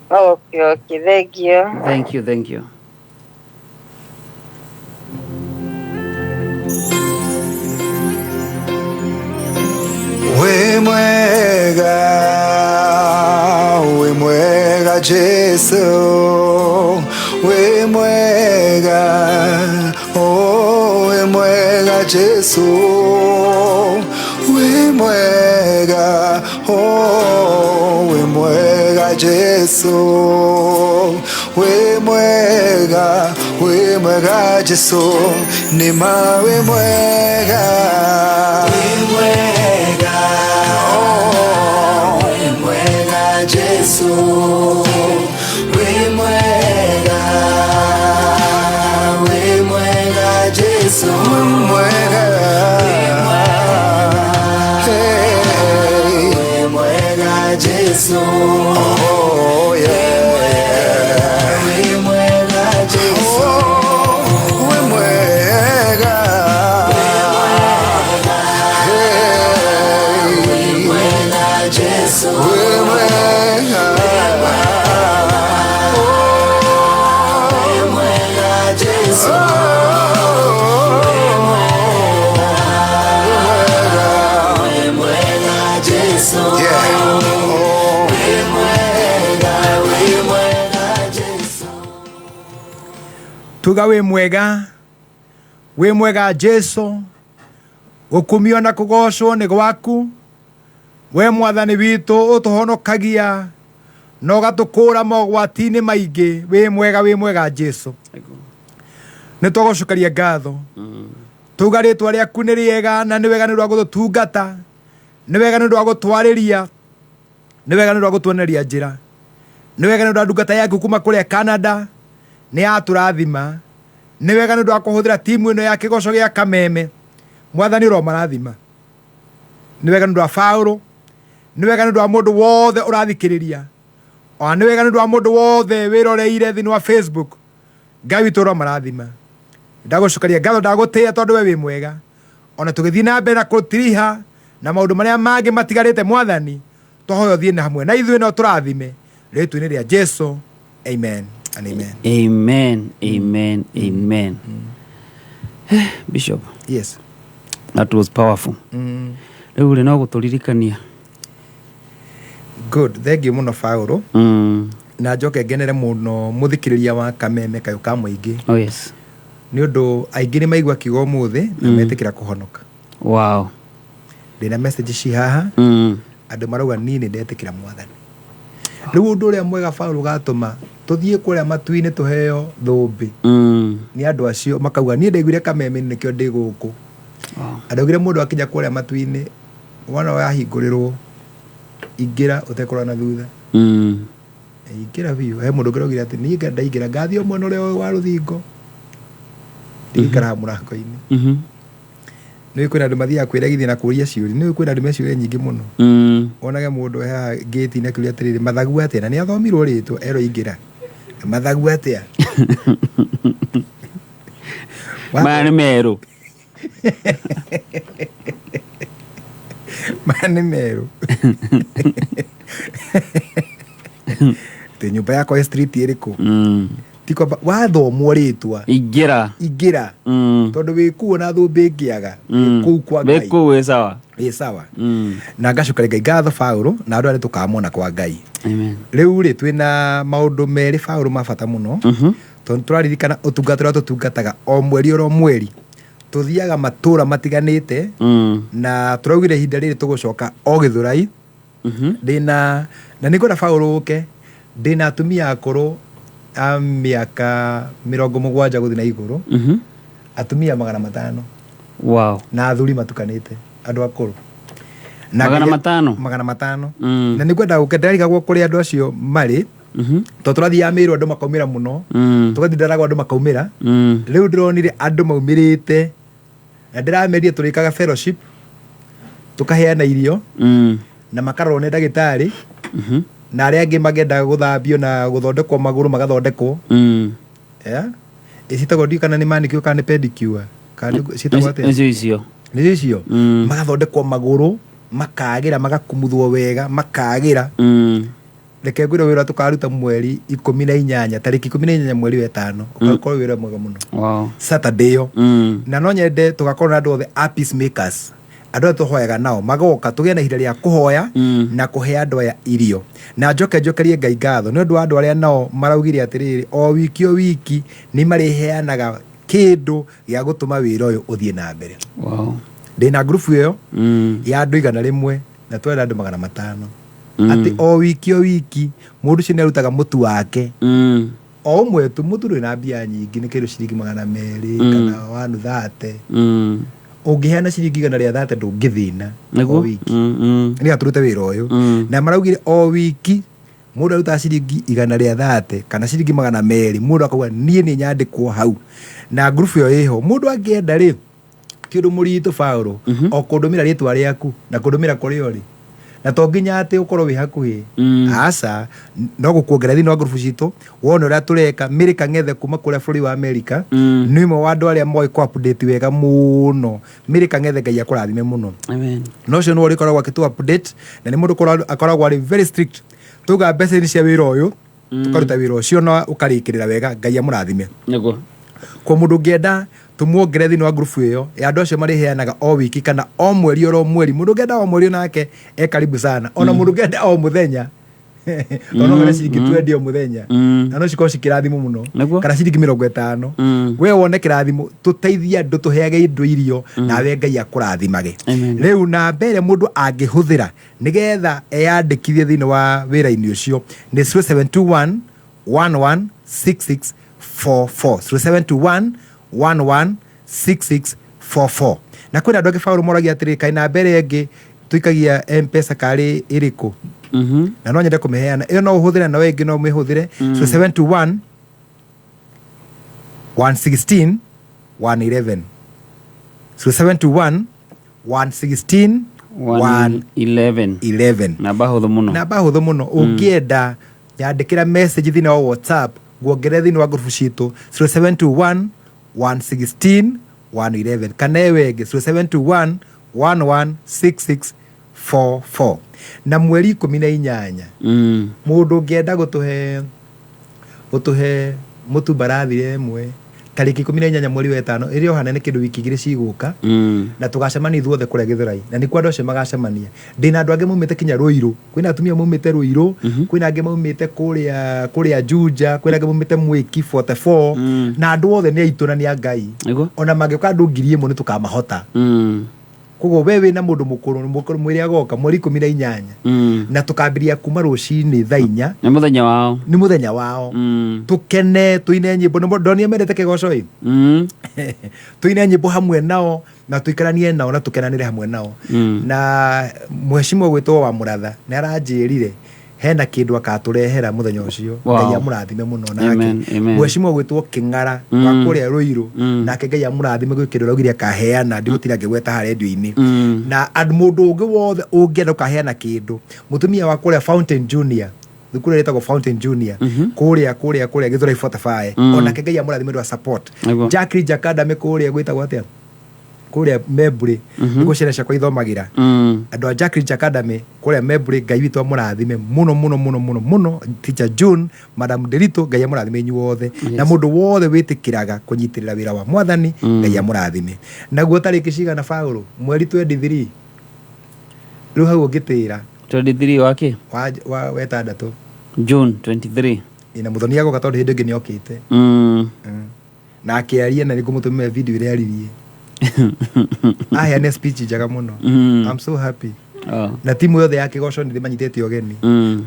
Okay, thank you. Thank you, thank you. Wĩ mwega, wĩ mwega Jesu, wĩ mwega, oh, wĩ mwega Jesu, wĩ mwega, oh, wĩ mwega Jesu, wĩ mwega, wĩ mwega Jesu, nĩ ma wĩ mwega, wĩ mwega, oh, wĩ mwega Jesu, wĩ mwega, wĩ mwega Jesu, wĩ mwega, hey, wĩ mwega Jesu, oh yeah, wĩ mwega Jesu, wĩ mwega, hey, wĩ mwega Jesu, wĩ mwega, wĩ mwega Jesu, wĩ mwega Jesu, wĩ mwega, wĩ mwega Jesu. Tuga wĩ mwega, wĩ mwega Jesu, gũkumio na kũgocwo nĩ gwaku. We Mwathani witũ ũtũhonokagia na ũgatũkũra mogwati-inĩ maingĩ. Wĩ mwega, wĩ mwega Jesu, nĩ twagũcokeria ngatho. Tuga rĩtwa rĩaku nĩ rĩega na nĩ wega nĩ ũndũ wa gũtũtungata, nĩ wega nĩ ũndũ wa gũtwarĩria, nĩ wega nĩ ũndũ wa gũtuoneria njĩra, nĩ wega nĩ ũndũ wa ndungata yaku kuma kũrĩa Canada nĩ yatũrathima, nĩ wega nĩ ũndũ wa kũhũthĩra timu ĩno ya kĩgoco gĩa Kameme, Mwathani ũromarathima. Nĩ wega nĩ ũndũ wa Paũlũ, nĩ wega nĩ ũndũ wa mũndũ wothe ũrathikĩrĩria, ona nĩ wega nĩ ũndũ wa mũndũ wothe wĩroreire thĩinĩ wa Facebook. Ngai witũ ũromarathima. Ndagũcokeria ngatho, ndagũtĩĩa tondũ we wĩ mwega. Ona tũgĩthiĩ na mbere na kũtiriha na maũndũ marĩa mangĩ matigarĩte, Mwathani, twahoya ũthiĩ na hamwe na ithuĩ na ũtũrathime rĩtwa-inĩ rĩa Jesu. Amen and amen. Amen, amen, amen. Bishop. Yes. That was powerful. Rĩu rĩ no gũtũririkania. Good. Thank you mũno Paũlũ. Na njoke ngenere mũno mũthikĩrĩria wa Kameme kayũ ka mũingĩ. Oh yes. Nĩ ũndũ aingĩ nĩ maigua kiugo ũmũthĩ na metĩkĩra kũhonoka. Wow. Ndĩna message ci haha. Andũ marauga niĩ nĩ ndetĩkĩra Mwathani. Rĩu ũndũ ũrĩa mwega Paũlũ gatũma tũthiĩ kũrĩa matu-inĩ tũheo thũmbĩ. Nĩ andũ acio makauga niĩ ndaiguire Kameme nĩkĩo ndĩ gũkũ. Andũ augire mũndũ akinya kũrĩa matu-inĩ wona wahingũrĩrwo ingĩra ũtekũrora na thutha. Ingĩra biũ. He mũndũ ũngĩ ũraugire atĩ niĩ ndaingĩra ngathiĩ o mwena ũrĩa wa rũthingo. Ndigĩikara mũrango-inĩ. Nĩ kwĩna andũ mathiaga kwĩregithia na kũria ciũria. Nĩ kwĩna andũ me ciũria nyingĩ mũno. Wonage mũndũ e haha ngĩti-inĩ akĩũria atĩrĩrĩ, mathagu atĩa? Na nĩ athomirwo rĩtwa erwo ingĩra. Mathagu atĩa? Maya nĩ merũ. Maya nĩ merũ. Atĩ nyũmba yakwa ĩ street ĩrĩkũ? Ti kwamba wathomwo rĩtwa. Ingĩra. Ingĩra. Tondũ wĩ kuo na thũmbĩ ĩngĩaga. Wĩ kũu kwa Ngai. Wĩ kũu wĩ sawa. Wĩ sawa. Na ngacokeria Ngai ngatho Paũlũ na andũ arĩa tũkamona kwa Ngai. Amen. Rĩu rĩ twĩna maũndũ merĩ Paũlũ ma bata mũno. Tondũ tũraririkana ũtungata ũrĩa tũtungataga o mweri oro mweri. Tũthiaga matũra matiganĩte. Na tũraugire ihinda rĩrĩ tũgũcoka o Gĩthũrai. Ndĩna na nĩ ngwenda Paũlũ ũke. Ndĩna atumia akũrũ a mĩaka 70 gũthiĩ na igũrũ. Atumia 500. Wow. Na athuri matukanĩte andũ akũrũ. Na 500? 500. Na nĩ ngwenda gũke, ndĩrarigagwo kũrĩa andũ acio marĩ. Tondũ tũrathiaga Mĩrũ andũ makaumĩra mũno. Tũgathiĩ Ndaragwa andũ makaumĩra. Rĩu ndĩronire andũ maumĩrĩte. Na ndĩrameria tũrĩkaga fellowship, tũkaheana irio, na makarorwo nĩ ndagĩtarĩ, na arĩa angĩ mangĩenda gũthambio na gũthondekwo magũrũ magathondekwo. Yeah. Ĩcitagwo ndiũĩ kana nĩ manicure kana nĩ pedicure. Kana nĩ ciĩtagwo atĩa? Nĩcio icio. Nĩcio icio. Magathondekwo magũrũ, makagĩra, magakumuthwo wega, makagĩra. Reke ngwĩre wĩra tũkaruta mweri 18, tarĩki 18 mweri wa ĩtano. Ũgakorwo wĩra mwega mũno. Wow. Saturday ĩyo. Na no nyende tũgakorwo na andũ othe a peacemakers. Andũ arĩa tũhoyaga nao magoka tũgĩe na ihinda rĩa kũhoya na kũhe andũ aya irio. Na njoke njokerie Ngai ngatho nĩ ũndũ wa andũ arĩa nao maraugire atĩrĩrĩ, o wiki o wiki nĩ marĩheanaga kĩndũ gĩa gũtũma wĩra ũyũ ũthiĩ na mbere. Wow. Ndĩna ngurubu ĩyo ya andũ 100 na twenda andũ 500. Atĩ o wiki o wiki mũndũ ũcio nĩ arutaga mũtu wake. O ũmwe tu, mũtu ndũrĩ na mbia nyingĩ, nĩ kĩndũ ciringi 200 kana 130. Ũngĩheana ciringi 130 ndũngĩthĩna o wiki. Nĩgetha tũrute wĩra ũyũ. Na maraugire o wiki mũndũ arutaga ciringi 130 kana ciringi 200, mũndũ akauga niĩ nĩ nyandĩkwo hau. Na ngurubu ĩyo ĩho. Mũndũ angĩenda rĩ, ti ũndũ mũritũ Paũlũ, o kũndũmĩra rĩtwa rĩaku na kũndũmĩra kũrĩa ũrĩ. Na to nginya atĩ ũkorwo wĩ hakuhĩ. Aca, no gũkuongerera thĩinĩ wa ngurubu citũ, wone ũrĩa tũreka. Mary Kang'ethe kuma kũrĩa bũrũri wa America, nĩ ũmwe wa andũ arĩa moĩ kũ update wega mũno. Mary Kang'ethe, Ngai akũrathime mũno. Amen. Na ũcio nĩwe ũrĩkoragwo agĩtũ update, na nĩ mũndũ akoragwo arĩ very strict. Tuga mbeca ici cia wĩra ũyũ, tũkaruta wĩra ũcio na ũkarĩkĩrĩra wega, Ngai amũrathime. Nĩguo. Kwa mũndũ ũngĩenda tũmuongere thĩinĩ wa ngurubu ĩyo ya andũ acio marĩheanaga o wiki kana o mweri oro mweri, mũndũ ũngĩenda o mweri onake e karibu sana. Ona mũndũ ũngĩenda o mũthenya, tondũ no wone ciringi 20 o mũthenya, na no cikorwo ci kĩrathimo mũno. Nĩguo. Kana ciringi 50. We wone kĩrathimo, tũteithie andũ, tũheage indo irio, nawe Ngai akũrathimage. Amen. Rĩu namba ĩrĩa mũndũ angĩhũthĩra nĩgetha eyandĩkithie thĩinĩ wa wĩra-inĩ ũcio nĩ 0721 116644. 0721 116644. 44. Na kwĩna andũ angĩ Paũlũ moragia atĩrĩ, kaĩ namba ĩrĩa ĩngĩ tũikagia M-Pesa karĩ ĩrĩkũ? Na no nyende kũmĩheana ĩyo, no ũhũthĩre na ĩngĩ no ũmĩhũthĩre. So 721 116 111, so 721 116 111. 11. Namba hũthũ mũno. Namba hũthũ mũno. Ũngĩenda nyandĩkĩra message thĩinĩ wa WhatsApp, nguongerere thĩinĩ wa ngurubu citũ, 0721 116 111, kana ĩyo ĩngĩ 0721 116644. Na mweri 18, mũndũ ũngĩenda gũtũhe mũtu mbarathi ĩmwe, tarĩki 18 mweri wa ĩtano, ĩrĩa o hanene kĩndũ wiki 2 cigũka, na tũgacemania ithuothe kũrĩa Gĩthũrai, na nĩkuo andũ acio magacemania. Ndĩna andũ angĩ maumĩte kinya Rũirũ, kwĩna atumia maumĩte Rũirũ, kwĩna angĩ maumĩte kũrĩa Juja, kwĩna angĩ maumĩte Mwĩki 44, na andũ othe nĩ aitũ na nĩ a Ngai. Ona mangĩũka andũ 1000 nĩ tũkamahota. Koguo we wĩna mũndũ mũkũrũ, mwĩre agoka mweri 18, na tũkambĩrĩria kuma rũcinĩ thaa 4. Nĩ mũthenya wao. Nĩ mũthenya wao. Tũkene, tũine nyĩmbo. Nĩ ndonire mendete kĩgoco ĩ. Tũine nyĩmbo hamwe nao na tũikaranie nao na tũkenanĩre hamwe nao. Na mheshimiwa gwĩtwo wa Mũratha nĩ aranjĩrire hena kĩndũ akatũrehera mũthenya ũcio. Ngai amũrathime mũno nake. Amen, amen. Mheshimiwa gwĩtwo Kĩng'ara wa kũrĩa Rũirũ, nake Ngai amũrathime gwĩ kĩndũ araugire akaheana, ndigũtinda ngĩgweta haha redio-inĩ. Na mũndũ ũngĩ wothe ũngĩenda ũkaheana kĩndũ, mũtumia wa kũrĩa Fountain Junior, thukuru ĩrĩa ĩtagwo Fountain Junior, kũrĩa Gĩthũrai 45, onake Ngai amũrathime nĩ ũndũ wa support. Jacqueline Jakadame kũrĩa gwĩtagwo atĩa, kũrĩa Memburi, nĩkuo ciana ciakwa ithomagĩra. Andũ a Jacqueline Academy kũrĩa Memburi, Ngai witũ amũrathime mũno mũno mũno mũno mũno. Teacher June, Madam Derito, Ngai amũrathime inyuothe. Na mũndũ wothe wĩtĩkĩraga kũnyitĩrĩra wĩra wa Mwathani, Ngai amũrathime. Naguo tarĩki cigana Paũlũ? Mweri 23 rĩu hau ũngĩtĩra. 23 wake? Wa wetandatũ. June 23. Ĩna mũthoni agoka tondũ hĩndĩ ĩngĩ nĩokĩte. Na akĩaria, na nĩngũmũtũmĩra video ĩrĩa aririe. Aheane speech njega mũno. I'm so happy. Na timu yothe ya kĩgoco nĩ ndĩmanyitĩte ũgeni.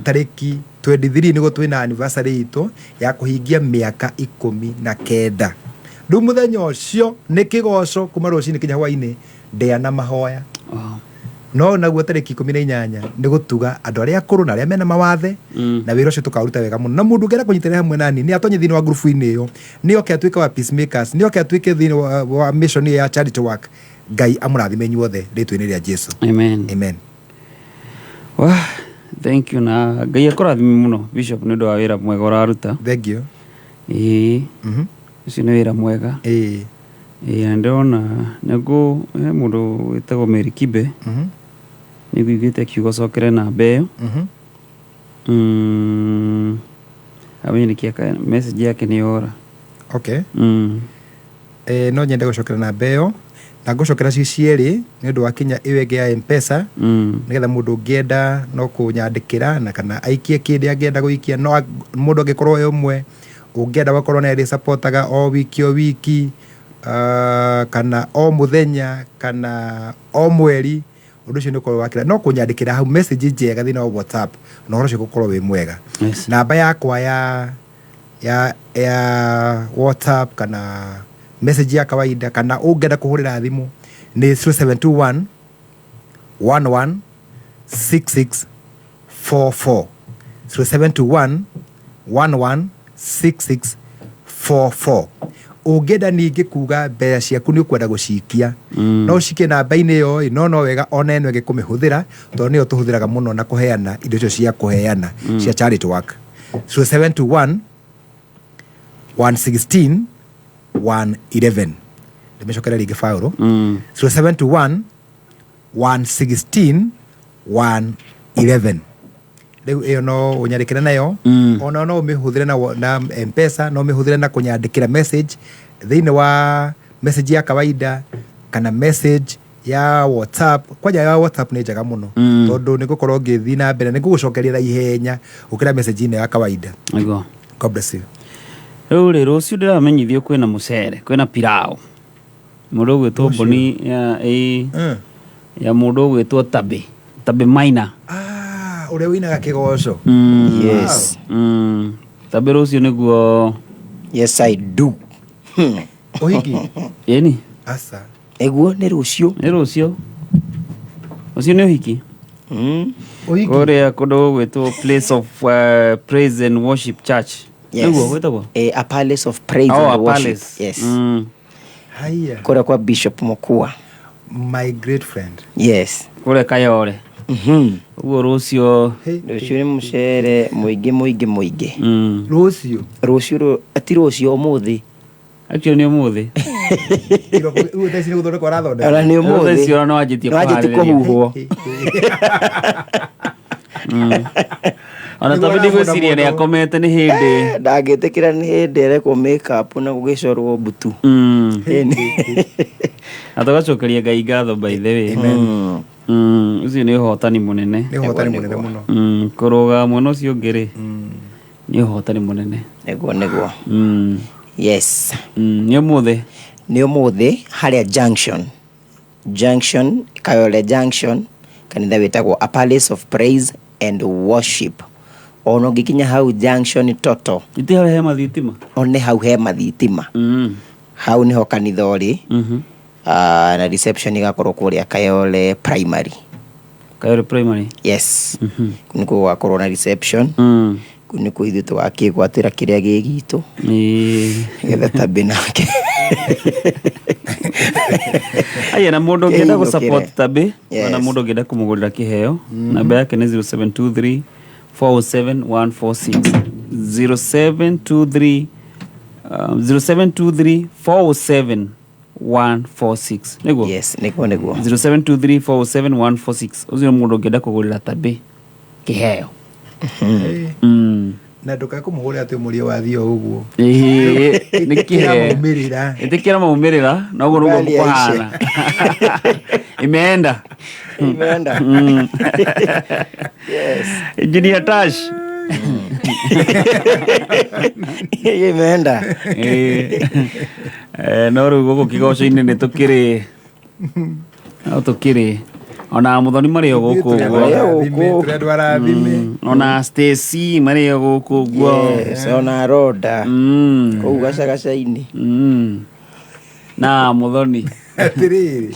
Tarĩki 23 nĩguo twĩna anniversary itũ ya kũhingia mĩaka 19. Rĩu mũthenya ũcio nĩ kĩgoco kuma rũcinĩ kinya hwainĩ, ndĩa na mahoya. No naguo tarĩki 18 nĩ gũtuga andũ arĩa akũrũ na arĩa mena mawathe, na wĩra ũcio tũkaũruta wega mũno. Na mũndũ ũngĩenda kũnyitĩrĩra hamwe nani, nĩ atonye thĩinĩ wa ngurubu-inĩ ĩyo, nĩ oke atuĩke wa peacemakers, nĩ oke atuĩke thĩinĩ wa mission ĩyo ya charity work. Ngai amũrathime inyuothe rĩtwa-inĩ rĩa Jesu. Amen. Amen. Wah, thank you, na Ngai akũrathime mũno Bishop nĩ ũndũ wa wĩra mwega ũraruta. Thank you. Ĩĩ. Ũcio nĩ wĩra mwega. Ĩĩ. Ĩĩ, na ndĩrona nĩguo he mũndũ wĩtagwo Mary Kibe. Nĩngũiguĩte akiuga ũcokere namba ĩyo. Amenye nĩkĩ message yake nĩ yora. Okay. No nyende gũcokera namba ĩyo, na ngũcokera ci cierĩ nĩ ũndũ wa kinya ĩyo ĩngĩ ya M-Pesa, nĩgetha mũndũ ũngĩenda no kũnyandĩkĩra na kana aikie kĩndĩ angĩenda gũikia. No mũndũ angĩkorwo e ũmwe ũngĩenda gũkorwo nĩ arĩsupportaga o wiki o wiki, kana o mũthenya kana o mweri, ũndũ ũcio nĩ ũkorwo wakĩra no kũnyandĩkĩra hau message njega thĩinĩ wa WhatsApp, na ũhoro ũcio ũgũkorwo wĩ mwega. Namba yakwa ya WhatsApp kana message ya kawaida kana ũngĩenda kũhũrĩra thimũ nĩ 0721 11 66 44, 0721 11 66 44. Ũngĩenda ningĩ kuga mbeca ciaku nĩ ũkwenda gũcikia, no ũcikie namba-inĩ ĩyo ĩ, no wega ona ĩno ĩngĩ kũmĩhũthĩra, tondũ nĩyo tũhũthĩraga mũno na kũheana indo icio cia kũheana cia charity work. 0721 116 111. Ndĩmĩcokere rĩngĩ Paũlũ. 0721 116 111. Rĩu ĩyo no ũnyandĩkĩre nayo, ona no ũmĩhũthĩre na M-Pesa, no ũmĩhũthĩre na kũnyandĩkĩra message thĩinĩ wa message ya kawaida kana message ya WhatsApp. Kwanja ya WhatsApp nĩ njega mũno, tondũ nĩ ngũkorwo ngĩthiĩ na mbere, nĩ ngũgũcokeria na ihenya gũkĩra message ĩno ya kawaida. Nĩguo. God bless you. Rĩu rĩ, rũciũ ndĩramenyithio kwĩna mũcere, kwĩna pilau. Mũndũ ũgwĩtwo Boni ya ya mũndũ ũgwĩtwo Tabe, Tabe Maina. Ũrĩa ũinaga kĩgoco. Yes. Tabe rũciũ nĩguo. Yes, I do. Ũhiki? Ĩni. Aca. Ĩguo nĩ rũciũ. Nĩ rũciũ. Rũciũ nĩ ũhiki. Kũrĩa kũndũ gũgwĩtwo Place of Praise and Worship Church. Yes. Nĩguo gwĩtagwo? A Palace of Praise Oh, and a Worship. palace. Yes. Haya. Kũrĩa kwa Bishop Mokua. My great friend. Yes. Kũrĩa Kayole. Ũguo rũciũ. Rũciũ nĩ mũcere mũingĩ mũingĩ mũingĩ. Rũciũ. Rũciũ ti rũciũ, ũmũthĩ. Actually nĩ ũmũthĩ. Rĩu thaa ici nĩ gũthondekwo arathondeka. Ona nĩ ũmũthĩ. Thaa ici ona no anjĩtie Nĩ wanjĩtie kũharĩrĩria. kũhuhwo. Ona tondũ ndigwĩciria nĩ akomete nĩ hĩndĩ. Ndangĩtĩkĩra nĩ hĩndĩ arekwo make-up na gũgĩcorwo mbutu. Na tũgacokeria Ngai ngatho by the way. Ũcio nĩ ũhotani mũnene. Nĩ ũhotani mũnene mũno. Kũrũga mwena ũcio ũngĩ rĩ, nĩ ũhotani mũnene. Nĩguo nĩguo. Yes. Nĩ ũmũthĩ. Nĩ ũmũthĩ harĩa Junction. Junction, Kayole Junction, kanitha wĩtagwo A Palace of Praise and Worship. Ona ũngĩkinya hau Junction toto. Iti harĩa he mathitima. One hau he mathitima. Hau nĩho kanitha ũrĩ. Na reception ĩgakorwo kũrĩa Kayole Primary. Kayole Primary. Yes. Kũu nĩkuo gũgakorwo na reception. Kũu nĩkuo ithuĩ tũgakĩgwatĩra kĩrĩa gĩ gitũ. Nĩgetha Tabĩ nake. Aya, na mũndũ ũngĩenda gũ Kĩinũkĩre. support Tabĩ, Yes. ona mũndũ ũngĩenda kũmũgũrĩra kĩheo, namba yake nĩ 0723 407 146. 0723 0723 407 146. Nĩguo? Yes, nĩguo nĩguo. 0723 407 146. Ũcio nĩ mũndũ ũngĩenda kũgũrĩra Tabĩ kĩheo. Na ndũkae kũmũhũrĩra atĩ ũmũrie wathiĩ o ũguo. Ĩĩ, nĩ Ĩtĩkĩra kĩheo. maumĩrĩra. Ĩtĩkĩra maumĩrĩra na ũguo nĩguo Mbali yaishe. kũhana. Imeenda. Imeenda. Yes. Engineer Tash. Imeenda. No rĩu gũkũ kĩgoco-inĩ nĩ tũkĩrĩ no tũkĩrĩ ona Mũthoni marĩ o gũkũ Tũrĩ ũguo. andũ arathime, tũrĩ andũ arathime. Ona Stacy marĩ o gũkũ ũguo. Yes, ona Roda. Kũu gacagaca-inĩ. Na Mũthoni. Atĩrĩrĩ.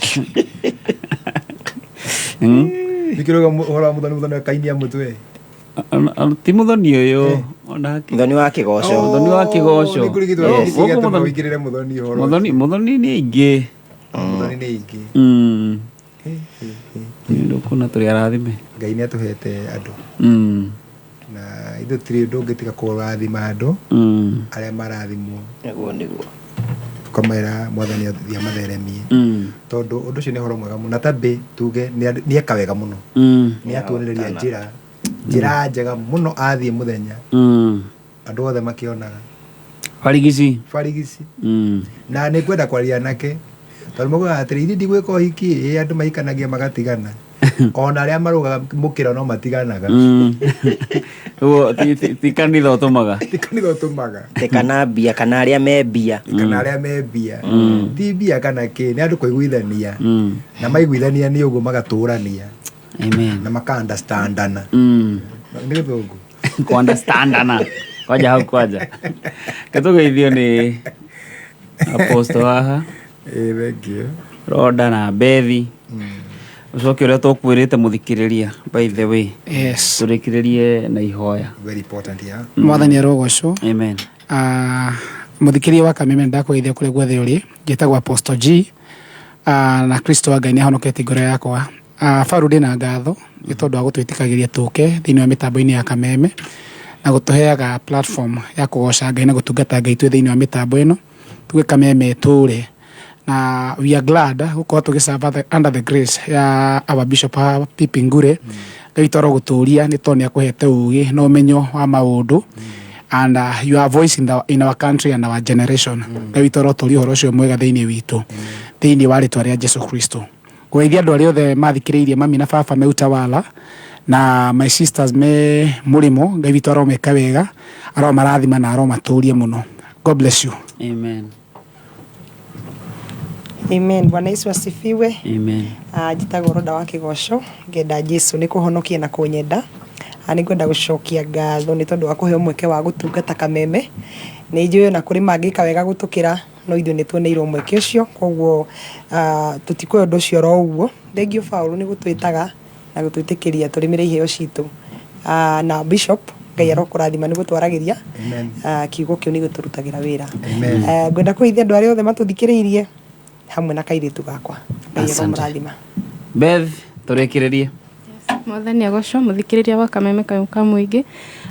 Nĩkĩrauga ũhoro wa Mũthoni, Mũthoni akainia mũtwe. Ti Mũthoni ũyũ. Onake. Mũthoni wa kĩgoco. Mũthoni wa kĩgoco. Nĩ kũrigitwo Yes. nĩkĩ Gũkũ gĩatũma Mũthoni- ũingĩrĩre Mũthoni ũhoro. Mũthoni nĩ aingĩ. Mũthoni nĩ aingĩ. Nĩ ũndũ kuona tũrĩ arathime. Ngai nĩ atũhete andũ. Na ithuĩ tũtirĩ ũndũ ũngĩ tiga kũrathima andũ arĩa marathimwo. Nĩguo nĩguo. Tũkamera Mwathani athiĩ amatheremie. Tondũ ũndũ ũcio nĩ ũhoro mwega mũno. Na Tabĩ tuge nĩ eka wega mũno. Nĩ atuonereria njĩra. Njĩra njega mũno athiĩ mũthenya. Andũ othe makĩonaga. Barigici. Barigici. Na nĩ ngwenda kwaria nake tondũ maugaga atĩrĩ ithuĩ ndigwĩka ũhiki ĩ andũ mahikanagia magatigana ona arĩa marũgaga mũkĩra no matiganaga. Ũguo ti kanitha ũtũmaga. Ti kanitha ũtũmaga. Ti kana mbia kana arĩa me mbia. Kana arĩa me mbia. Ti mbia kana kĩ, nĩ andũ kũiguithania. Na maiguithania nĩ ũguo magatũrania. Amen. Na maka understandana. Nĩ gĩthũngũ. Ku understandana. Kwanja hau kwanja. Ketũgeithio nĩ apostle haha. Thank you. Roda na Bethi. Ũcoke ũrĩa tũkwĩrĩte mũthikĩrĩria by the way. Yes. Tũrĩkĩrĩrie na ihoya. Very important, yeah. Mwathani arogocwo. Amen. Mũthikĩria wa Kameme ndakũgeithia kũrĩa guothe ũrĩ. Njĩtagwo Apostle G. Na Kristo wa Ngai nĩ ahonoketie ngoro yakwa. Baru ndĩna ngatho nĩ tondũ wa gũtwĩtĩkagĩria tũke thĩinĩ wa mĩtambo-inĩ ya Kameme na gũtũheaga platform ya kũgoca Ngai na gũtungata Ngai twĩ thĩinĩ wa mĩtambo ĩno tuge Kameme ĩtũre. Na we are glad gũkorwo tũgĩserve under the grace ya our bishop Pipi Ngure. Ngai witũ arogũtũria nĩ tondũ nĩ akũhete ũgĩ na ũmenyo wa maũndũ. And you are a voice in our country and our generation. Ngai witũ arotũria ũhoro ũcio mwega thĩinĩ witũ thĩinĩ wa rĩtwa rĩa Jesu Kristo. Ngũgeithia andũ arĩa othe mathikĩrĩirie mami na baba me Utawala na my sisters me mũrĩmo. Ngai witũ aromeka wega, aromarathima na aromatũria mũno. God bless you. Amen. Amen. Bwana Yesu asifiwe. Amen. Njĩtagwo Roda wa Kĩgoco, ngenda Jesu nĩ kũhonokia na kũnyenda. Nĩ ngwenda gũcokia ngatho nĩ tondũ wa kũheo mweke wa gũtungata Kameme. Nĩ njũĩ ona kũrĩ mangĩka wega gũtũkĩra, No ithuĩ nĩ tuoneirwo mweke ũcio, koguo tũtikuoya ũndũ ũcio oro ũguo. Thengiũ Paũlũ nĩ gũtwĩtaga na gũtwĩtĩkĩria tũrĩmĩre iheo citũ. Na Bishop, Ngai arokũrathima nĩ gũtwaragĩria. Amen. Kiugo kĩu nĩ gĩtũrutagĩra wĩra. Amen. Ngwenda kũgeithia andũ arĩa othe matũthikĩrĩirie hamwe na kairĩtu gakwa. Ngai Asante. aromũrathima. Beth, tũrĩkĩrĩrie. Mwathani agocwo mũthikĩrĩria wa kameme kayũ ka mũingĩ.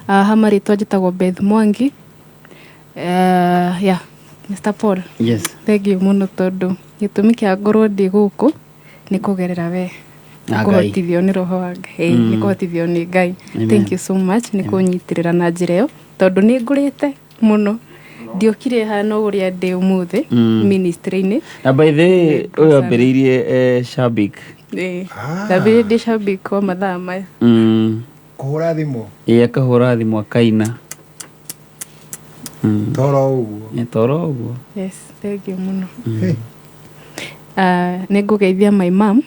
Ha marĩtwa njĩtagwo Beth Mwangi. Yeah, Mr. Paul. Yes. Thank you mũno tondũ gĩtũmi kĩa ngorwo ndĩ gũkũ nĩ kũgerera we. Na Ngai. Kũhotithio nĩ roho wa Ngai. Nĩ kũhotithio nĩ Ngai. Amen. Thank you so much nĩ kũnyitĩrĩra na njĩra ĩyo tondũ nĩ ngũrĩte mũno. Ndiokire hana ũrĩa ndĩ ũmũthĩ ministry-inĩ. Na by the way, ũyũ ambĩrĩirie Shabik. Ndambĩrĩirie ndĩ Shabik wa mathaa maya. Kũhũra thimũ. Ĩĩ, akahũra thimũ akaina. Toro ũguo. Ĩ, toro ũguo. Yes, thank you mũno. Nĩ ngũgeithia my mom.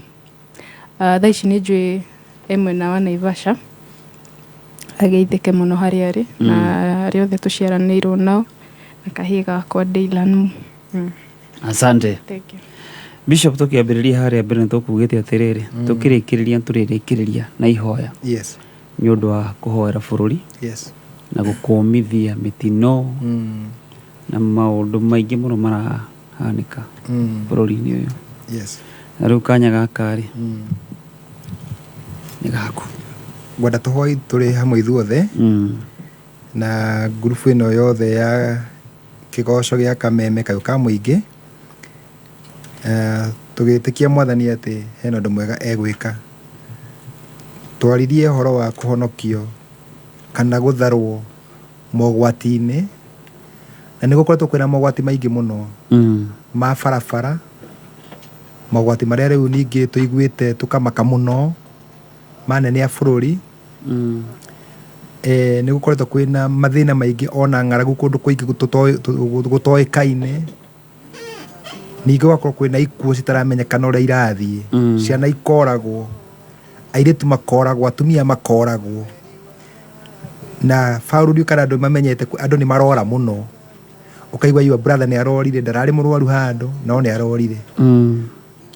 Thaa ici nĩ njũĩ e mwena wa Naivasha. Ageithĩke mũno harĩa arĩ na arĩa othe tũciaranĩirwo nao na kahĩĩ gakwa Dylan. Asante. Thank you. Bishop, tũkĩambĩrĩria harĩa mbere nĩ tũkugĩte atĩrĩrĩ, tũkĩrĩkĩrĩria tũrĩrĩkĩrĩria na ihoya. Yes. Nĩ ũndũ wa kũhoera bũrũri. Yes. Na gũkũmithia mĩtino na maũndũ maingĩ mũno marahanĩka bũrũri-inĩ ũyũ. Yes. Na rĩu kanya gaka rĩ, nĩ gaku. Ngwenda tũhoi tũrĩ hamwe ithuothe na ngurubu ĩno yothe ya kĩgoco gĩa kameme kayũ ka mũingĩ. Tũgĩtĩkia mwathani atĩ hena ũndũ mwega egwĩka. Twaririe ũhoro wa kũhonokio kana gũtharwo mogwati-inĩ, na nĩ gũkoretwo kwĩna mogwati maingĩ mũno ma barabara, mogwati marĩa rĩu ningĩ tũiguĩte tũkamaka mũno manene a bũrũri. Nĩ gũkoretwo kwĩna mathĩna maingĩ ona ng'aragu kũndũ kũingĩ gũtoĩkaine. Ningĩ gũgakorwo kwĩna ikuũ citaramenyekana ũrĩa irathiĩ. Ciana ikoragwo, airĩtu makoragwo, atumia makoragwo. Na bũrũri kana andũ mamenyete andũ nĩ marora mũno. Ũkaigua your brother nĩ arorire, ndararĩ mũrwaru handũ, no nĩ arorire.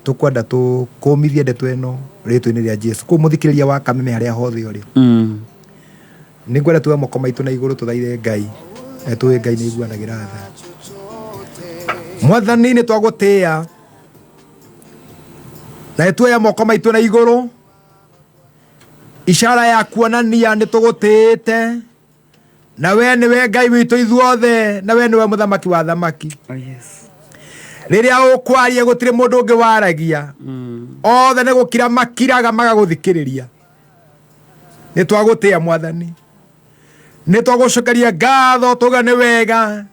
Tũkwenda tũkũmithie ndeto ĩno rĩtwa-inĩ rĩa Jesu. Kũu mũthikĩrĩria wa kameme harĩa hothe ũrĩ. Nĩ ngwenda tuoe moko maitũ na igũrũ tũthaithe Ngai. Na tũĩ Ngai nĩ aiguanagĩra tha. Mwathani nĩ twagũtĩĩa. Na nĩ tuoya moko maitũ na igũrũ. Ishara ya kuonania nĩ tũgũtĩĩte. Na we nĩwe Ngai witũ ithuothe, na we nĩwe mũthamaki wa thamaki. Oh, yes. Rĩrĩa ũkwaria gũtirĩ mũndũ ũngĩ waragia. Othe nĩ gũkira makiraga magagũthikĩrĩria. Nĩ twagũtĩĩa Mwathani. Nĩ twagũcokeria ngatho tuge nĩ wega.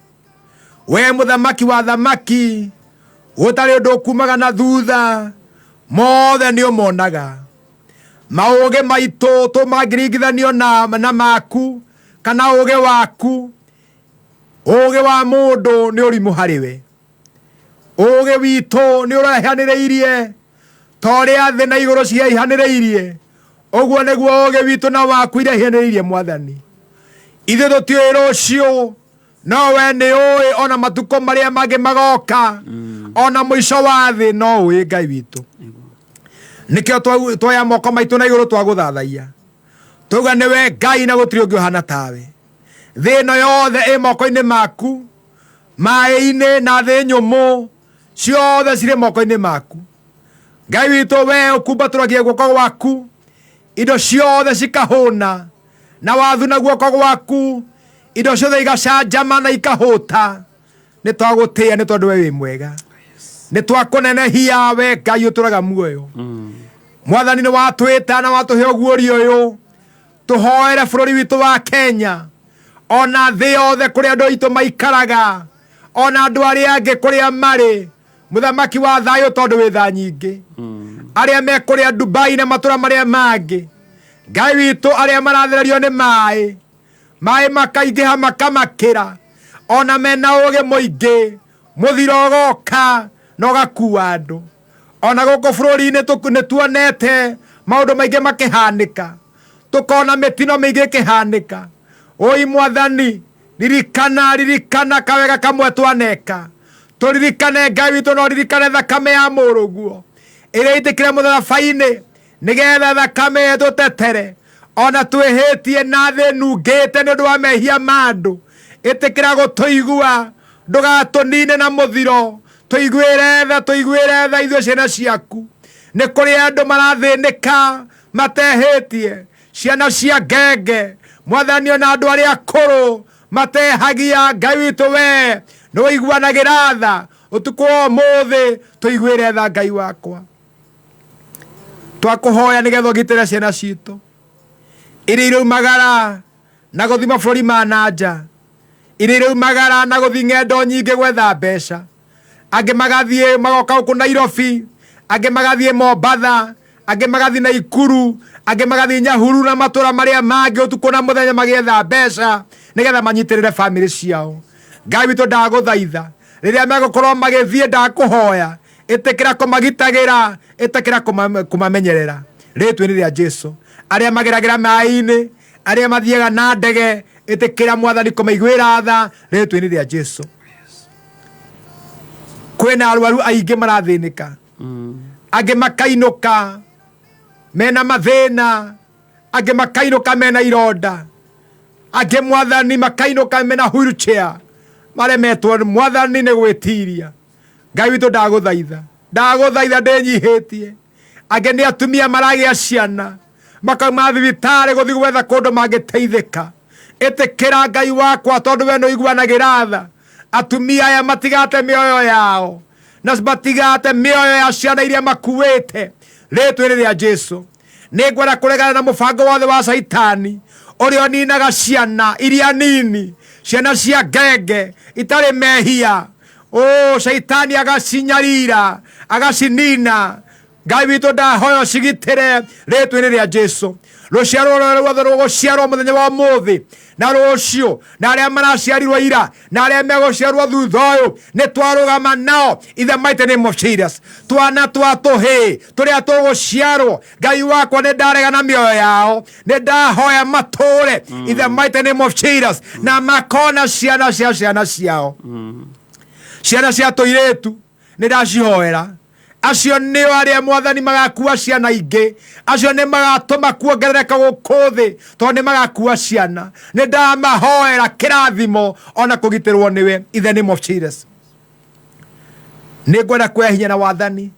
We mũthamaki wa thamaki, gũtarĩ ũndũ ũkumaga na thutha, mothe nĩ ũmonaga. Maũgĩ maitũ tũmangĩringithanio na maku, kana ũgĩ waku. Ũgĩ wa mũndũ nĩ ũrimũ harĩ we. Ũgĩ witũ nĩ ũraihanĩrĩirie ta ũrĩa thĩ na igũrũ ciaihanĩrĩirie. Ũguo nĩguo ũgĩ witũ na waku iraihanĩrĩirie Mwathani. Ithuĩ tũtiũĩ rũciũ, no we nĩ ũĩ ona matukũ marĩa mangĩ magoka, ona mũico wa thĩ no ũĩ Ngai witũ. Nĩkĩo twoya moko maitũ na igũrũ twagũthathaiya. Twauga nĩwe Ngai na gũtirĩ ũngĩ ũhana tawe. Thĩ ĩno yothe ĩ moko-inĩ maku, maĩ-inĩ na thĩ nyũmũ, ciothe cirĩ moko-inĩ maku. Ngai witũ, we ũkumbatũragia guoko gwaku, indo ciothe cikahũna, na wathuna guoko gwaku, indo ciothe igacanjama na ikahũta. Nĩ twagũtĩĩa nĩ tondũ we wĩ mwega. Nĩ twakũnenehia we Ngai ũtũraga muoyo. Mwathani nĩ watwĩta na watũhe ũguũrio ũyũ, tũhoere bũrũri witũ wa Kenya, ona thĩ yothe kũrĩa andũ aitũ maikaraga, ona andũ arĩa angĩ kũrĩa marĩ. Mũthamaki wa thayũ tondũ wĩ tha nyingĩ. Arĩa me kũrĩa Dubai na matũra marĩa mangĩ, Ngai witũ, arĩa marathererio nĩ maĩ, maĩ makaingĩha makamakĩra, ona mena ũgĩ mũingĩ, mũthiro ũgoka na ũgakua andũ. Ona gũkũ bũrũri-inĩ nĩ tuonete maũndũ maingĩ makĩhanĩka, tũkona mĩtino mĩingĩ ĩkĩhanĩka. Oi Mwathani, ririkana, ririkana kawega kamwe twaneka. Tũririkane Ngai witũ, no ririkane thakame ya mũrũguo ĩrĩa ĩitĩkire mũtharaba-inĩ, nĩgetha thakame ĩtũtetere ona twĩhĩtie na thĩ nungĩte nĩ ũndũ wa mehia ma andũ. Ĩtĩkĩra gũtũigua, ndũgatũnine na mũthiro, tũiguĩre tha, tũiguĩre tha ithuĩ ciana ciaku. Nĩ kũrĩ andũ marathĩnĩka matehĩtie, ciana cia ngenge, Mwathani, ona andũ arĩa akũrũ matehagia. Ngai witũ, we nĩ ũiguanagĩra tha. Ũtukũ wa ũmũthĩ tũiguĩre tha, Ngai wakwa. Twakũhoya nĩgetha ũgitĩre ciana citũ iria iraumagara na gũthiĩ mabũrũri ma na nja, iria iraumagara na gũthiĩ ng'endo nyingĩ gwetha mbeca. Angĩ magathiĩ magoka gũkũ Nairobi, angĩ magathiĩ Mombatha, angĩ magathiĩ Naikuru, angĩ magathiĩ Nyahururu na matũra marĩa mangĩ, ũtukũ na mũthenya magĩetha mbeca nĩgetha manyitĩrĩre bamĩrĩ ciao. Ngai witũ, ndagũthaitha, rĩrĩa megũkorwo magĩthiĩ, ndakũhoya ĩtĩkĩra kũmagitagĩra, ĩtĩkĩra kũmamenyerera rĩtwa-inĩ rĩa Jesu. Arĩa mageragĩra maĩ-inĩ, arĩa mathiaga na ndege, ĩtĩkĩra Mwathani kũmaiguĩra tha rĩtwa-inĩ rĩa Jesu. Kwĩna arwaru aingĩ marathĩnĩka, angĩ makainũka mena mathĩna, angĩ makainũka mena ironda, angĩ Mwathani makainũka mena wheelchair, maremetwo Mwathani nĩ gwĩtiria. Ngai witũ, ndagũthaitha, ndagũthaitha ndĩnyihĩtie. Angĩ nĩ atumia maragĩa ciana, makauma thibitarĩ gũthiĩ gwetha kũndũ mangĩteithĩka. Ĩtĩkĩra, Ngai wakwa, tondũ we nĩ ũiguanagĩra tha, atumia aya matigate mĩoyo yao na matigate mĩoyo ya ciana iria makuĩte rĩtwa-inĩ rĩa Jesu. Nĩ ngwenda kũregana na mũbango wothe wa Caitani ũrĩa ũninaga ciana iria nini, ciana cia ngenge itarĩ mehia. O Caitani agacinyarira, agacinina. Ngai witũ, ndahoya ũcigitĩre rĩtwa-inĩ rĩa Jesu. Rũciaro rũrĩa ruothe rũgũciarwo mũthenya wa ũmũthĩ na rũciũ, na arĩa maraciarirwo ira na arĩa megũciarwo thutha ũyũ, nĩ twarũgama nao in the mighty name of Jesus. Twana twa tũhĩĩ tũrĩa tũgũciarwo, Ngai wakwa, nĩ ndarega na mĩoyo yao, nĩ ndahoya matũre in the mighty name of Jesus, na makona ciana cia ciana ciao. Ciana cia tũirĩtu nĩ ndacihoera. Acio nĩo arĩa Mwathani magakua ciana ingĩ, acio nĩ magatũma kuongerereka gũkũ thĩ, tondũ nĩ magakua ciana. Nĩ ndamahoera kĩrathimo ona kũgitĩrwo nĩwe in the name of Jesus. Nĩ ngwenda kuoya hinya na wathani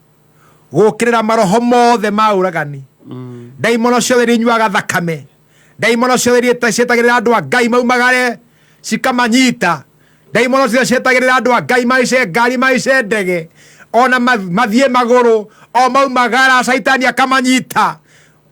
gũkĩrĩra maroho mothe ma ũragani, ndaimono ciothe iria inyuaga thakame, ndaimono ciothe iria cietagĩrĩra andũ a Ngai maumagare cikamanyita, ndaimono ciothe cietagĩrĩra andũ a Ngai maice ngari, maice ndege, ona mathiĩ magũrũ, o maumagara Caitani akamanyita.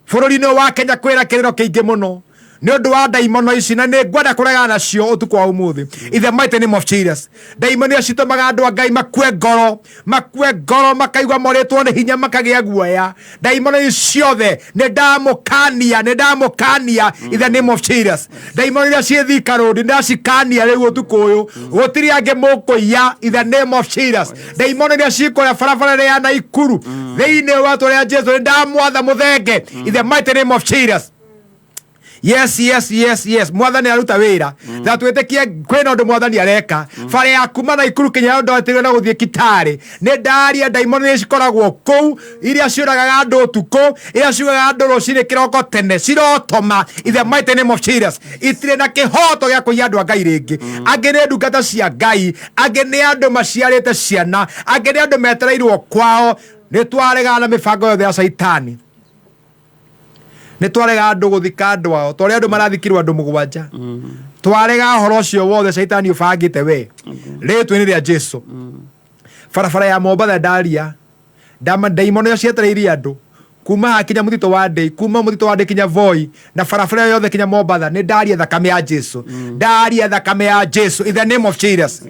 Bũrũri-inĩ ũyũ wa Kenya kwĩna kĩrĩro kĩingĩ mũno nĩ ũndũ wa ndaimono ici, na nĩ ngwenda kũregana nacio ũtukũ wa ũmũthĩ in the mighty name of Jesus. Ndaimono iria citũmaga andũ a Ngai makue ngoro, makue ngoro, makaigua morĩtwo nĩ hinya, makagĩa guoya, ndaimono ici ciothe nĩ ndamũkania, nĩ ndamũkania in the name of Jesus. Ndaimono iria ciĩ Thika Road, nĩ ndacikania rĩu ũtukũ ũyũ, gũtirĩ angĩ mũkũiya in the name of Jesus. Ndaimono iria cikũrĩa barabara ĩrĩa ya Naikuru, thĩinĩ wa rĩtwa rĩa Jesu nĩ ndamwatha mũthenge in the mighty name of Jesus. Yes, yes, yes, yes, Mwathani aruta wĩra na twĩtĩkie kwĩna ũndũ Mwathani areka. Bara ya kuma Naikuru kinya ndotirwe na gũthiĩ Kitale, nĩ ndaria ndaimono iria cikoragwo kũu, iria ciũragaga andũ ũtukũ, iria ciugaga andũ rũcinĩ kĩroko tene cirotoma in the mighty name of Jesus. Itirĩ na kĩhoto gĩa kũiya andũ a Ngai rĩngĩ. Angĩ nĩ ndungata cia Ngai, angĩ nĩ andũ maciarĩte ciana, angĩ nĩ andũ metereirwo kwao. Nĩ twaregana na mĩbango yothe ya Caitani. Nĩ twarega andũ gũthika andũ ao ta ũrĩa andũ marathikirwo andũ 7. Twarega ũhoro ũcio wothe Caitani ũbangĩte we rĩtwa-inĩ rĩa Jesu. Barabara ya Mombatha, ndaria ndaimono iria cietereire andũ kuma haha kinya mũtitũ wa Ndei, kuma mũtitũ wa Ndei kinya Voi na barabara ĩyo yothe kinya Mombatha, nĩ ndaria thakame ya Jesu, ndaria thakame ya Jesu in the name of Jesus.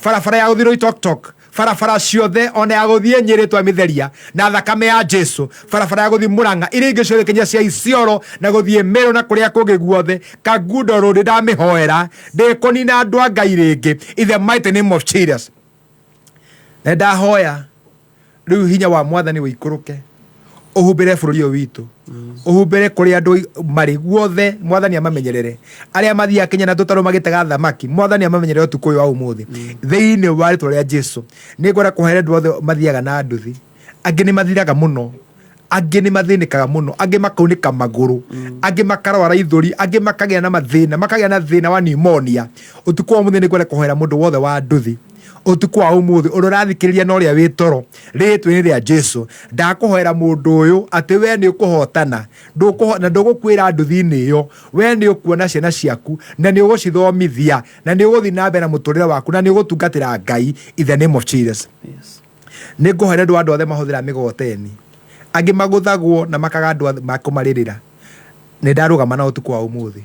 Barabara ya gũthiĩ Loitoktok, barabara ciothe ona ya gũthiĩ Nyĩrĩ, twamĩtheria na thakame ya Jesu. Barabara ya gũthiĩ Mũrang'a, iria ingĩ ciothe kinya cia Isiolo na gũthiĩ Meru na kũrĩa kũngĩ guothe, Kangundo Road ndamĩhoera, ndĩkũnina andũ a Ngai rĩngĩ in the mighty name of Jesus. Na ndahoya rĩu hinya wa Mwathani ũikũrũke ũhumbĩre bũrũri ũyũ witũ. Ũhumbĩre kũrĩa andũ marĩ guothe, mwathani amamenyerere. Arĩa mathiaga Kenya na tũtarũ magĩtega thamaki, mwathani amamenyerere ũtukũ ũyũ wa ũmũthĩ. Thĩinĩ wa rĩtwa rĩa Jesu. Nĩ ngwenda kũhoera andũ othe mathiaga na nduthi. Angĩ nĩ mathiraga mũno, angĩ nĩ mathĩnĩkaga mũno, angĩ makaunĩka magũrũ, angĩ makarwara ithũri, angĩ makagĩa na mathĩna, makagĩa na thĩna wa pneumonia. Ũtukũ wa ũmũthĩ nĩ ngwenda kũhoera mũndũ wothe wa nduthi. Ũtukũ wa ũmũthĩ ũrĩa ũrathikĩrĩria na ũrĩa wĩ toro, rĩtwa-inĩ rĩa Jesu, ndakũhoera mũndũ ũyũ atĩ we nĩ ũkũhotana, na ndũgũkuĩra nduthi-inĩ ĩyo. We nĩ ũkuona ciana ciaku na nĩ ũgũcithomithia na nĩ ũgũthiĩ na mbere na mũtũrĩre waku na nĩ ũgũtungatĩra Ngai in the name of Jesus. Nĩ ngũhoera andũ othe mahũthĩra mĩgoteni, angĩ magũthagwo na makaga andũ makũmarĩrĩra. Nĩ ndarũgama na ũtukũ wa ũmũthĩ,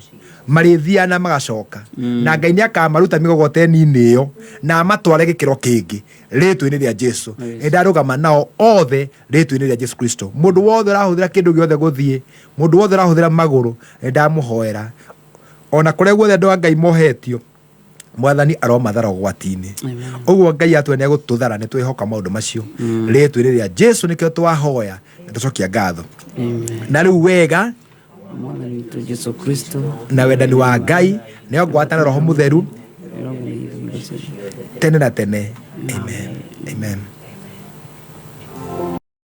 marĩthiaga na magacoka, na Ngai nĩ akamaruta mĩgogoteni-inĩ ĩyo na amatware gĩkĩro kĩngĩ rĩtwa-inĩ rĩa Jesu. Nĩ ndarũgama nao othe rĩtwa-inĩ rĩa Jesu Kristo. Mũndũ wothe ũrahũthĩra kĩndũ gĩothe gũthiĩ, mũndũ wothe ũrahũthĩra magũrũ, nĩ ndamũhoera ona kũrĩa guothe andũ a Ngai mohetio, mwathani aromathara ũgwati-inĩ. Ũguo Ngai atwĩra nĩ egũtũthara, nĩ twĩhoka maũndũ macio rĩtwa-inĩ rĩa Jesu. Nĩkĩo twahoya na tũcokia ngatho. Na rĩu wega Mwathani witũ Jesu Kristo na wendani wa Ngai nĩyo ngwatana Roho Mũtheru tene na tene. Amen. Amen.